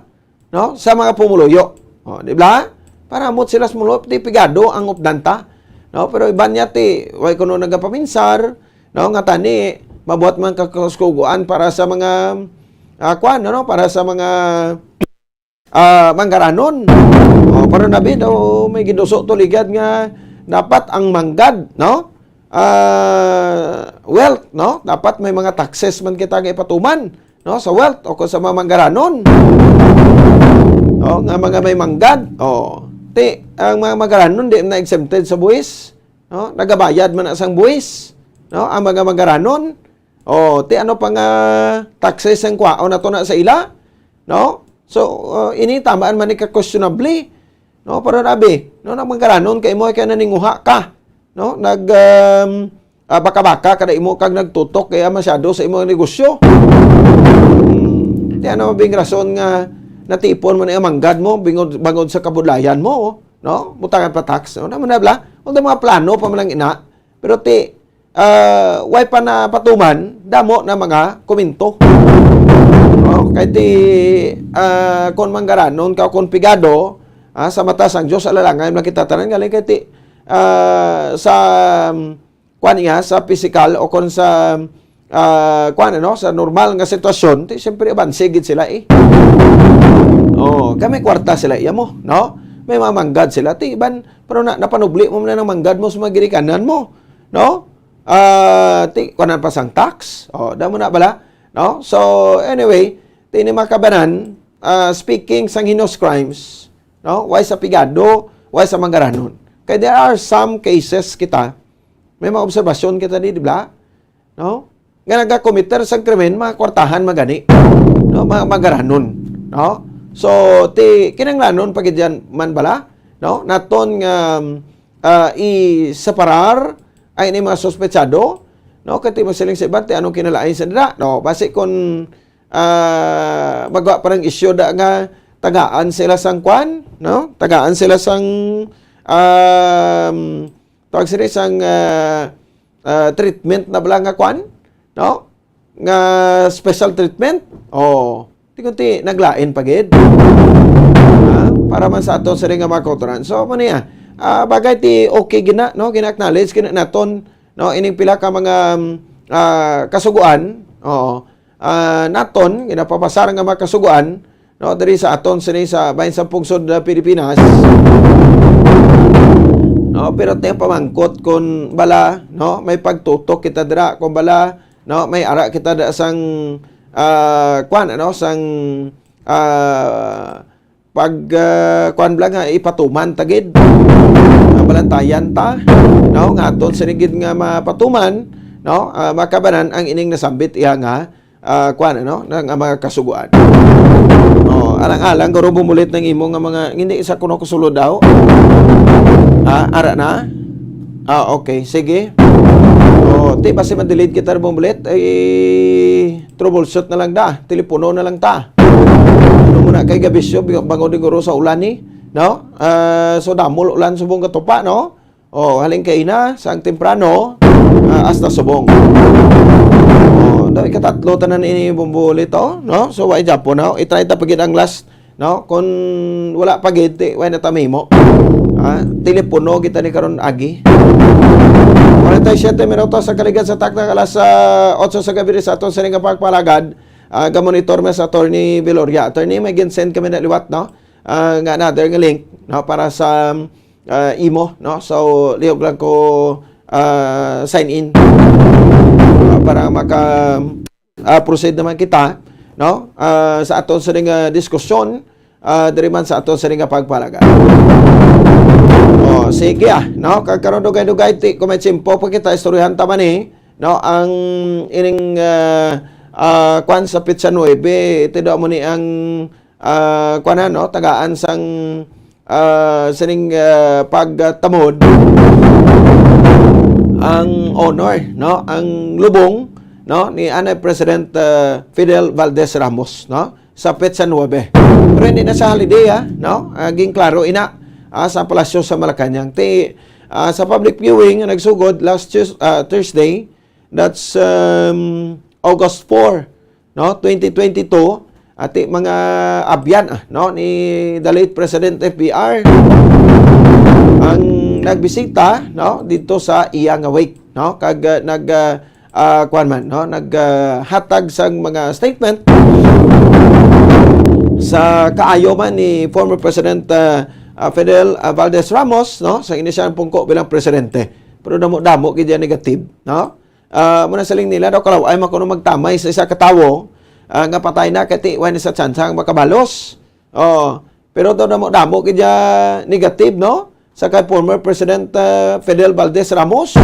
no, sa mga pumuluyo. O, di ba? Para hamot sila sa pumuluyo, ti pigado ang updanta, no? Pero iban niya ti, way kuno nagapaminsar, no, nga tani, mabuhat man ka kasugoan para sa mga, ah, kwan, no, para sa mga, ah, manggaranon. O, pero nabi daw may giduso to ligad nga dapat ang manggad, no? Ah, wealth, no? Dapat may mga taxes man kita nga ipatuman, no? Sa wealth o kung sa mga manggaranon. No? Nga mga may manggad. O, ti, ang mga manggaranon di na exempted sa buwis, no? Nagabayad man na sang buwis, no? Ang mga manggaranon. O, ti ano pa nga taxes ang kwaon nato na sa ila, no? So, uh, ini tamaan man ni ka questionable, no? Pero abi, no, nang manggaranon kay mo kay naninguha ka, no? Nag, um, ah, baka-baka kada imo kag nagtutok kaya masyado sa imong negosyo. Hmm, ti ano bing rason nga natipon mo na ang manggad mo bingod, bangod sa kabudlayan mo, no? Butangan pa tax, no? Naman na bla, kung mga plano pa man lang ina, pero ti, ah, way pa na patuman, damo na mga komento. No? Kay ti, ah, kon manggaranon ka, kon pigado, ah, sa mata sang Dios, alalangay man kita tanan, galing kay ti, ah, sa, kwan niya, sa pisikal o kon sa, ah, kwan, ano, sa normal nga sitwasyon, ti, siyempre, abanse gid sila, eh. Oh, kami kwarta sila, iya mo, no? May mga manggad sila, ti, iban, pero na, napanubli mo man na ng manggad mo sa mga ginikanan mo, no? Ah, ti, kuanan pa sang tax. Oh, damo na bala, no? So, anyway, ti ni makabanan, ah, speaking sang heinous crimes, no? Way sa pigado, way sa manggaranon. Kay there are some cases kita, may mga obserbasyon kita di, di ba? No? Nga nagakomiter sang krimen, mga kwartahan magani. No? Mga manggaranon. No? So, ti, kinahanglanon pa gid yan man bala, no? Naton nga, ah, i-separar ay ni mga suspetsado, no? Kay ti masiling sa iban, ti anong kinalain sa dira, no? Basi kung, ah, magawa pa ng isyu da nga tagaan sila sang kwan, no? Tagaan sila sang, um, tawag sila sang, ah, ah, treatment na bala nga kwan, no? Nga special treatment. Oh, ti kunti naglain pa gid. Ah, para man sa aton sila nga mga kautoran. So, mo niya, ah, bagay ti okay gina, no? Gina-acknowledge gina naton, no? Ining pila ka mga, um, ah, kasuguan. Oo. Ah, naton, ginapapasar nga mga kasuguan, no, diri sa aton sini sa bahin sa pungsod na Pilipinas. No, pero ti pamangkot kung bala, no, may pagtutok kita dira, kung bala, no, may ara kita da sang, ah, kwan, ano, sang, ah, pag, ah, kwan bala nga ipatuman ta gid. Nga balantayan ta, no, nga aton sini gid nga mapatuman, no, ah, makabanan ang ining nasambit iya nga, ah, kwan, ano, nga mga kasuguan. Oh, alang-alang guro bumulit ng imo nga mga, hindi sa kuno ko sulod daw. Ah, ara na? Ah, okay, sige. Oh, ti basi ma-delete kita bumulit, ay troubleshoot na lang da, telepono na lang ta. Ano mo na kay gabisyo, bangod din guro sa ulan ni, no? Ah, so damol ulan subong katupa, no? Oh, halin kay na, sang temprano, ah, hasta subong. Oh, daw ikatatlo tanan ini bumbulit, oh, no? So, wa japon, no? I-try ta pagid ang last, no? Kung wala pa gid, ti, wa na ta mahimo. Ah, telepono kita ni karon agi. Forty-seven minutos sa kaligad sa taktak, alas, ah, otso sa gabi sa aton sining nga pagpalagad. Ah, gamonitor man sa Attorney Viloria. Attorney, may gin-send kami na liwat, no? Ah, nga another nga link, no? Para sa, ah, imo, no? So, lihog lang ko, ah, sign in. Ah, para maka, ah, proceed naman kita, no? Ah, sa aton sa nga diskusyon, ah, diri man sa aton sini nga pagpalagad. Oh, sige, ah, no? Kag karon, dugay-dugay, ti, kung may tiyempo pa kita, istoryahan ta man, eh, no? Ang ining, ah, ah, kwan sa petsa nuebe, ito daw mo ni ang, ah, kwan na, no? Tagaan sang, ah, sining, ah, pagtamod, ang honor, no? Ang lubong, no? Ni anay President, ah, Fidel Valdez Ramos, no? Sa petsa nuebe. Pero hindi na sa holiday, ah, no? Ah, ginklaro ina, ah, sa Palasyo sa Malacañang. Ti, ah, sa public viewing nga nagsugod last Tues-, ah, Thursday, that's, um, August four, no? Twenty twenty-two, ati mga abyan, ah, no? Ni the late President F B R ang nagbisita, no? Dito sa iya nga wake, no? Kag, ah, nag, ah, ah, kuwan man, no? Nag, ah, hatag sang mga statement sa kaayo man ni former President, ah, ah, Fidel, ah, Valdez Ramos, no? Sa ini siya pungko bilang presidente. Pero damo-damo gid yan negative, no? Ah, muna siling nila daw, kalaw ay makuno magtamay sa isa ka tawo, ah, nga patay na, kay ti, wala ni sa tsansa ang makabalos. Oh, pero daw damo-damo gid ya negative, no? Sa kay former President, ah, Fidel Valdez Ramos.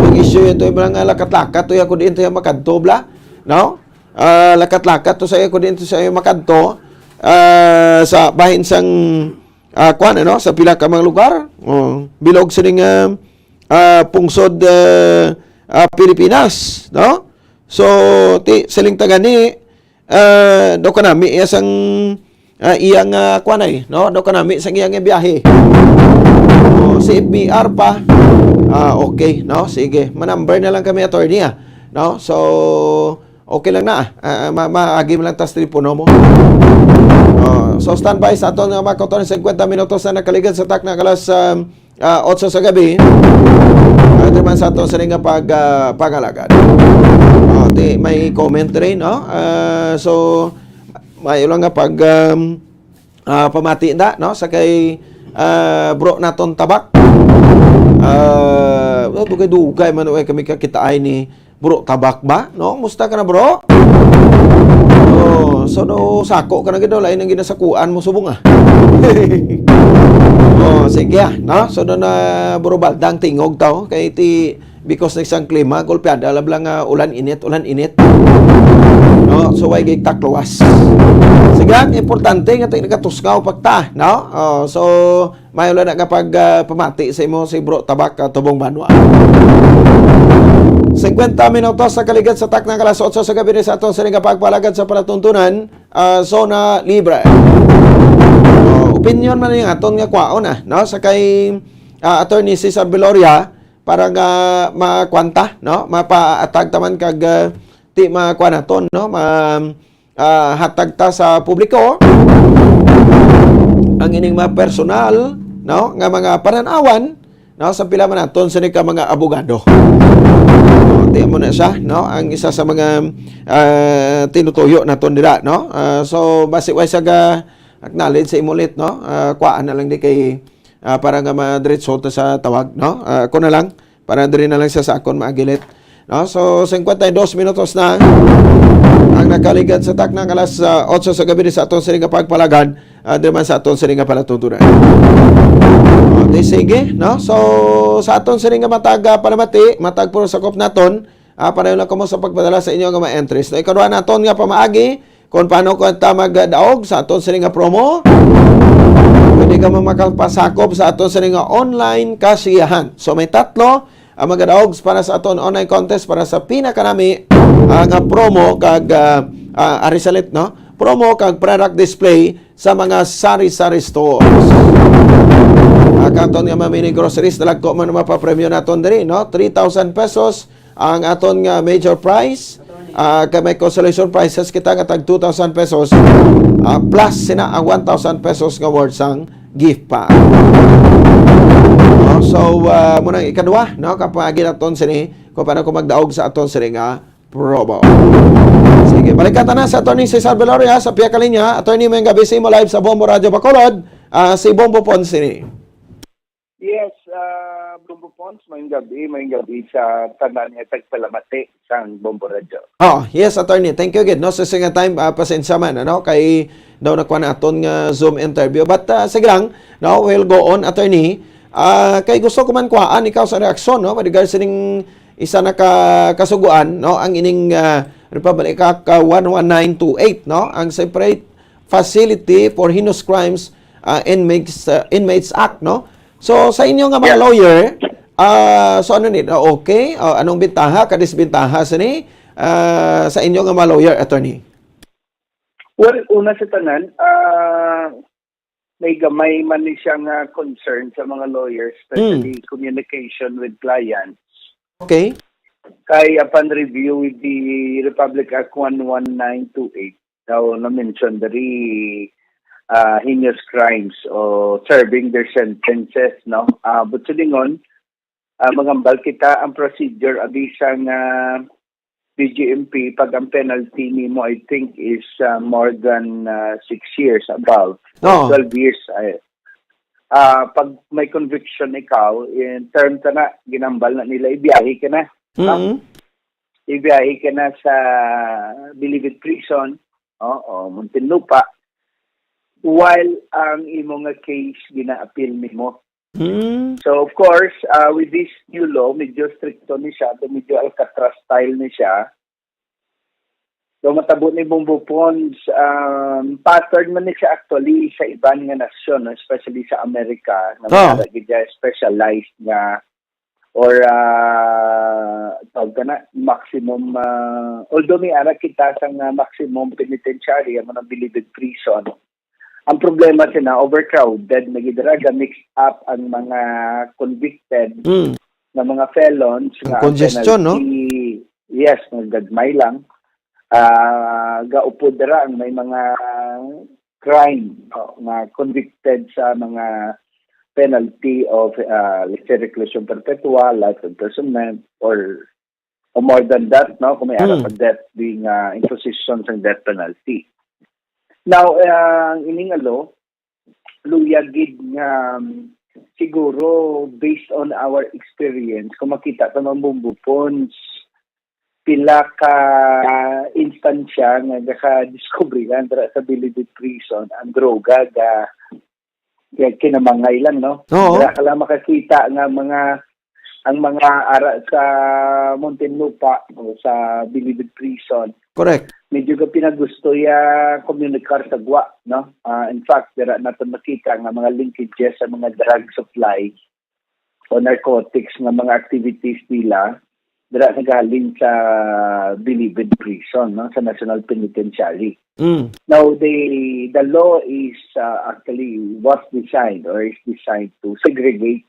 Ang issue ito, yung mga lakat-lakat to, ya, kung diin to ya makadto, bla? No? Ah, lakat-lakat to sa iya, kung diin to sa iya makadto. Ah, sa bahin sang, ah, kwan, ano? Sa pila ka mga lugar. Oh, bilog sining, ah, ah, pungsod, ah, ah, Pilipinas, no? So, ti, siling ta gani, ah, daw kanami iya sang, ah, iyang, ah, kuan ay, no? Daw kanami sang iyang biyahe. Oh, si F B R pa. Ah, okay, no? Sige, manumber na lang kami, attorney, ah. No? So, okay lang na, ah. Ah, ma-, maagi mo lang tas telepono mo. Oh, so, standby sa aton nga mga kautoran, singkwenta minutos na nakaligad sa takna alas, um, ah, otso sa gabi. Ato man sa ato sa nga pag, ah, pangalagad. Oh, ti, may comment rin, no? Ah, so, may lang nga pag, um, ah, pamati na, no? Sa kay, ah, bro naton Tabak. Ah, oh, dugay-dugay man, eh, kami kakitaay ni Bro Tabak ba? No? Musta ka na, bro? Oh, so, no, sako ka na gid, no? Lain ang ginasakuan mo subong, ah. Oh, sige, ah, no? So, no, na, bro, baldang tingog taw. Kay ti, because na isang klima, golpeada lang, ah, ulan init, ulan init. No? So, way gig takluwas. Sige, ang importante nga ti nagatusngaw pagta, no? Oh, so, may ulan na nga pag, ah, pamati sa imo si Bro Tabak, ah, Tubong Banwa. Singkwenta minutos sa kaligad sa takna nga alas otso sa gabi ni sa aton sini nga pagpalagad sa palatuntunan, ah, Zona Libre. Oh, opinion man yung aton nga kwaon, ah, no? Sa kay, ah, Attorney Cesar Viloria, para nga makwanta, no? Mapaatag taman kag, ah, ti makuan naton, no? Ma-, ah, hatag ta sa publiko ang ining mga personal, no, nga mga panan-awan, no, sa pila man naton sini ka mga abogado. No, ti mo na siya, no, ang isa sa mga, ah, tinutuyo naton dira, no. Ah, so, basi way sa ga-acknowledge sa imulit, no, ah, kuhaan na lang di kay, ah, para nga madiretso ta sa tawag, no. Ah, ako na lang, para diri na lang siya sa akon maagilit. No? So, singkwenta y dos minutos na ang nakaligad sa takna nga alas, ah, otso sa gabi sa aton sini nga pagpalagad, ah, diri man sa aton sini nga palatuntunan. Okay, sige, no? So, sa aton sini nga matag, ah, palamati, matag puro sakop naton, ah, panayon lang kamo sa pagpadala sa inyo nga mga entries. No, ikaduha naton nga pamaagi, kung paano ko ta magdaog sa aton sini nga promo, pwede ka man makapasakop sa aton sini nga online kasiyahan. So, may tatlo ang magadaog para sa aton online contest para sa pinakanami, ah, nga promo kag, ah, ah, arisalit, no? Promo kag product display sa mga sari-sari stores. Ang aton nga mga mini groceries, dalagko man ang mapapremyo naton diri, no? Three thousand pesos ang aton nga major prize, ah, kay may consolation prizes kita nga tag two thousand pesos, ah, plus sina ang one thousand pesos nga worth sang gift pack. No? So, ah, muna ang ikaduha, no? Kapag naton sini, kung paano ko magdaog sa aton sini nga promo. Sige, balikan ta na sa Attorney Cesar Veloria sa pihak kalinya. Attorney, may gabi sa imo live sa Bombo Radio Bacolod. Ah, si Bombo Pon sini. Yes, ah, Bombo Pons, maayong gabi, maayong gabi sa tanan nga tagpalamati sang Bombo Radyo. Oh, yes, attorney. Thank you gid, no? Sa singa time, ah, pasensya man, ano? Kay daw nakuha naton nga Zoom interview. But, ah, sige lang, no? We'll go on, attorney. Ah, kay gusto ko man kuhaan ikaw sa reaksyon, no? With regards sining isa na ka kasuguan, no? Ang ining, ah, Republic Act, ah, one one nine two eight, no? Ang separate facility for heinous crimes, ah, inmates, ah, inmates act, no? So, sa inyo nga mga Yeah. lawyer, ah, so ano ni, ah, okay? Ah, anong bintaha, kadisbintaha sini, ah, sa inyo nga mga lawyer, attorney? Well, una sa tanan, ah, may gamay man ni siya nga concern sa mga lawyers, especially communication with clients. Okay? Kay upon review with the Republic Act one one nine two eight, daw na-mention diri, ah, heinous crimes o serving their sentences, no? Ah, but sa lingon, ah, magambal kita ang procedure abi sang, ah, B J M P pag ang penalty nimo, I think, is, ah, more than, ah, six years above, Oo. twelve years. Ay, ah, pag may conviction ikaw, in term ta na, ginambal na nila, ibiyahe ka na. Mm. Ibiyahe ka na sa Bilibid Prison, oo, Muntinlupa, while ang imo nga case gina-appeal nimo. Mm. So, of course, uh, with this new law, medyo stricto ni siya, do medyo Alcatraz style ni siya. So, matabo ni Bombo Pons, um, pattern man ni siya actually sa iban nga nasyon, no? Especially sa Amerika, na may Ah. ara gid siya specialized nga or, ah, tawag ka na, maximum, ah, although may ara kita sa nga maximum penitentiary, amo nang Bilibid Prison. Ang problema sina, overcrowded, nagidara ga mix up ang mga convicted Mm. nga mga felons Ang nga ang congestion, no? penalty, yes, nagagmay lang. Ah, gaupod dira ang may mga crime, oh, nga convicted sa mga penalty of, ah, let's say, reclusion perpetua, life imprisonment, or, or more than that, no? Kung may ara Mm. pa death being, ah, imposition sang death penalty. Now, ah, ang ining law, luya gid nga, um, siguro, based on our experience, kung makita ta man, Bombo Pons, pila ka instansya nga gakadiskubrihan dira sa Bilibid Prison ang droga ga, ga kinamangay lang, no? Oo. Dira ka lang makakita nga mga, ang mga ara sa Muntinlupa o sa Bilibid Prison, Correct. medyo ga pinagusto ya komunikar sa gwa, no? Ah, in fact, dira naton makita nga mga linkages sa mga drug supply o narcotics nga mga activities nila dira nagahalin sa Bilibid Prison, no, sa National Penitentiary. Mm. Now, the the law is, uh, actually was designed or is designed to segregate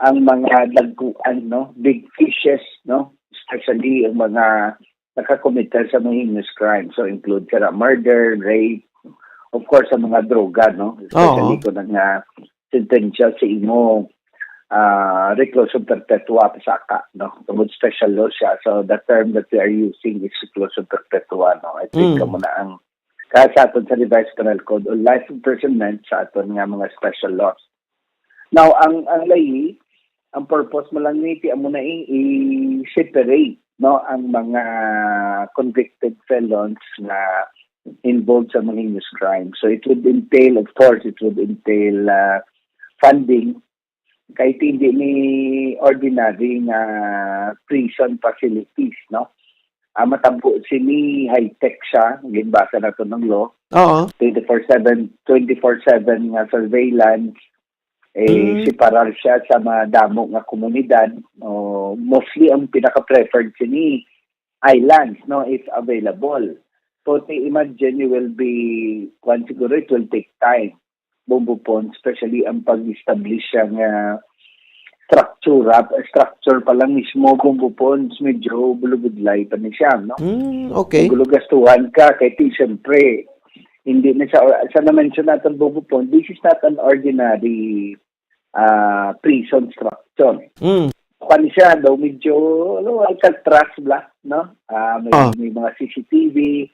ang mga dagkuan, no, big fishes, no, especially ang mga nakakomit sa mga heinous crime. So, include sila murder, rape, of course, ang mga droga, no, especially Oo. kung ang, uh, sentensya sa imo, ah, reclusion perpetua pasaka, no? Tungod special law siya. So, the term that we are using is reclusion perpetua, no? I think Mm. kamo na ang, kaya sa aton sa Revised Penal Code o life imprisonment sa aton nga mga special laws. Now, ang, ang layi, ang purpose mo lang ni, ti amo na i-, i-separate, no, ang mga convicted felons nga involved sa mga heinous crime. So, it would entail, of course, it would entail, uh, funding, kahit hindi ni ordinary nga prison facilities, no? Ah, matabo sini high-tech siya, ginbasa nato ng law. Oo. Twenty-four seven, twenty-four seven nga surveillance, eh, Mm. separar siya sa mga damo nga komunidad. O, mostly ang pinaka-preferred sini islands, no, if available. So, imagine you will be, kwan siguro, it will take time. Bombo Pons, especially ang pag-establish siya nga structure, ah, structure pa lang mismo, Bombo Pons, medyo bulubudlay pa ni siya, no? Mm, okay. Gulo gastuhan ka, kay ti, siyempre, hindi na siya, sa na-mention natin, Bombo Pons, this is not an ordinary, ah, prison structure. Mm. Kwan siya, daw medyo, ano, Alcatraz bla, no? Ah, may, Ah. may mga C C T V,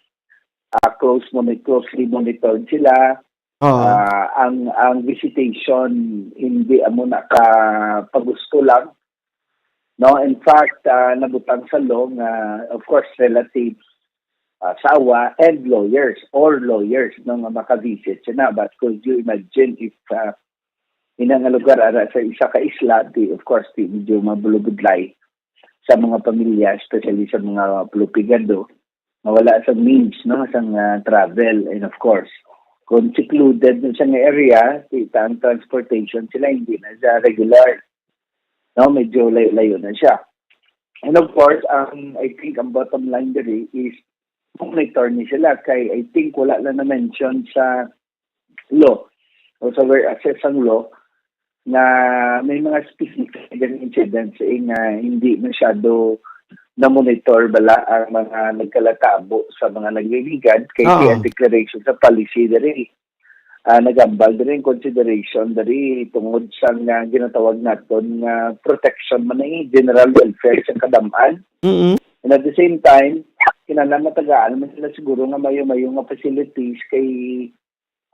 ah, close mo, may closely monitored sila. Ah, ang ang visitation hindi amo na ka pagusto lang, no? In fact, ah, nabutang sa law nga, of course, relatives, ah, asawa, and lawyers, or lawyers, no, nga maka-visit sila. But could you imagine if, ah, ina nga lugar ara sa isa ka isla, di, of course, di medyo mabulubudlay sa mga pamilya, especially sa mga pulupigado, nga wala sa means, no, sang, ah, travel. And of course, kung secluded na siya nga area, kita ang transportation sila, hindi na siya regular. No, medyo layo-layo na siya. And of course, ang, I think, ang bottom line diri is monitor ni sila kay I think wala lang na-mention sa law o sa where assess ang law nga may mga specific nga incidents, eh, nga hindi masyado na-monitor bala ang mga nagkalatabo sa mga nagliligad kay Oo. Ang declaration sa policy diri, ah, nagambal diri ang consideration diri tungod sa nga ginatawag naton nga protection man ni general welfare sa kadam-an. Mm-mm. And at the same time, kinahanglan matagaan man sila siguro nga mayo-mayo nga facilities kay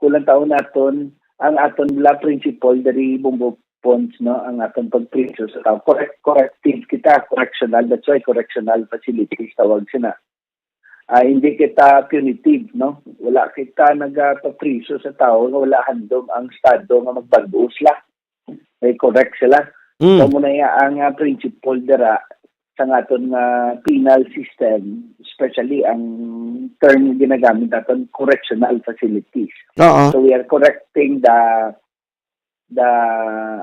kulang taon naton ang aton la principle diri Bombo Ponds, no, ang aton pagpriso sa tao. Correct, corrective kita, correctional. That's why correctional facilities tawag sina. Ah, hindi kita punitive, no? Wala kita nagapapriso sa tao nga wala handom ang Estado nga magbag-o sila. May correct sila. Mm. So, muna ya ang, ah, principle dira sa aton nga penal system, especially ang term nga ginagamit naton, correctional facilities. Oo. So, we are correcting the the,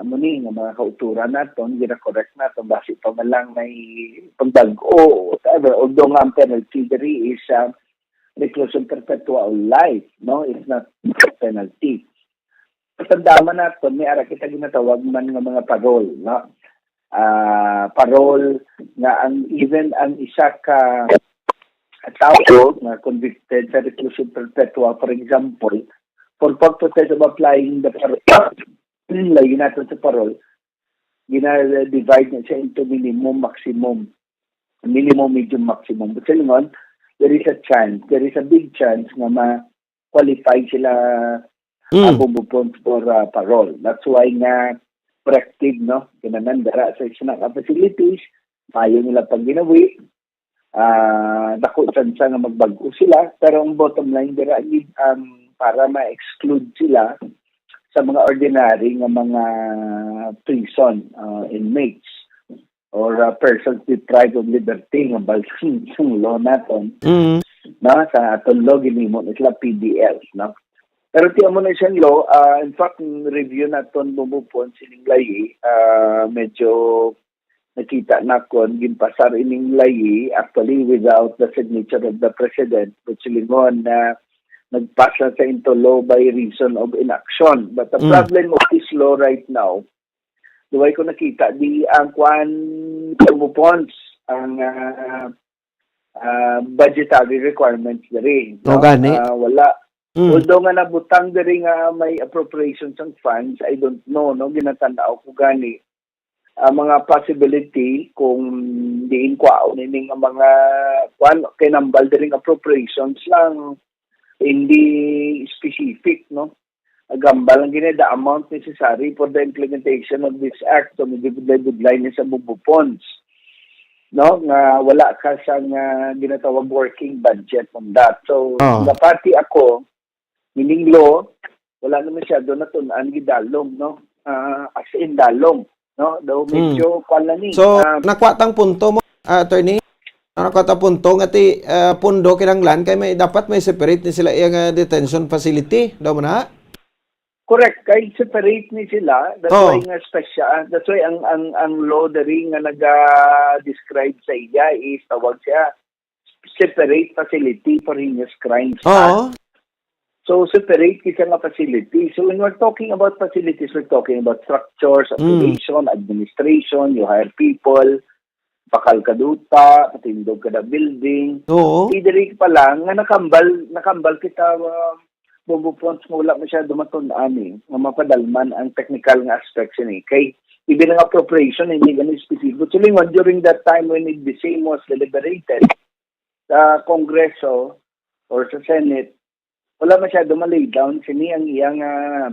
amo ni, nga mga kauturan naton, gina-correct naton, basi pa man lang may pagbag-o, whatever. Although nga ang penalty diri is, ah, reclusion perpetua or life, no? It's not death penalty. Tandaan man naton, may ara kita ginatawag man nga mga parole, no? Ah, parole nga ang, even ang isa ka tawo nga convicted sa reclusion perpetua, for example, for purposes of applying the parole, lagi natin sa parole, gina-divide na siya into minimum, maximum. Minimum, medium, maximum. But sa lingon, there is a chance, there is a big chance nga ma-qualify sila Mm. Ang Bombo Ponds for, ah, parole. That's why nga corrective, no? Kinahanglan dara sa isa na ka facilities, maayo nila pagginawi, ah, dako tsansa nga magbag-o sila, pero ang bottom line dira gid, um, para ma-exclude sila sa mga ordinary nga mga prison, ah, inmates or, ah, persons deprived of liberty nga balsing sang law naton, Mm. no? Sa aton law, ginimo na sila P D Ls, no? Pero ti amo na siyang law, ah, in fact, review naton, Bombo Ponds, sining layi, ah, medyo nakita nakon, ginpasar ining layi, actually, without the signature of the president, but silingon na nagpas na sa into law by reason of inaction. But the Mm. problem of this law right now, duway ko nakita, di ang kwan, Bombo Ponds, ang, ah, ah, budgetary requirements diri, no? O, gani. Ah, wala. Mm. Although nga nabutang diri nga may appropriation sang funds, I don't know, no? Ginatanaw ko gani ang mga possibility kung diin kwaon ini nga mga kwan, kay nambal diri nga appropriations lang, hindi specific, no? Agambal lang gini, the amount necessary for the implementation of this act. So, medyo budlay-budlay ni sa Bombo Ponds, no? Nga wala ka sang, ah, ginatawag working budget on that. So, Oo. Napati ako, meaning law, wala na masyado natun-an gidalom, no? Ah, as in dalom, no? Daw Hmm. medyo kwan lang ni, So, ah, nakuha tang punto mo, ah, attorney? Nakuha tang punto nga ti, ah, pundo kinahanglan kay may, dapat may separate ni sila iyang, ah, detention facility. Daw mo na? Correct, kay separate ni sila. That's Oh. why nga special, that's why ang, ang, ang law diri nga naga-describe sa iya is tawag siya separate facility for heinous crimes. Oo. So, separate kita nga facility. So, when we're talking about facilities, we're talking about structures, Mm. operation, administration, you hire people, bakal ka duta, patindog ka na building. Oo. Di diri pa lang nga nakambal, nakambal kita, uh, Bombo Ponds nga wala masyado matun-an eh, nga mapadalman ang technical nga aspects ini. Kay, even ang appropriation, hindi gani specific. But silingon, during that time when it, the same was deliberated, sa Kongreso or sa Senate, wala masyado ma-lay down sini ang iyang, ah,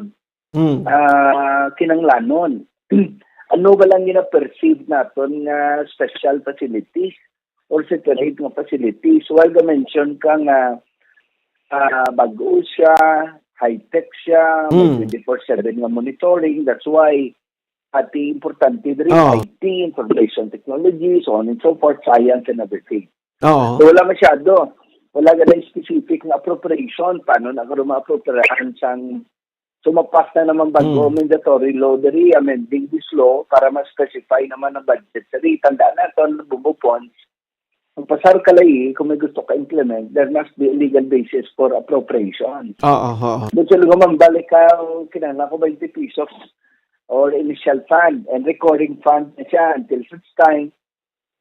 Mm. ah, kinanglanon. Ano ba lang gina-perceive naton nga special facilities or separate nga facilities? While ga-mention ka nga, ah, bag-o siya, high-tech siya, may Mm. twenty-four seven nga monitoring, that's why ati importante diri, Oh. I T, information technology, so on and so forth, science and everything. Oo. So, wala masyado. Wala gani specific nga appropriation. Paano na karon ma-appropriahan sang, so, mapas na naman bago Mm. mandatory law diri, amending this law para ma-specify naman ang budget diri. Tandaan naton, Bumbo Pons, ang pasar ka layi, kung may gusto ka implement, there must be a legal basis for appropriation. Oo, oo. Doon sa lugod, ma'am, balik ka, kinahanglan ko twenty pesos or initial fund and recurring fund na siya until such time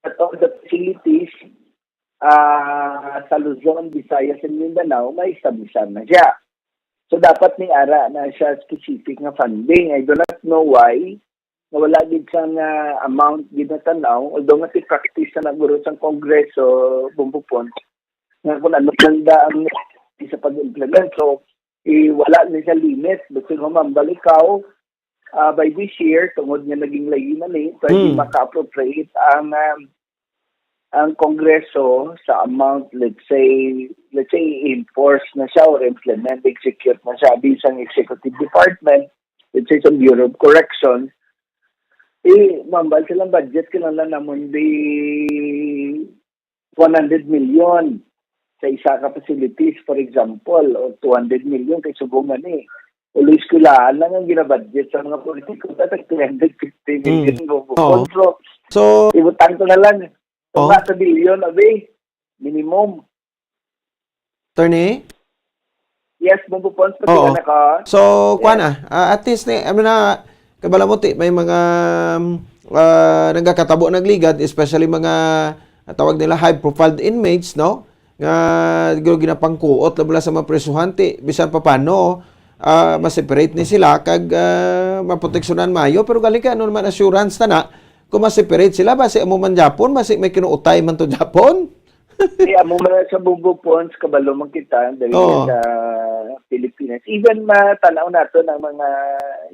that all the facilities, ah, sa Luzon, Visayas, and Mindanao, ma-establish na siya. So, dapat ni ara na siya specific nga funding. I do not know why na wala gid sang, ah, amount gid natanaw, although nga si practice na naguro sang Kongreso, Bumbo Pons, nga kung ano lang da ang sa pag-implement. So, i-, wala ni sa limit. But siguro, ma'am, balik ka, ah, by this year, tungod nga naging layi na ni, pwede Hmm. maka-appropriate ang, um, ang Kongreso sa amount, let's say, let's say, i-enforce na siya or implement, execute na siya, bisan executive department, let's say, sa Bureau of Correction, eh, ma'am, bal silang budget, kinahanglan namon di one hundred million sa isa ka facilities, for example, o two hundred million kay subong nga ni. Ulo eskwelahan lang ang ginabudget sa mga politiko, tatag three hundred fifty million Mm. mo Oo. So, So, ibutang ko na lang. Oo. Mga sa bilyon, abi. Minimum. Attorney? Yes, Bumbo Pons, pati Oo. na ka. So, kuwan Yes. na, ah, at least ni, ano na, kabalamuti, may mga, um, ah, nagakatabo nagligad, especially mga, ah, tawag nila high profile inmates, no? Nga, siguro ginapangkuot lang mula sa mga presuhan, ti, bisan pa paano, ah, ma-separate ni sila, kag, ah, maproteksyonan mayo, pero galing kay ano naman assurance na na, kung ma-separate sila, basi amo man Japon, basi may kinuutay man to Japon? Di, amo man sa Bumbo Pons, kabalo man kita, dali Oo. sa Pilipinas. Even matanaw nato ang mga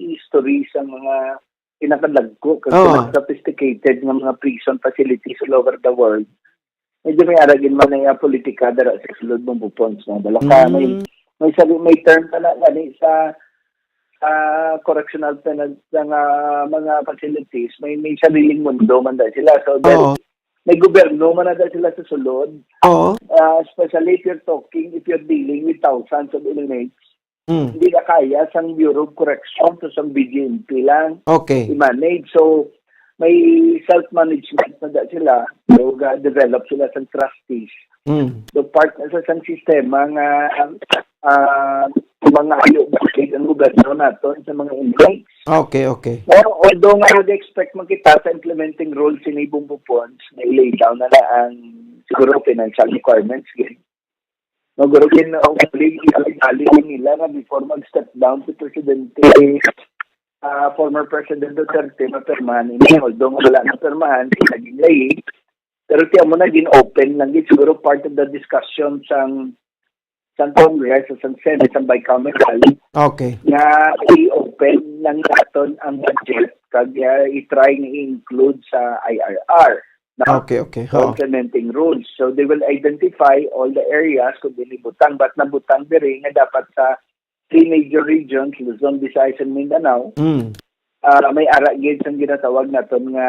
history sa mga pinakadagko, kag Oo. mga sophisticated nga mga prison facilities all over the world. Medyo may aragin man na yung politika dara sa sulod, Bumbo Pons, no? Dala ka, may, Mm. may sabi, may term pa na, gani sa, sa correctional penal, sa nga mga facilities, may, may sariling mundo man dahil sila. So, there Oo. may gobyerno man na sila sa sulod. Oo. Ah, especially if you're talking, if you're dealing with thousands of inmates, Mm. hindi na kaya sang Bureau of Correction to sang B J M P lang Okay. i-manage. So, may self-management na da sila. So, ga-develop sila sang trustees. Mm. So, part na sa sang sistema nga, ah, mga ayo bakit ang gobyerno naton sa mga inmates. Okay, okay. Pero although nga nag-expect man kita sa implementing rules sini, Bumbo Pons, na i-lay down na lang ang siguro financial requirements, gid. No, guro, gin-, ang uling, ali nila nga before mag-step down si Presidente, ah, former President Duterte, mapirmahan ini, although nga wala na pirmahan, kay naging layi. Pero tiyan mo na, gin-open lang gid, siguro part of the discussion sang, sang Congress, sang Senate, sang bicameral, Okay. nga i-open lang naton ang budget, kag, ah, i-try nga i-include sa I R R, no? Okay, okay. So, Oo. implementing rules. So, they will identify all the areas kung dili butang, but nabutang diri nga dapat sa three major regions, Luzon, Visayas, and Mindanao, Mm. ah, may ara gid sang ginatawag naton nga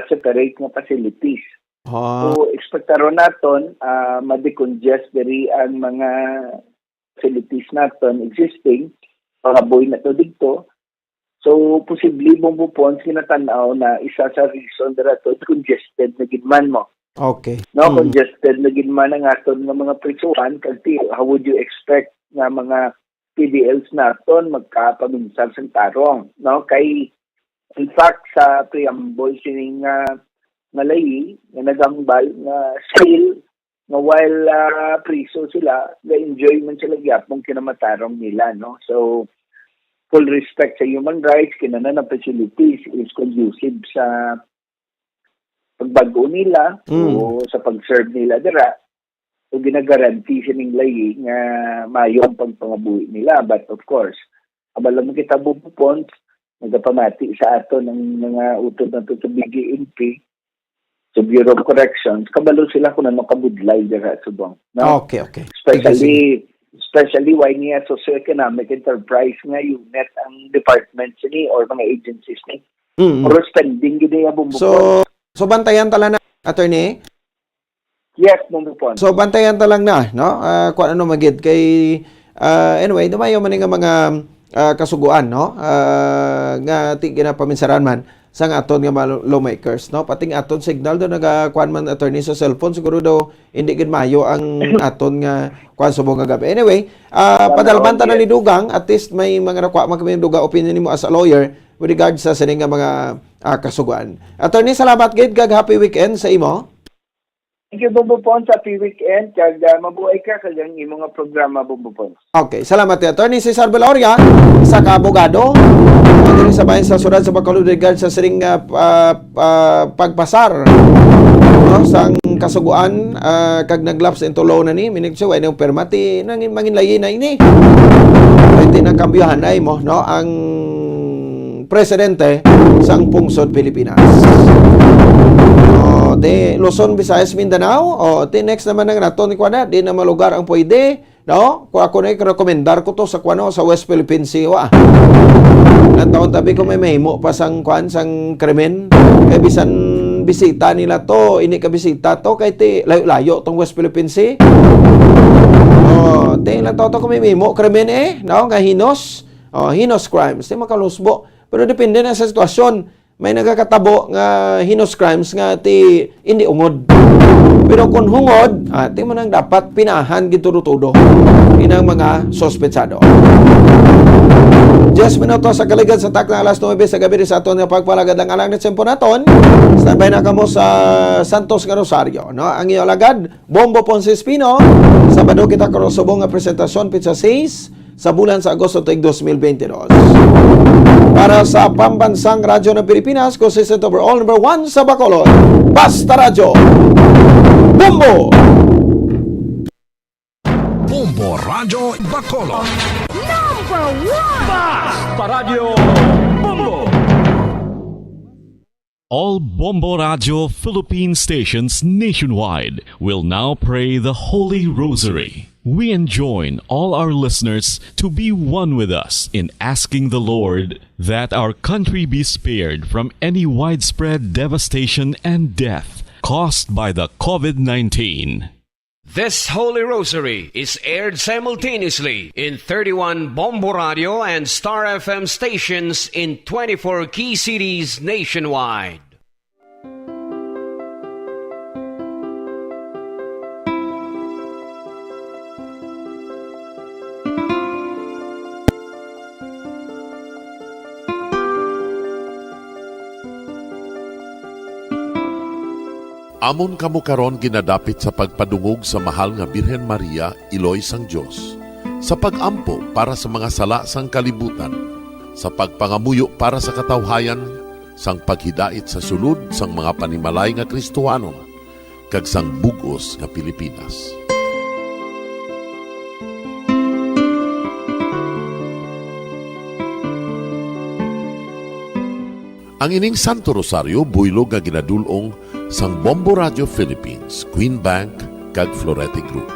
separate nga facilities. Ah. So, ekspektaron naton, ah, ma-decongest diri ang mga facilities naton existing, pangabuhi na to didto. So, posible, Bumbo Pons, kinatanaw na isa sa reason dira to, congested na gid man mo. Okay. No, Mm. congested na gid man ang aton nga mga prisuhan, kag ti-, how would you expect nga mga P D Ls naton magkapaminsan sang tarong, no? Kay, in fact, sa preamble sining, ah, nga layi, nga naghambal nga still, nga while, ah, priso sila, ga-enjoy man sila gyapon kinamatarong nila, no? So, full respect sa human rights, kinahanglan ang facilities is conducive sa pagbag-o nila Mm. o sa pag-serve nila dira. So, ginagaranti sining layi nga maayo ang pagpangabuhi nila. But of course, kabalo man kita, Bobo Pons, nagapamati sa aton ang mga utod nato sa B G M P, sa Bureau of Corrections, kabalo sila kung ano kabudlay dira subong, no? Okay, okay. Sige, sige. Especially, especially why niya socioeconomic enterprise nga unit ang department sini or mga agencies ni. Mm. Pero spending gid niya, Bobo Pons. So, so bantayan ta lang na, attorney? Yes, Bobo Pons. So, bantayan ta lang na, no? Ah, kung ano magid kay, ah, anyway, dumayo man nga mga, ah, kasuguan, no? Ah, nga ti ginapaminsaran man sang aton nga mga lawmakers, no? Pati nga aton signal do nagakuan man, attorney, sa cellphone, siguro do hindi gid maayo ang aton nga kuan subong nga gabi. Anyway, ah, padalban ta na ni Dugang, at least may mga nakuha man kami, Dugang, opinion nimo as a lawyer with regard sa sini nga mga, ah, kasuguan. Attorney, salamat gid kag happy weekend sa imo. Thank you, Bobo Pons, sa happy weekend, kag, ah, mabuhay ka kag ang imo nga programa, Bobo Pons. Okay, salamat kay Attorney Cesar Veloria, isa ka abogado, diri sa bahin sa siyudad sa Bacolod, regard sa sining, ah, ah, ah, pagpasar, no, sang kasuguan, ah, kag nag-lapse into law na ni, meaning to say, way na permati, nangin-, manginlayi na ini. Pwede nang kambyohan na mo, no, ang presidente sang pungsod Pilipinas. O, ti Luzon, Visayas, Mindanao. O, ti next naman ang naton, kuwan na, di na malugar ang pwede, no? Kung ako na, i-recommendar ko to sa, kuwan, no, sa West Philippine Sea, wa. Nang taon tabi ko may mahimo pa sang, kuwan, sang krimen. Kay bisan bisita nila to, ini ka bisita to, kay ti layo-layo tong West Philippine Sea. O, ti lang taon to kung may mahimo krimen, eh, no? Nga hinos. O, heinous crimes, ti makalusbo. Pero depende na sa sitwasyon. May nagakatabo nga heinous crimes nga ti hindi ungod. Pero kung hungod, ah, ti mo nang dapat pinahan gid tudo-tudo inang mga suspetsado. Diyes minutos sa kaligad sa takna alas nuebe sa gabi sa aton nga pagpalagad ang alang na tiyempo naton. Standby na kamo sa Santos nga Rosario, no? Ang iyo alagad, Bombo Ponce Espino. Sabado kita karong subong nga presentasyon, petsa sais sa bulan sa Agosto tuig dos mil bente dos. Para sa Pambansang Radyo ng Pilipinas, consistent overall number one sa Bacolod. Basta Radyo. Bombo! Bombo Radyo Bacolod. Number one! Basta Radyo Bombo! All Bombo Radio Philippine stations nationwide will now pray the Holy Rosary. We enjoin all our listeners to be one with us in asking the Lord that our country be spared from any widespread devastation and death caused by the COVID nineteen. This Holy Rosary is aired simultaneously in thirty-one Bombo Radio and Star F M stations in twenty-four key cities nationwide. Amon kamo karon ginadapit sa pagpadungog sa Mahal nga Birhen Maria, Iloy sang Dios, sa pag-ampo para sa mga sala sang kalibutan, sa pagpangamuyo para sa katawhayan, sang paghidait sa sulod sang mga panimalay nga Kristohanon, kag sang bug-os nga Pilipinas. Ang ining Santo Rosario buylog nga ginadul-ong sang Bombo Radio Philippines, Queen Bank, kag Florete Group.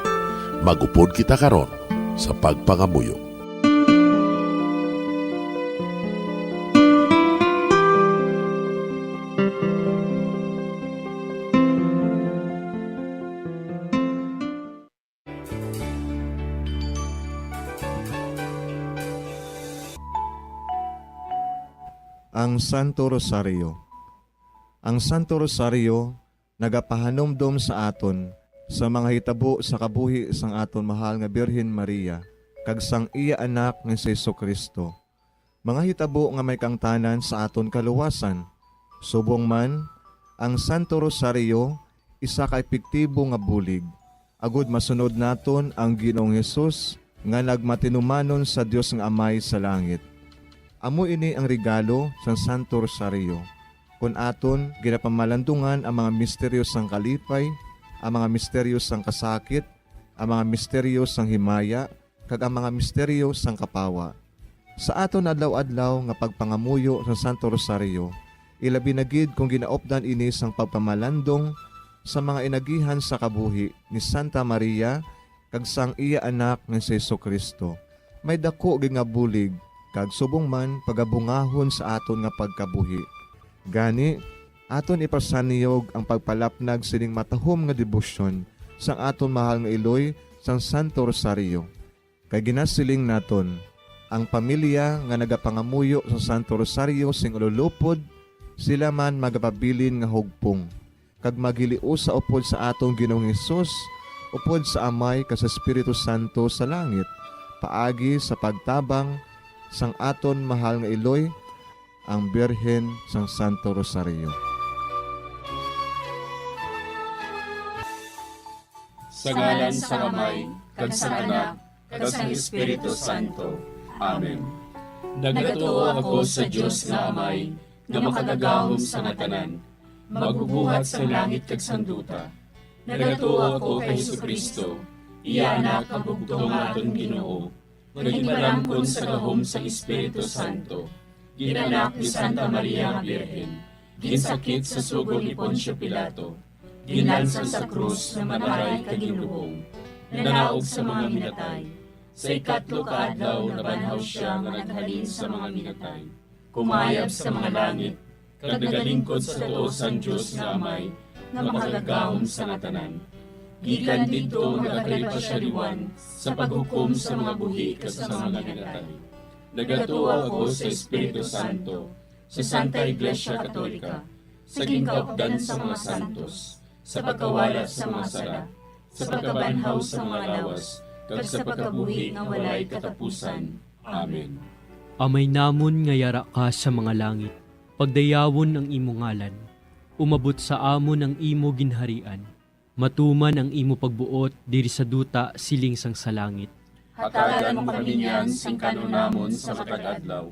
Magupod kita karon sa pagpangamuyo. Ang Santo Rosario. Ang Santo Rosario nagapahanumdom sa aton sa mga hitabo sa kabuhi sang aton mahal nga Birhen Maria kag sang iya Anak nga si Jesu-Cristo, mga hitabo nga may kaangtanan sa aton kaluwasan. Subong man, ang Santo Rosario isa ka epektibo nga bulig agud masunod naton ang Ginoong Hesus nga nagmatinumanon sa Dios nga Amay sa langit. Amo ini ang regalo sang Santo Rosario, kon aton ginapamalandungan ang mga misteryo sang kalipay, ang mga misteryo sang kasakit, ang mga misteryo sang himaya, kag ang mga misteryo sang kapawa. Sa aton adlaw-adlaw nga pagpangamuyo sa Santo Rosario, ilabi na gid kon ginaupdan ini sang pagpamalandong sa mga inagihan sa kabuhi ni Santa Maria kag sang iya Anak nga si Jesu-Cristo, may daku gid nga bulig kag subong man pagabungahon sa aton nga pagkabuhi. Gani, aton ipasaniyog ang pagpalapnag sining matahom nga debosyon sang aton mahal nga iloy sang Santo Rosario. Kay ginasiling naton, ang pamilya nga nagapangamuyo sa Santo Rosario sing ululupod, sila man magapabilin nga hugpong, kag maghiliusa upod sa aton Ginoong Hesus, upod sa Amay kag sa Espiritu Santo sa langit, paagi sa pagtabang sang aton mahal nga iloy, ang Birhen sang Santo Rosario. Sa ngalan sang Amay, kag sang Anak, kag sang Espiritu Santo. Amen. Nagatuo ako sa Dios nga Amay, nga makagagahom sa nga tanan, magbubuhat sang langit kag sang duta. Nagatuo ako kay Jesu-Cristo, iya Anak nga bugtong nga aton Ginoo, nga ginpalamkon sa gahom sang Espiritu Santo, ginanak ni Santa Maria nga Birhen, ginsakit sa sugo ni Poncio Pilato, ginlansang sa krus nga namatay kag ginlubong, nanaog sa mga minatay. Sa ikatlo ka adlaw nabanhaw sia nga naghalin sa mga minatay, kumayab sa mga langit, kag nagalingkod sa tuo sang Dios nga Amay, nga makagagahom sa nga tanan. Gikan didto nagakari pa sia liwan sa paghukom sa mga buhi kag sa mga minatay. Nagatuo ako sa Espiritu Santo, sa Santa Iglesia Katolika, sa ginkaupdan sa mga santos, sa pagkawala sa mga sala, sa pagkabanhaw sa mga lawas, kag sa pagkabuhi nga walay katapusan. Amen. Amay namon nga yara ka sa mga langit, pagdayawon ang imo ngalan. Umabot sa amon ang imo ginharian. Matuman ang imo pagbuot diri sa duta siling sang sa langit. Hatagan mo kami niyan sing kan-on namon sa matag adlaw,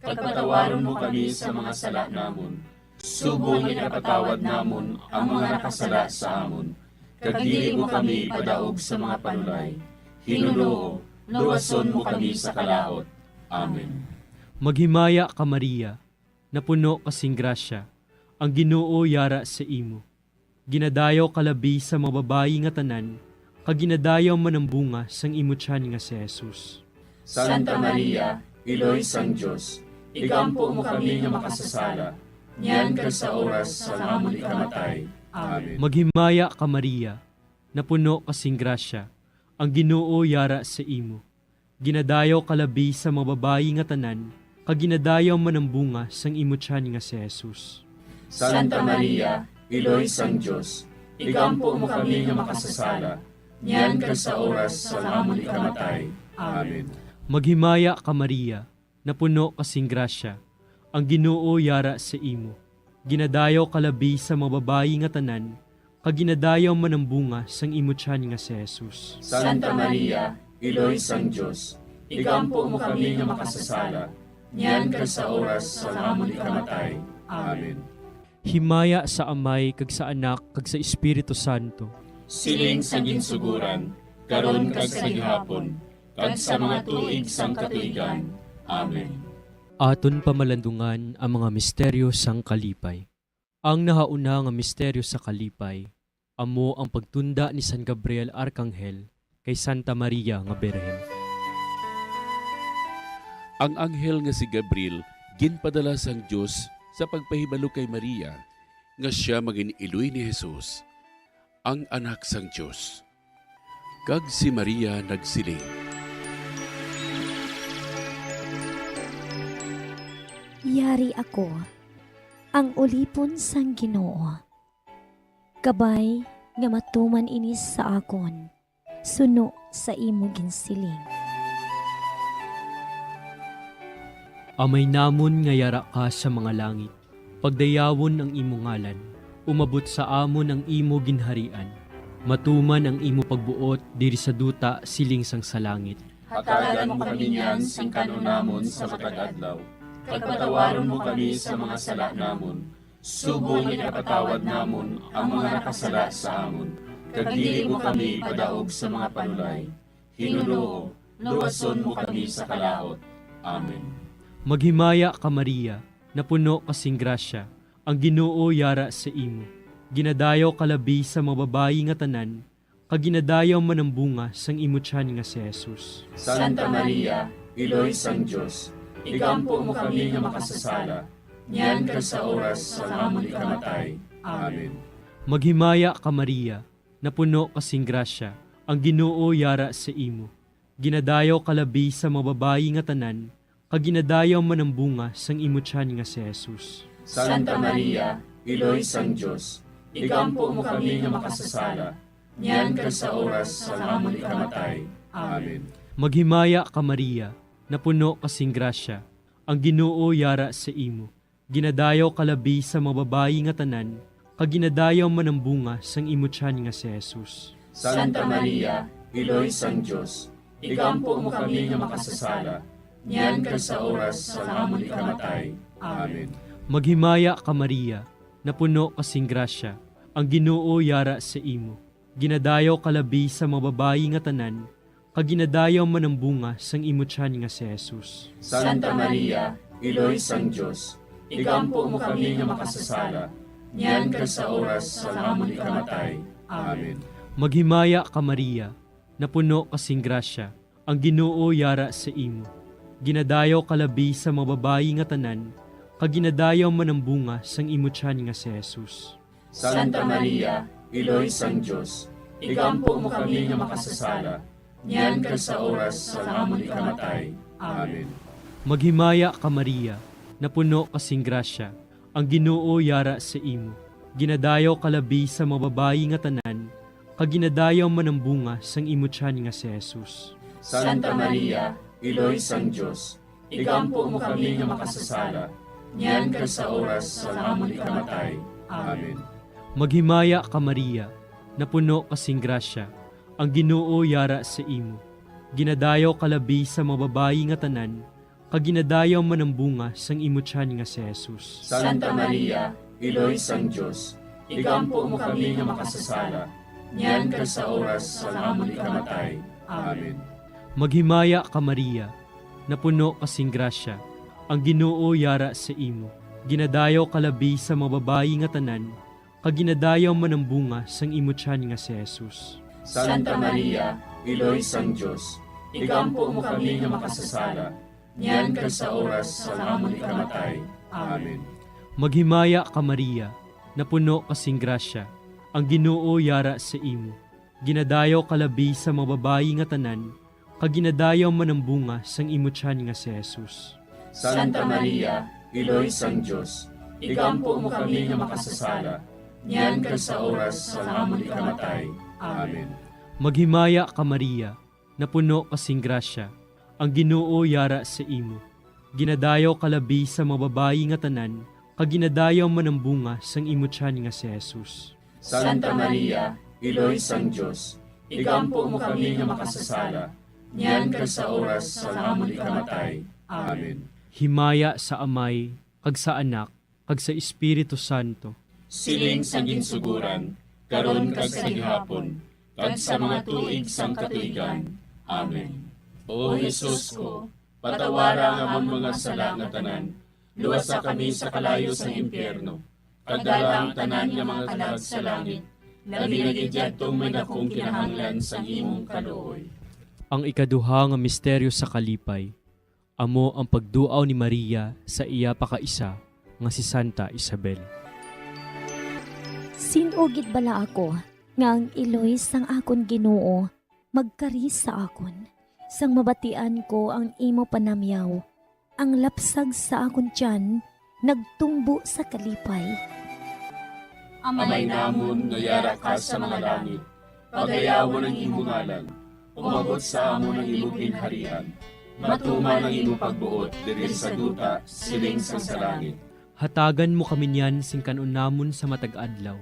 kag patawaron mo kami sa mga sala namon, subong nga ginapatawad namon ang mga nakasala sa amon, kag dili mo kami ipadaog sa mga panulay. Hinunoo, luwason mo kami sa kalaut. Amen. Maghimaya ka, Maria, napuno ka sing grasya, ang Ginoo yara sa imo. Ginadayaw ka labi sa mga babayi nga tanan, kag ginadayaw man ang bunga sang imo tiyan nga si Jesus. Santa Maria, Iloy sang Dios, igampo mo kami nga makasasala, niyan kag sa oras sang amon ikamatay. Amen. Maghimaya ka, Maria, napuno ka sing grasya, ang Ginoo yara sa imo. Ginadayaw ka labi sa mga babayi nga tanan, kag ginadayaw man ang bunga sang imo tiyan nga si Jesus. Santa Maria, Iloy sang Dios, igampo mo kami nga makasasala, niyan kag sa oras sang amon ikamatay. Amen. Maghimaya ka, Maria, napuno ka sing grasya, ang Ginoo yara sa imo. Ginadayaw ka labi sa mga babayi nga tanan, kag ginadayaw man ang bunga sang imo tiyan nga si Jesus. Santa Maria, Iloy sang Dios, igampo mo kami nga makasasala, niyan kag sa oras sang amon ikamatay. Amen. Himaya sa Amay, kag sa Anak, kag sa Espiritu Santo. Siling sa ginsuguran, karon kag sa gihapon, kag sa mga tuig sang katuigan. Amen. Aton pamalandungan ang mga misteryo sang kalipay. Ang nahauna nga misteryo sa kalipay amo ang pagtunda ni San Gabriel Arkanghel kay Santa Maria nga Birhen. Ang anghel nga si Gabriel ginpadala sang Dios sa pagpahibalo kay Maria nga sia mangin-iloy ni Jesus, ang Anak sang Dios. Kag si Maria nagsiling, "Yari ako, ang ulipon sang Ginoo. Kabay nga matuman ini sa akon, suno sa imo ginsiling." Amay namon nga yara ka sa mga langit, pagdayawon ang imo ngalan, umabot sa amon ang imo ginharian, matuman ang imo pagbuot diri sa duta siling sang sa langit. Hatagan mo kami niyan sing kan-on namon sa matag adlaw, kag patawaron mo kami sa mga sala namon, subong nga ginapatawad namon ang mga nakasala sa amon, kag dili mo kami ipadaog sa mga panulay. Hinunoo, luwason mo kami sa kalaut. Amen. Maghimaya ka, Maria, napuno ka sing grasya, ang Ginoo yara sa imo. Ginadayaw ka labi sa mga babayi nga tanan, kag ginadayaw man ang bunga sang imo tiyan nga si Jesus. Santa Maria, Iloy sang Dios, igampo mo kami nga makasasala, niyan kag sa oras sang amon ikamatay. Amen. Maghimaya ka, Maria, napuno ka sing grasya, ang Ginoo yara sa imo. Ginadayaw ka labi sa mga babayi nga tanan, kag ginadayaw man ang bunga sang imo tiyan nga si Jesus. Santa Maria, Iloy sang Dios, igampo mo kami nga makasasala, niyan kag sa oras sang amon ikamatay. Amen. Maghimaya ka, Maria, napuno ka sing grasya, ang Ginoo yara sa imo. Ginadayaw ka labi sa mga babayi nga tanan, kag ginadayaw man ang bunga sang imo tiyan nga si Jesus. Santa Maria, Iloy sang Dios, igampo mo kami nga makasasala, niyan kag sa oras sang amon ikamatay. Amen. Maghimaya ka, Maria, napuno ka sing grasya, ang Ginoo yara sa imo. Ginadayaw ka labi sa mga babayi nga tanan, kag ginadayaw man ang bunga sang imo tiyan nga si Jesus. Santa Maria, Iloy sang Dios, igampo mo kami nga makasasala, niyan kag sa oras sang amon ikamatay. Amen. Maghimaya ka, Maria, napuno ka sing grasya, ang Ginoo yara sa imo. Ginadayaw ka labi sa mga babayi nga tanan, kag ginadayaw man ang bunga sang imo tiyan nga si Jesus. Santa Maria, Iloy sang Dios, igampo mo kami nga makasasala, niyan kag sa oras sang amon ikamatay. Amen. Maghimaya ka, Maria, napuno ka sing grasya, ang Ginoo yara sa imo. Ginadayaw ka labi sa mga babayi nga tanan, kag ginadayaw man ang bunga sang imo tiyan nga si Jesus. Santa Maria, Iloy sang Dios, igampo mo kami nga makasasala, niyan kag sa oras sang amon ikamatay. Amen. Maghimaya ka, Maria, napuno ka sing grasya, ang Ginoo yara sa imo. Ginadayaw ka labi sa mga babayi nga tanan, kag ginadayaw man ang bunga sang imo tiyan nga si Jesus. Santa Maria, Iloy sang Dios, igampo mo kami nga makasasala, niyan kag sa oras sang amon ikamatay. Amen. Maghimaya ka, Maria, napuno ka sing grasya, ang Ginoo yara sa imo. Ginadayaw ka labi sa mga babayi nga tanan, kag ginadayaw man ang bunga sang imo tiyan nga si Jesus. Santa Maria, Iloy sang Dios, igampo mo kami nga makasasala, niyan kag sa oras sang amon ikamatay. Amen. Maghimaya ka, Maria, napuno ka sing grasya, ang Ginoo yara sa imo. Ginadayaw ka labi sa mga babayi nga tanan, kag ginadayaw man ang bunga sang imo tiyan nga si Jesus. Santa Maria, Iloy sang Dios, igampo mo kami nga makasasala, niyan kag sa oras sang amon ikamatay. Amen. Maghimaya ka, Maria, napuno ka sing grasya, ang Ginoo yara sa imo. Ginadayaw ka labi sa mga babayi nga tanan, kag ginadayaw man ang bunga sang imo tiyan nga si Jesus. Santa Maria, Iloy sang Dios, igampo mo kami nga makasasala, niyan kag sa oras sang amon ikamatay. Amen. Himaya sa Amay, kag sa Anak, kag sa Espiritu Santo. Siling sang ginsuguran, karon kag sa gihapon, kag sa mga tuig sang katuigan. Amen. O Jesus ko, patawara ang amon mga sala nga tanan, luwasa kami sa kalayo sang impyerno, kag dala ang tanan nga mga kalag sa langit, labi na gid yadtong may dakong kinahanglan sang imong kaluoy. Ang ikaduha nga misteryo sa kalipay, amo ang pagduaw ni Maria sa iya pakaisa nga si Santa Isabel. Sin-o gid bala ako nga ang iloy sang akon Ginoo magkari sa akon, sang mabatian ko ang imo panamyaw? Ang lapsag sa akon tiyan nagtumbo sa kalipay. Amay namon nga yara ka sa mga langit, pagayawon ang imo ngalan. Umabot sa amon ang imo ginharian. Matuman ang imo pagbuot diri sa duta, siling sang sa langit. Hatagan mo kami niyan sing kan-on namon sa matag adlaw,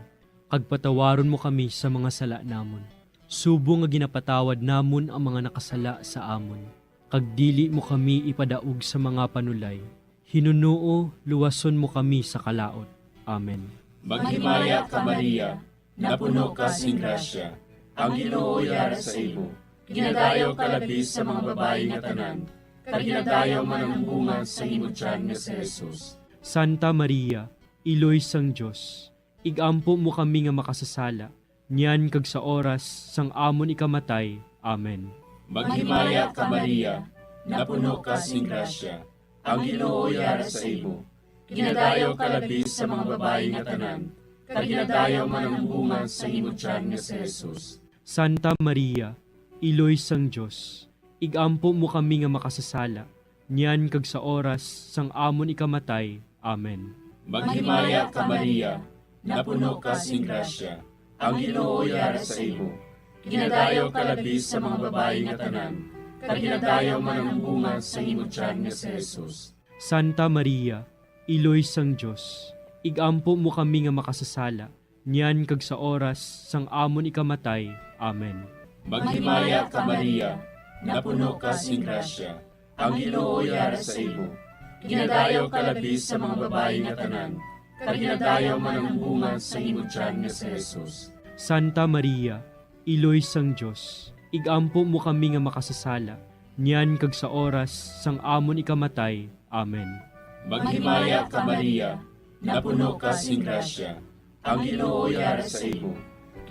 kag patawaron mo kami sa mga sala namon, subong nga ginapatawad namon ang mga nakasala sa amon. Kag dili mo kami ipadaog sa mga panulay. Hinunoo, luwason mo kami sa kalaut. Amen. Maghimaya ka, Maria, napuno ka sing grasya, Ang Ginoo yara sa imo. Ginadayaw ka labi sa mga babayi nga tanan, kag ginadayaw man ang bunga sa imo tiyan nga si Jesus. Santa Maria, Iloy sang Dios, ig-ampo mo kami nga makasasala, niyan kag sa oras sang amon ikamatay. Amen. Maghimaya ka, Maria, napuno ka sing grasya, ang Ginoo yara sa imo. Ginadayaw ka labi sa mga babayi nga tanan, kag ginadayaw man ang bunga sa imo tiyan nga si Jesus. Santa Maria, Iloy sang Dios, ig-ampo mo kami nga makasasala, niyan kag sa oras sang amon ikamatay. Amen. Maghimaya ka, Maria, napuno ka sing grasya, ang Ginoo yara sa imo. Ginadayaw ka labi sa mga babayi nga tanan, kag ginadayaw man ang bunga sa imo tiyan nga si Jesus. Santa Maria, Iloy sang Dios, ig-ampo mo kami nga makasasala, niyan kag sa oras sang amon ikamatay. Amen. Maghimaya ka, Maria, napuno ka sing grasya, ang Ginoo yara sa imo. Ginadayaw ka labi sa mga babayi nga tanan, kag ginadayaw man ang bunga sa imo tiyan nga si Jesus. Santa Maria, Iloy sang Dios, ig-ampo mo kami nga makasasala, niyan kag sa oras sang amon ikamatay. Amen. Maghimaya ka, Maria, napuno ka sing grasya, ang Ginoo yara sa imo.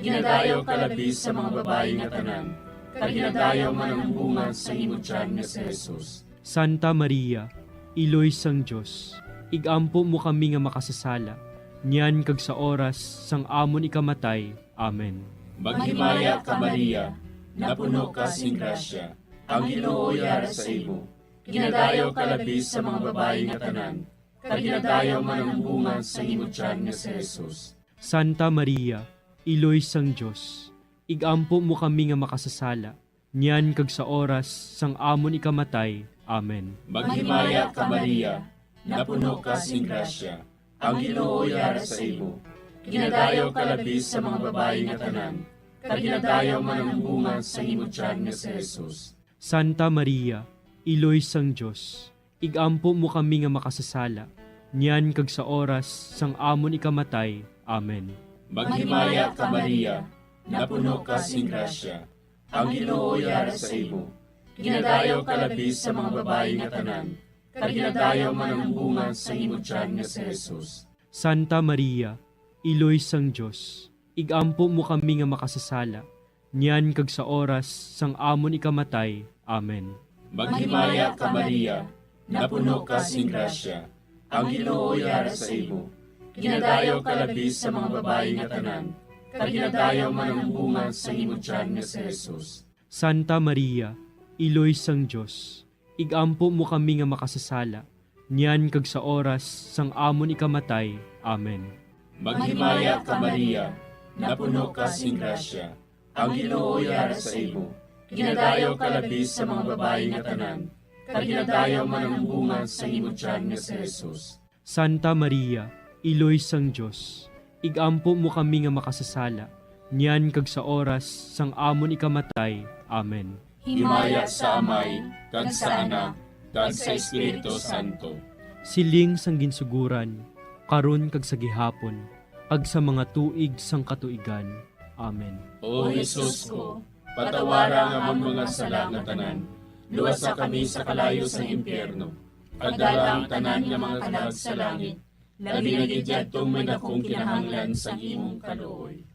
Ginadayaw ka labi sa mga babayi nga tanan, kag ginadayaw man ang bunga sa imo tiyan nga si Jesus. Santa Maria, Iloy sang Dios, ig-ampo mo kami nga makasasala, niyan kag sa oras sang amon ikamatay. Amen. Maghimaya ka, Maria, napuno ka sing grasya, ang Ginoo yara sa imo. Ginadayaw ka labi sa mga babayi nga tanan, kag ginadayaw man ang bunga sa imo tiyan nga si Jesus. Santa Maria, Iloy sang Dios, ig-ampo mo kami nga makasasala, niyan kag sa oras sang amon ikamatay. Amen. Maghimaya ka, Maria, napuno ka sing grasya, ang Ginoo yara sa imo. Ginadayaw ka labi sa mga babayi nga tanan, kag ginadayaw man ang bunga sa imo tiyan nga si Jesus. Santa Maria, Iloy sang Dios, ig-ampo mo kami nga makasasala, niyan kag sa oras sang amon ikamatay. Amen. Maghimaya ka, Maria, napuno ka sing grasya, ang Ginoo yara sa imo. Ginadayaw ka labi sa mga babayi nga tanan, kag ginadayaw man ang bunga sa imo tiyan nga si Jesus. Santa Maria, Iloy sang Dios, ig-ampo mo kami nga makasasala, niyan kag sa oras sang amon ikamatay. Amen. Maghimaya ka, Maria, napuno ka sing grasya, ang Ginoo yara sa imo. Ginadayaw ka labi sa mga babayi nga tanan, kag ginadayaw man ang bunga sa imo tiyan nga si Jesus. Santa Maria, Iloy sang Dios, ig-ampo mo kami nga makasasala, niyan kag sa oras sang amon ikamatay. Amen. Maghimaya ka, Maria, napuno ka sing grasya, ang Ginoo yara sa imo. Ginadayaw ka labi sa mga babayi nga tanan, kag ginadayaw man ang bunga sa imo tiyan nga si Jesus. Santa Maria, Iloy sang Dios, ig-ampo mo kami nga makasasala, niyan kag sa oras sang amon ikamatay. Amen. Himaya sa Amay, kag sa Anak, kag sa Espiritu Santo. Siling sang ginsuguran, karon kag sa gihapon, kag sa mga tuig sang katuigan. Amen. O Jesus ko, patawara ang amon mga sala nga tanan, luwasa kami sa kalayo sang impyerno, kag dala ang tanan nga mga kalag sa langit, labi na gid yadtong may dakong kinahanglan sang imong kaluoy.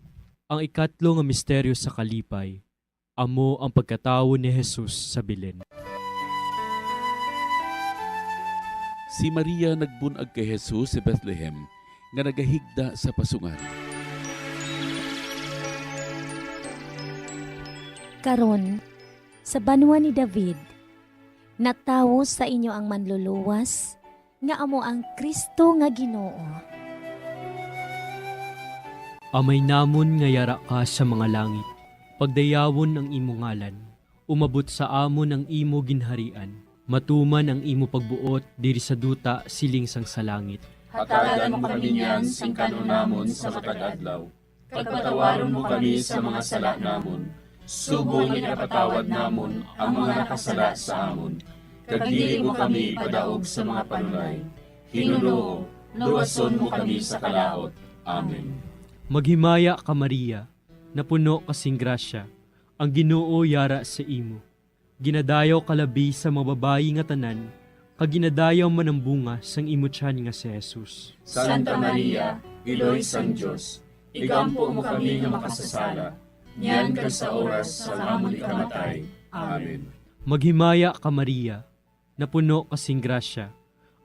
Ang ikatlo nga misteryo sa kalipay, amo ang pagkatawo ni Jesus sa Belen. Si Maria nagbun-ag kay Jesus sa Bethlehem, nga nagahigda sa pasungan. Karon, sa banwa ni David, natawo sa inyo ang Manluluwas, nga amo ang Cristo nga Ginoo. Amay namon nga yara ka sa mga langit, pagdayawon ang imo ngalan. Umabot sa amon ang imo ginharian. Matuman ang imo pagbuot diri sa duta siling sang sa langit. Hatagan mo kami niyan sing kan-on namon sa matag adlaw, kag patawaron mo kami sa mga sala namon, subong nga ginapatawad namon ang mga nakasala sa amon, kag dili mo kami ipadaog sa mga panulay. Ginoo, luwason mo kami sa kalaut. Amen. Maghimaya ka, Maria, napuno ka sing grasya, ang Ginoo yara sa imo. Ginadayaw ka labi sa mga babayi nga tanan, kag ginadayaw man ang bunga sang imo tiyan nga si Jesus. Santa Maria, Iloy sang Dios, igampo mo kami nga makasasala, niyan kag sa oras sang amon ikamatay. Amen. Maghimaya ka, Maria, napuno ka sing grasya,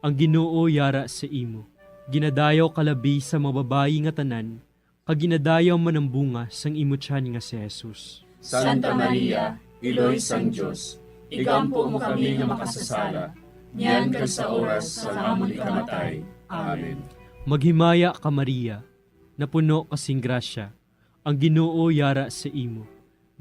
ang Ginoo yara sa imo. Ginadayaw ka labi sa mga babayi nga tanan, kag ginadayaw man ang bunga sang imo tiyan nga si Jesus. Santa Maria, Iloy sang Dios, igampo mo kami nga makasasala, niyan kag sa oras sang amon ikamatay. Amen. Maghimaya ka, Maria, napuno ka sing grasya, ang Ginoo yara sa imo.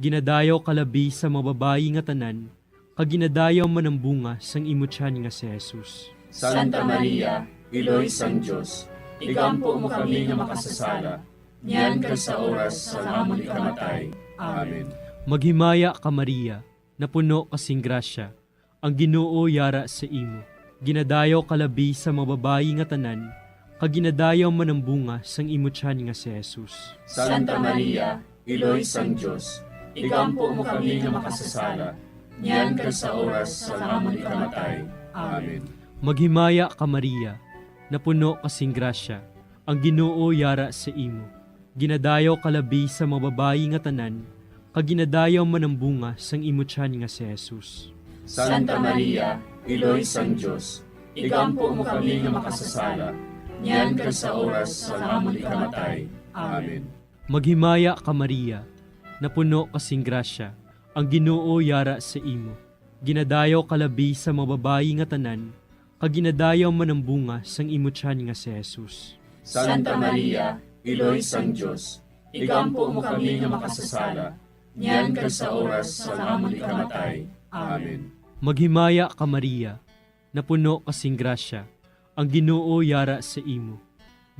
Ginadayaw ka labi sa mga babayi nga tanan, kag ginadayaw man ang bunga sang imo tiyan nga si Jesus. Santa Maria, Iloy sang Dios, igampo mo kami nga makasasala, niyan kag sa oras sang amon ikamatay. Amen. Maghimaya ka, Maria, napuno ka sing grasya, ang Ginoo yara sa imo. Ginadayaw ka labi sa mga babayi nga tanan, kag ginadayaw man ang bunga sang imo tiyan nga si Jesus. Santa Maria, Iloy sang Dios, igampo mo kami nga makasasala, niyan kag sa oras sang amon ikamatay. Amen. Maghimaya ka, Maria, napuno ka sing grasya, ang Ginoo yara sa imo. Ginadayaw ka labi sa mga babayi nga tanan, kag ginadayaw man ang bunga sang imo tiyan nga si Jesus. Santa Maria, Iloy sang Dios, igampo mo kami nga makasasala, niyan kag sa oras sang amon ikamatay. Amen. Maghimaya ka, Maria, napuno ka sing grasya, ang Ginoo yara sa imo. Ginadayaw ka labi sa mga babayi nga tanan, kag ginadayaw man ang bunga sang imo tiyan nga si Jesus. Santa Maria, Iloy sang Dios, igampo mo kami nga makasasala, niyan kag sa oras sang amon ikamatay. Amen. Maghimaya ka, Maria, napuno ka sing grasya, ang Ginoo yara sa imo.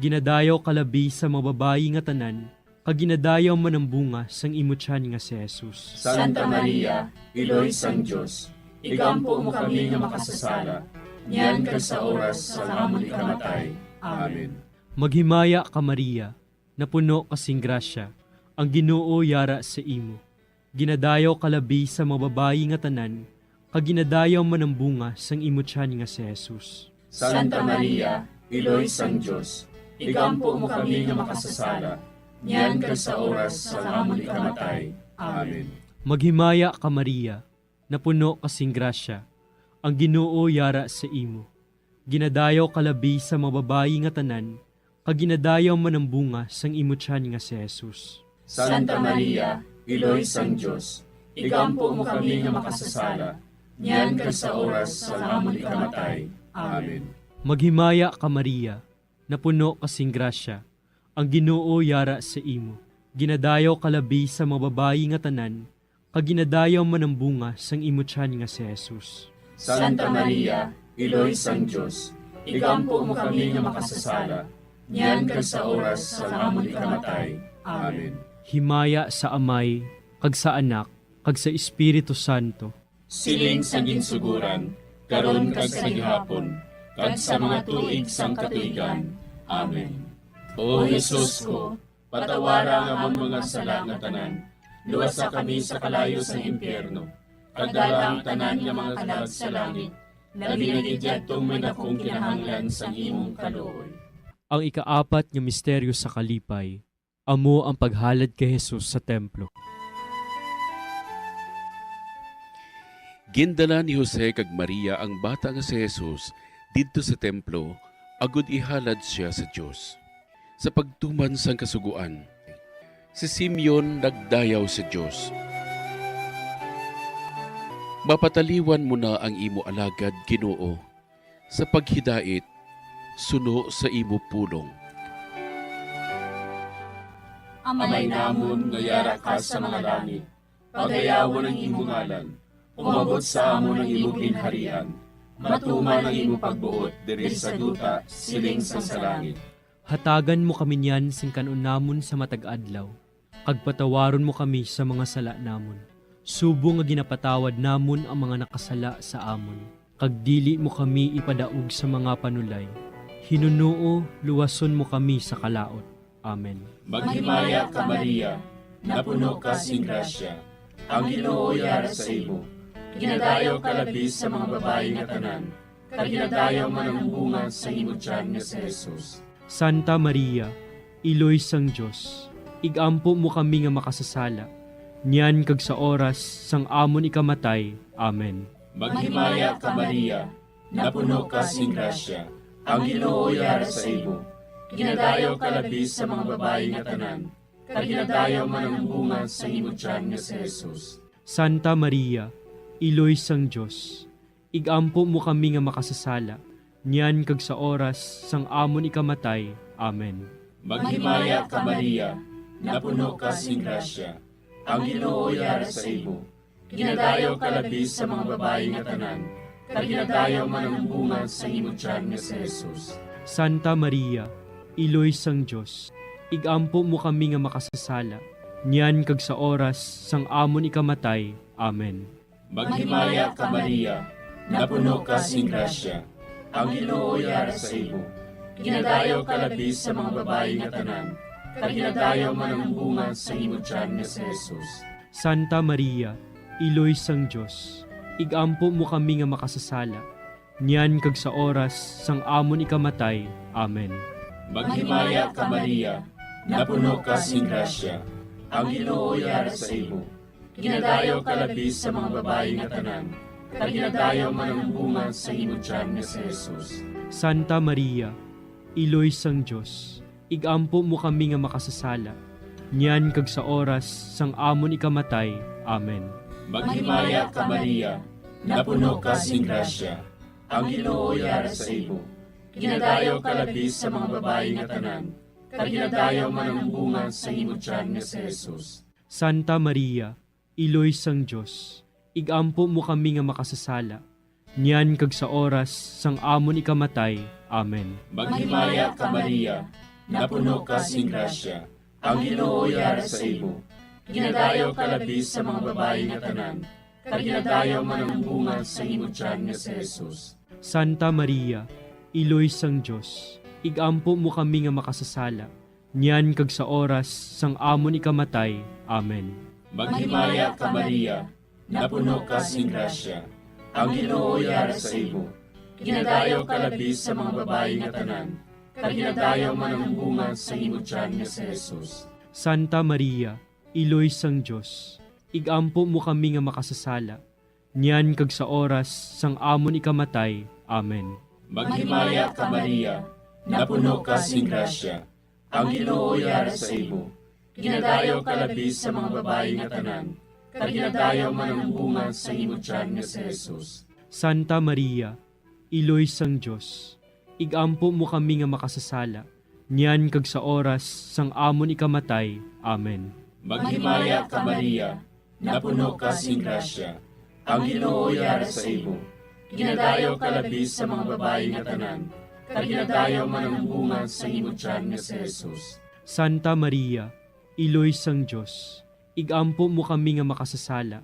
Ginadayaw ka labi sa mga babayi nga tanan, kag ginadayaw man ang bunga sang imo tiyan nga si Jesus. Santa Maria, Iloy sang Dios, igampo mo kami nga makasasala, niyan kag sa oras sang amon ikamatay. Amen. Maghimaya ka, Maria, napuno ka sing grasya, ang Ginoo yara sa imo. Ginadayaw ka labi sa mga babayi nga tanan, kag ginadayaw man ang bunga sang imo tiyan nga si Jesus. Santa Maria, Iloy sang Dios, igampo mo kami nga makasasala, niyan kag sa oras sang amon ikamatay. Amen. Maghimaya ka, Maria, napuno ka sing grasya, ang Ginoo yara sa imo. Ginadayaw ka labi sa mga babayi nga tanan, kag ginadayaw man ang bunga sang imo tiyan nga si Jesus. Santa Maria, Iloy sang Dios, igampo mo kami nga makasasala, niyan kag sa oras sang amon ikamatay. Amen. Maghimaya ka, Maria, napuno ka sing grasya, ang Ginoo yara sa imo. Ginadayaw ka labi sa mga babayi nga tanan, kag ginadayaw man ang bunga sang imo tiyan nga si Jesus. Santa Maria, Iloy sang Dios, igampo mo kami nga makasasala, niyan kag sa oras sang amon ikamatay. Amen. Himaya sa Amay, kag sa Anak, kag sa Espiritu Santo. Siling sa ginsuguran, karon kag sa gihapon, kag sa mga tuig sang katuigan. Amen. O Jesus ko, patawara ang amon mga sala nga tanan, luwasa kami sa kalayo sang impyerno, kag dala ang tanan nga mga kalag sa langit, labi na gid yadtong may dakong kinahanglan sang imong kaluoy. Ang ikaapat nga misteryo sa kalipay, amo ang paghalad kay Jesus sa templo. Gindala ni Jose kag Maria ang bata nga si Jesus didto sa templo agod ihalad sia sa Dios. Sa pagtuman sang Kasugoan, si Simeon nagdayaw sa Dios, "Mapataliwan mo na ang imo alagad, Ginoo, sa paghidait suno sa imo pulong." Amay namon nga yara ka sa mga langit, pagayawon ang imo ngalan. Umabot sa amon ang imo ginharian. Matuman ang imo pagbuot diri sa duta, siling sang sa langit. Hatagan mo kami niyan sing kan-on namon sa matag adlaw, kag patawaron mo kami sa mga sala namon, subong nga ginapatawad namon ang mga nakasala sa amon. Kag dili mo kami ipadaog sa mga panulay. Hinunoo, luwason mo kami sa kalaut. Amen. Maghimaya ka, Maria, napuno ka sing grasya. Ang Ginoo yara sa imo. Ginadayaw ka labi sa mga babayi nga tanan, kag ginadayaw man ang bunga sa imo tiyan nga si Jesus. Santa Maria, Iloy sang Dios, ig-ampo mo kami nga makasasala, niyan kag sa oras sang amon ikamatay. Amen. Maghimaya ka, Maria, napuno ka sing grasya, ang Ginoo yara sa imo. Ginadayaw ka labi sa mga babayi nga tanan, kag ginadayaw man ang bunga sa imo tiyan nga si Jesus. Santa Maria, Iloy sang Dios, ig-ampo mo kami nga makasasala, niyan kag sa oras sang amon ikamatay. Amen. Maghimaya ka, Maria, napuno ka sing grasya, ang Ginoo yara sa imo. Ginadayaw ka labi sa mga babayi nga tanan, kag ginadayaw man ang bunga sa imo tiyan nga si Jesus. Santa Maria, Iloy sang Dios, ig-ampo mo kami nga makasasala, niyan kag sa oras sang amon ikamatay. Amen. Maghimaya ka, Maria, napuno ka sing grasya, ang Ginoo yara sa imo. Ginadayaw ka labi sa mga babayi nga tanan, kag ginadayaw man ang bunga sa imo tiyan nga si Jesus. Santa Maria, Iloy sang Dios, ig-ampo mo kami nga makasasala, niyan kag sa oras sang amon ikamatay. Amen. Maghimaya ka, Maria, napuno ka sing grasya, ang Ginoo yara sa imo. Ginadayaw ka labi sa mga babayi nga tanan, kag ginadayaw man ang bunga sa imo tiyan nga si Jesus. Santa Maria, Iloy sang Dios, ig-ampo mo kami nga makasasala, niyan kag sa oras sang amon ikamatay. Amen. Maghimaya ka, Maria, napuno ka sing grasya, ang Ginoo yara sa imo. Ginadayaw ka labi sa mga babayi nga tanan, kag ginadayaw man ang bunga sa imo tiyan nga si Jesus. Santa Maria, Iloy sang Dios, ig-ampo mo kami nga makasasala, niyan kag sa oras sang amon ikamatay. Amen. Maghimaya ka, Maria, napuno ka sing grasya, ang Ginoo yara sa imo. Ginadayaw ka labi sa mga babayi nga tanan, kag ginadayaw man ang bunga sa imo tiyan nga si Jesus. Santa Maria, Iloy sang Dios, ig-ampo mo kami nga makasasala, niyan kag sa oras sang amon ikamatay. Amen. Maghimaya ka, Maria, napuno ka sing grasya, ang Ginoo yara sa imo. Ginadayaw ka labi sa mga babayi nga tanan, kag ginadayaw man ang bunga sa imo tiyan nga si Jesus. Santa Maria, Iloy sang Dios, ig-ampo mo kami nga makasasala, niyan kag sa oras sang amon ikamatay. Amen. Maghimaya ka, Maria, napuno ka sing grasya, ang Ginoo yara sa imo. Ginadayaw ka labi sa mga babayi nga tanan, kag ginadayaw man ang bunga sa imo tiyan nga si Jesus. Santa Maria, Iloy sang Dios, ig-ampo mo kami nga makasasala, niyan kag sa oras sang amon ikamatay. Amen. Maghimaya ka, Maria, napuno ka sing grasya, ang Ginoo yara sa imo. Ginadayaw ka labi sa mga babayi nga tanan, kag ginadayaw man ang bunga sa imo tiyan nga si Jesus. Santa Maria, Iloy sang Dios, ig-ampo mo kami nga makasasala,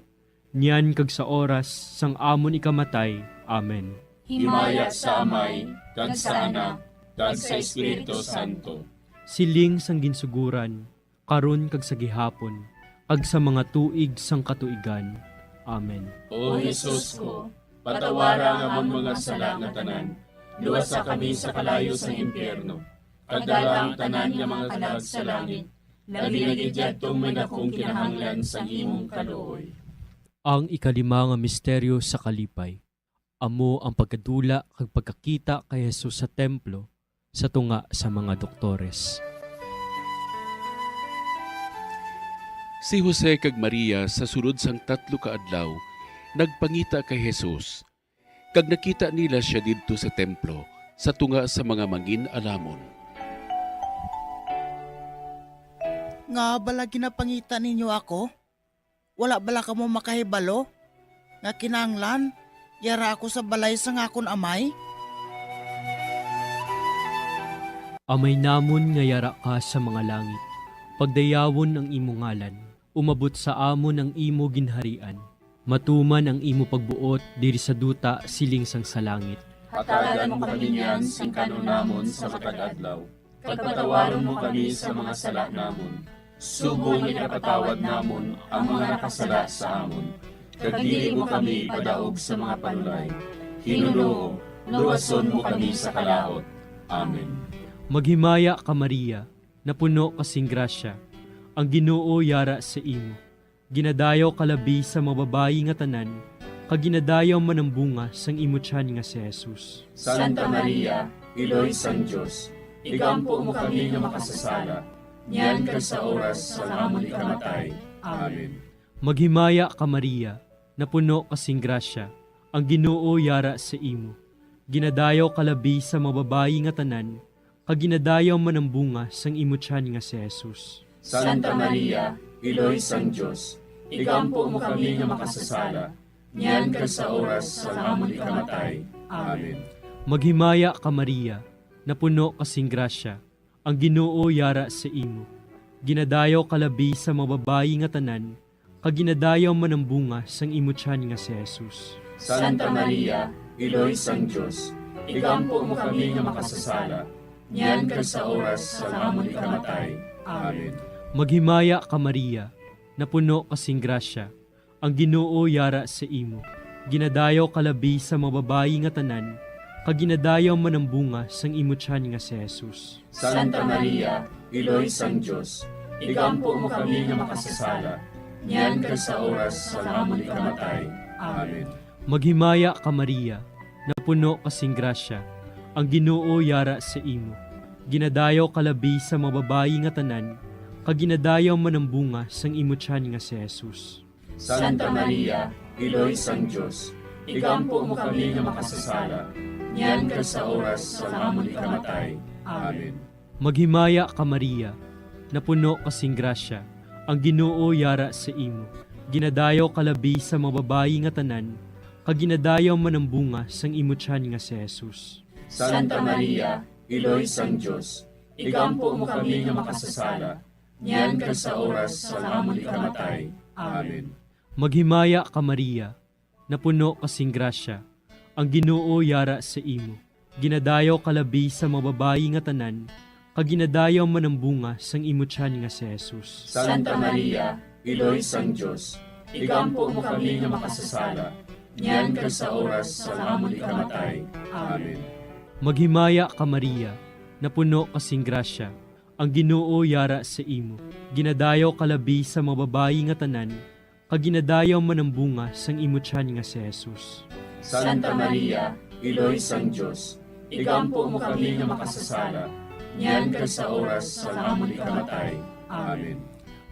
niyan kag sa oras sang amon ikamatay. Amen. Himaya sa Amay, kag sa Anak, kag sa Espiritu Santo. Siling sang ginsugoran, karon kag sa gihapon, kag sa mga tuig sang katuigan. Amen. O Jesus ko, patawara ang amon mga sala nga tanan, luwasa kami sa kalayo sang impyerno, kag dala ang tanan nga mga kalag sa langit, labi na gid yadtong may dakong kinahanglan sang imong kaluoy. Ang ikalima nga misteryo sa kalipay, amo ang pagkadula kag pagkakita kay Jesus sa templo sa tunga sa mga doktores. Si Jose kag Maria, sa sulod sang tatlo ka adlaw, nagpangita kay Jesus, kag nakita nila sia didto sa templo, sa tunga sa mga mangin-alamon. Ngaa bala ginapangita ninyo ako? Wala bala kamo makahibalo nga kinahanglan yara ako sa balay sang akon Amay? Amay namon nga yara ka sa mga langit, pagdayawon ang imo ngalan. Umabot sa amon ang imo ginharian. Matuman ang imo pagbuot diri sa duta siling sang sa langit. Hatagan mo kami niyan sing kan-on namon sa matag adlaw, kag patawaron mo kami sa mga sala namon, Subong nga ginapatawad namon ang mga nakasala sa amon, kag dili mo kami ipadaog sa mga panulay. Ginoo, luwason mo kami sa kalaut. Amen. Maghimaya ka, Maria, napuno ka sing grasya, ang Ginoo yara sa imo. Ginadayaw ka labi sa mga babayi nga tanan, kag ginadayaw man ang bunga sang imo tiyan nga si Jesus. Santa Maria, Iloy sang Dios, igampo mo kami nga makasasala, niyan kag sa oras sang amon ikamatay. Amen. Maghimaya ka, Maria, napuno ka sing grasya, ang Ginoo yara sa imo. Ginadayaw ka labi sa mga babayi nga tanan, kag ginadayaw man ang bunga sang imo tiyan nga si Jesus. Santa Maria, Iloy sang Dios, igampo mo kami nga makasasala, niyan kag sa oras sang amon ikamatay. Amen. Maghimaya ka, Maria, napuno ka sing grasya, ang Ginoo yara sa imo. Ginadayaw ka labi sa mga babayi nga tanan, kag ginadayaw man ang bunga sang imo tiyan nga si Jesus. Santa Maria, Iloy sang Dios, igampo mo kami nga makasasala, niyan kag sa oras sang amon ikamatay. Amen. Maghimaya ka, Maria, napuno ka sing grasya, ang Ginoo yara sa imo. Ginadayaw ka labi sa mga babayi nga tanan, kag ginadayaw man ang bunga sang imo tiyan nga si Jesus. Santa Maria, Iloy sang Dios, igampo mo kami nga makasasala, niyan kag sa oras sang amon ikamatay. Amen. Maghimaya ka, Maria, napuno ka sing grasya, ang Ginoo yara sa imo. Ginadayaw ka labi sa mga babayi nga tanan, kag ginadayaw man ang bunga sang imo tiyan nga si Jesus. Santa Maria, Iloy sang Dios, igampo mo kami nga makasasala, niyan kag sa oras sang amon ikamatay. Amen. Maghimaya ka, Maria, napuno ka sing grasya, ang Ginoo yara sa imo. Ginadayaw ka labi sa mga babayi nga tanan, kag ginadayaw man ang bunga sang imo tiyan nga si Jesus. Santa Maria, Iloy sang Dios, igampo mo kami nga makasasala, niyan kag sa oras sang amon ikamatay. Amen. Maghimaya ka, Maria, napuno ka sing grasya, ang Ginoo yara sa imo. Ginadayaw ka labi sa mga babayi nga tanan, kag ginadayaw man ang bunga sang imo tiyan nga si Jesus. Santa Maria, Iloy sang Dios, igampo mo kami nga makasasala, niyan kag sa oras sang amon ikamatay. Amen. Maghimaya ka, Maria, napuno ka sing grasya, ang Ginoo yara sa imo. Ginadayaw ka labi sa mga babayi nga tanan, kag ginadayaw man ang bunga sang imo tiyan nga si Jesus. Santa Maria, Iloy sang Dios, igampo mo kami nga makasasala, niyan kag sa oras sang amon ikamatay. Amen.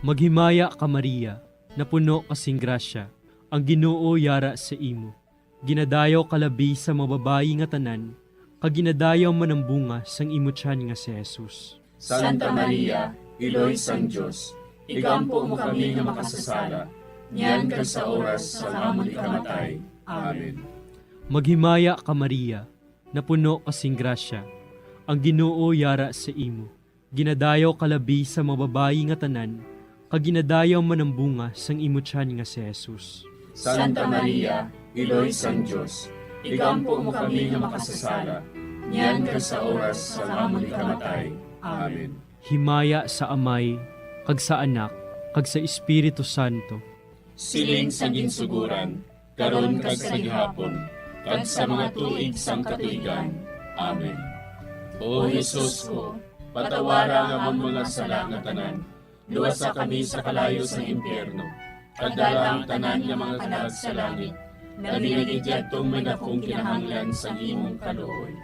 Maghimaya ka, Maria, napuno ka sing grasya, ang Ginoo yara sa imo. Ginadayaw ka labi sa mga babayi nga tanan, kag ginadayaw man ang bunga sang imo tiyan nga si Jesus. Santa Maria, Iloy sang Dios, igampo mo kami nga makasasala, niyan kag sa oras sang amon ikamatay. Amen. Maghimaya ka, Maria, napuno ka sing grasya, ang Ginoo yara sa imo. Ginadayaw ka labi sa mga babayi nga tanan, kag ginadayaw man ang bunga sang imo tiyan nga si Jesus. Santa Maria, Iloy sang Dios, igampo mo kami nga makasasala, niyan kag sa oras sang amon ikamatay. Amen. Himaya sa Amay, kag sa Anak, kag sa Espiritu Santo. Siling sa ginsuguran, karon kag sa gihapon, kag sa mga tuig sang katuigan. Amen. O Jesus ko, patawara ang amon mga sala nga tanan, luwasa kami sa kalayo sang impyerno, kag dala ang tanan nga mga kalag sa langit, labi na gid yadtong may dakong kinahanglan sang imong kaluoy.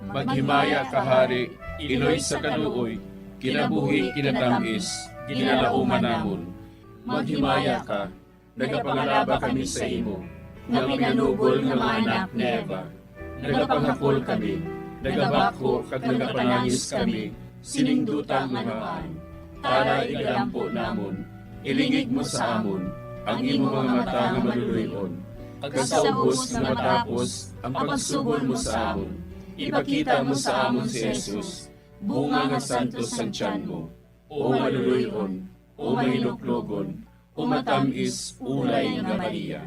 Maghimaya ka, Hari, Iloy sa kaluoy, kinabuhi, kinatam-is, ginalauman namon. Maghimaya ka, nagapangalaba kami sa imo, nga pinanugol nga mga anak ni Eva. Nagapangakol kami, nagabakho kag nagapanangis kami sining duta nga maan. Tara, igadampo namon, ilingig mo sa amon ang imo mga mata nga maluloy-on, kag sa ubos nga matapos ang pagsugol mo sa amon, ipakita mo sa amon si Jesus, bunga nga santos sang tiyan mo. O maluloy-on, o mahinuklogon, o matam-is ulay nga Maria.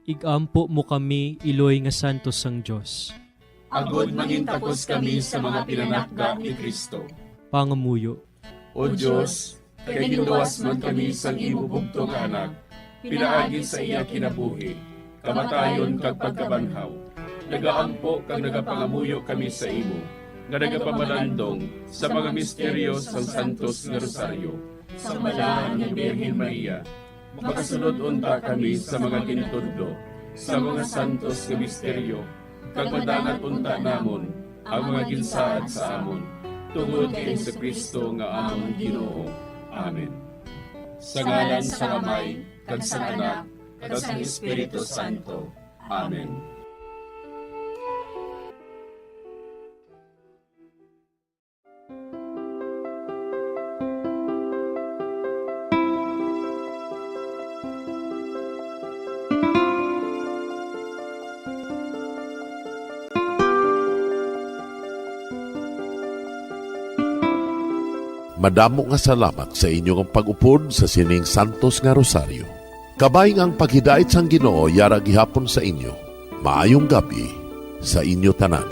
Igampo mo kami, Iloy nga santos sang Dios. Agod mangintakos kami sa mga pinanakda ni Cristo. Pangamuyo. O Dios, Kay ginluwas man kami sang imo bugtong nga Anak, pinaagi sa iya kinabuhi, kamatayon, kag pagkabanhaw. Nagaampo kag nagapangamuyo kami sa imo, nga nagapamalandong sa mga misteryo sang Santos nga Rosaryo, sang Balaan nga Birhen Maria. Makasulod unta kami sa mga gintudlo sa mga santos nga misteryo, kag madangat unta namon ang mga ginsaad sa amon, tungod kay Jesu-Cristo nga amon Ginoo. Amen. Sa ngalan sang Amay, kag sang Anak, kag sang Espiritu Santo. Amen. Madamo nga salamat sa inyo nga pag-upod sa sining santos nga rosaryo. Kabay nga ang paghidait sang Ginoo yara gihapon sa inyo. Maayong gab-i sa inyo tanan.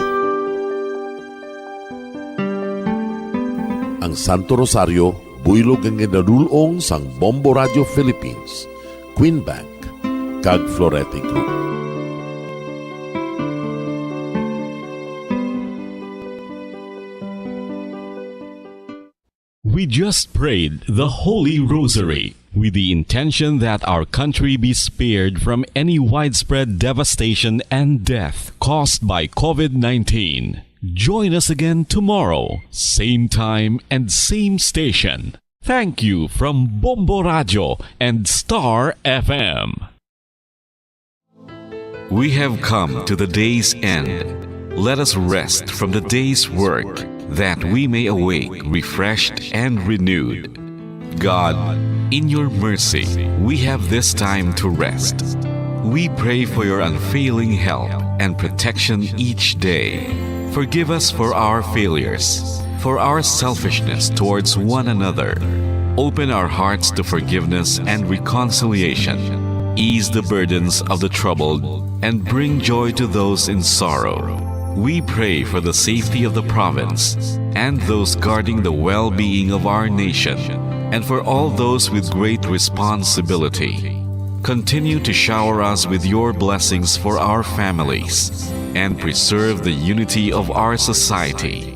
Ang Santo Rosario, buylog nga ginadul-ong sang Bombo Radio Philippines, Queen Bank, kag Florete Group. We just prayed the Holy Rosary with the intention that our country be spared from any widespread devastation and death caused by COVID nineteen. Join us again tomorrow, same time and same station. Thank you from Bombo Radio and Star F M. We have come to the day's end. Let us rest from the day's work, that we may awake refreshed and renewed. God, in your mercy, we have this time to rest. We pray for your unfailing help and protection each day. Forgive us for our failures, for our selfishness towards one another. Open our hearts to forgiveness and reconciliation. Ease the burdens of the troubled and bring joy to those in sorrow. We pray for the safety of the province and those guarding the well-being of our nation, and for all those with great responsibility. Continue to shower us with your blessings for our families and preserve the unity of our society.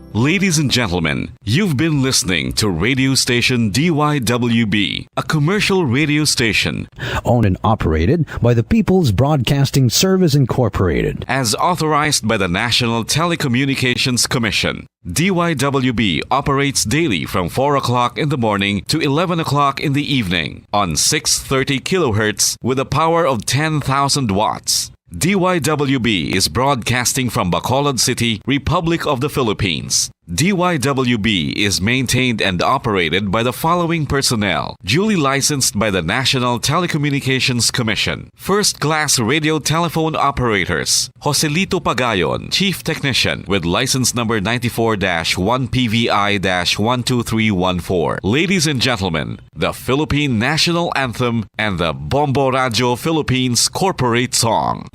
Ladies and gentlemen, you've been listening to radio station D Y W B, a commercial radio station owned and operated by the People's Broadcasting Service Incorporated, as authorized by the National Telecommunications Commission. D Y W B operates daily from four o'clock in the morning to eleven o'clock in the evening on six thirty kilohertz with a power of ten thousand watts. D Y W B is broadcasting from Bacolod City, Republic of the Philippines. D Y W B is maintained and operated by the following personnel, duly licensed by the National Telecommunications Commission. First class radio telephone operators, Joselito Pagayon, Chief Technician, with license number ninety-four dash one P V I dash one two three one four. Ladies and gentlemen, the Philippine National Anthem and the Bombo Radio Philippines Corporate Song.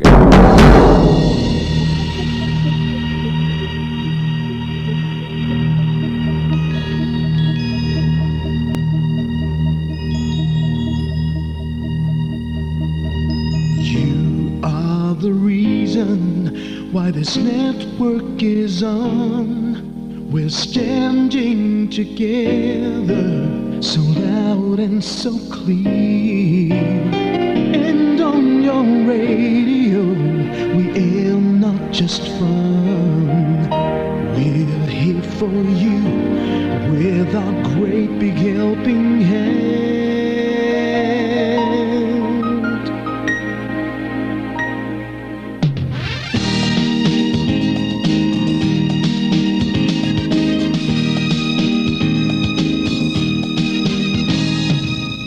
You are the reason why this network is on. We're standing together, so loud and so clear. And on your radio, we air not just fun. We're here for you with our great big helping hand.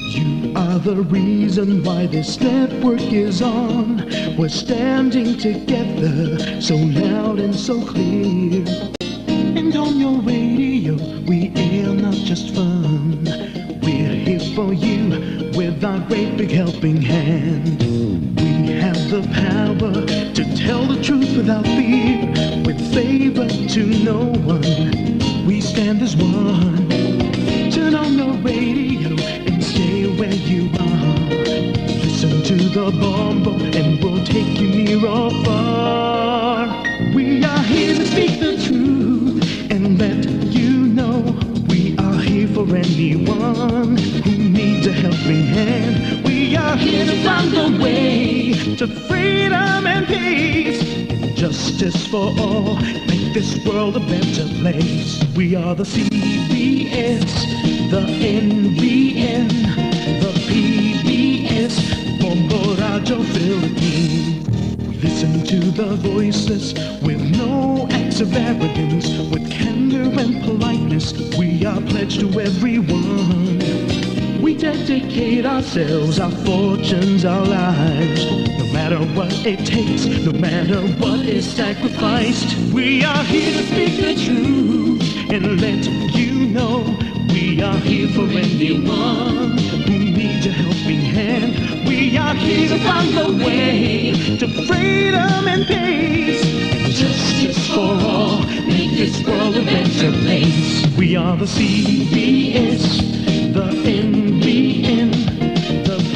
You are the reason why this network is on. We're standing together, so loud and so clear. And on your radio, we air not just fun. We're here for you with our great big helping hand. We have the power to tell the truth without fear, with favor to no one. We stand as one. Turn on your To find the way to freedom and peace, and justice for all. Make this world a better place. We are the C B S, the N B N, the P B S, Bombo Radyo Philippines. We listen to the voiceless with no acts of arrogance, with candor and politeness. We are pledged to everyone. We dedicate ourselves, our fortunes, our lives. No matter what it takes, no matter what is sacrificed, we are here to speak the truth and let you know we are here for anyone who needs a helping hand. We are here to find the way to freedom and peace and justice for all. Make this world a better place. We are the C B S, the N B N, the P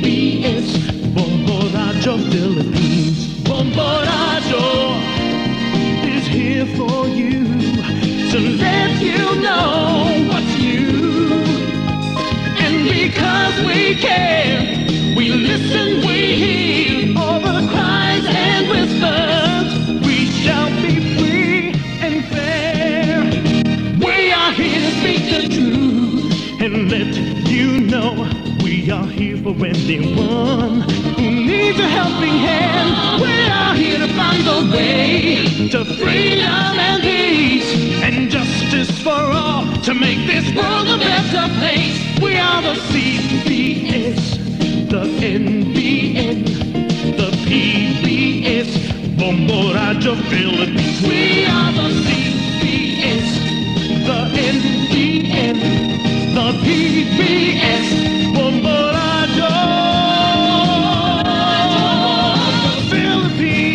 B S, Bombo Radyo Philippines. Bombo Radyo is here for you to let you know what's new. And because we care, we listen, we hear all the cries and whispers. We shall be free and fair. We are here to speak the truth and let you know we are here for anyone who needs a helping hand. We are here to find the way to freedom and peace and justice for all, to make this world a better place. We are the C B S, the N B N, the P B S, Bombo Radyo Philippines. We are the C B S, the N B N, the P B S, Bombo Radyo Philippines.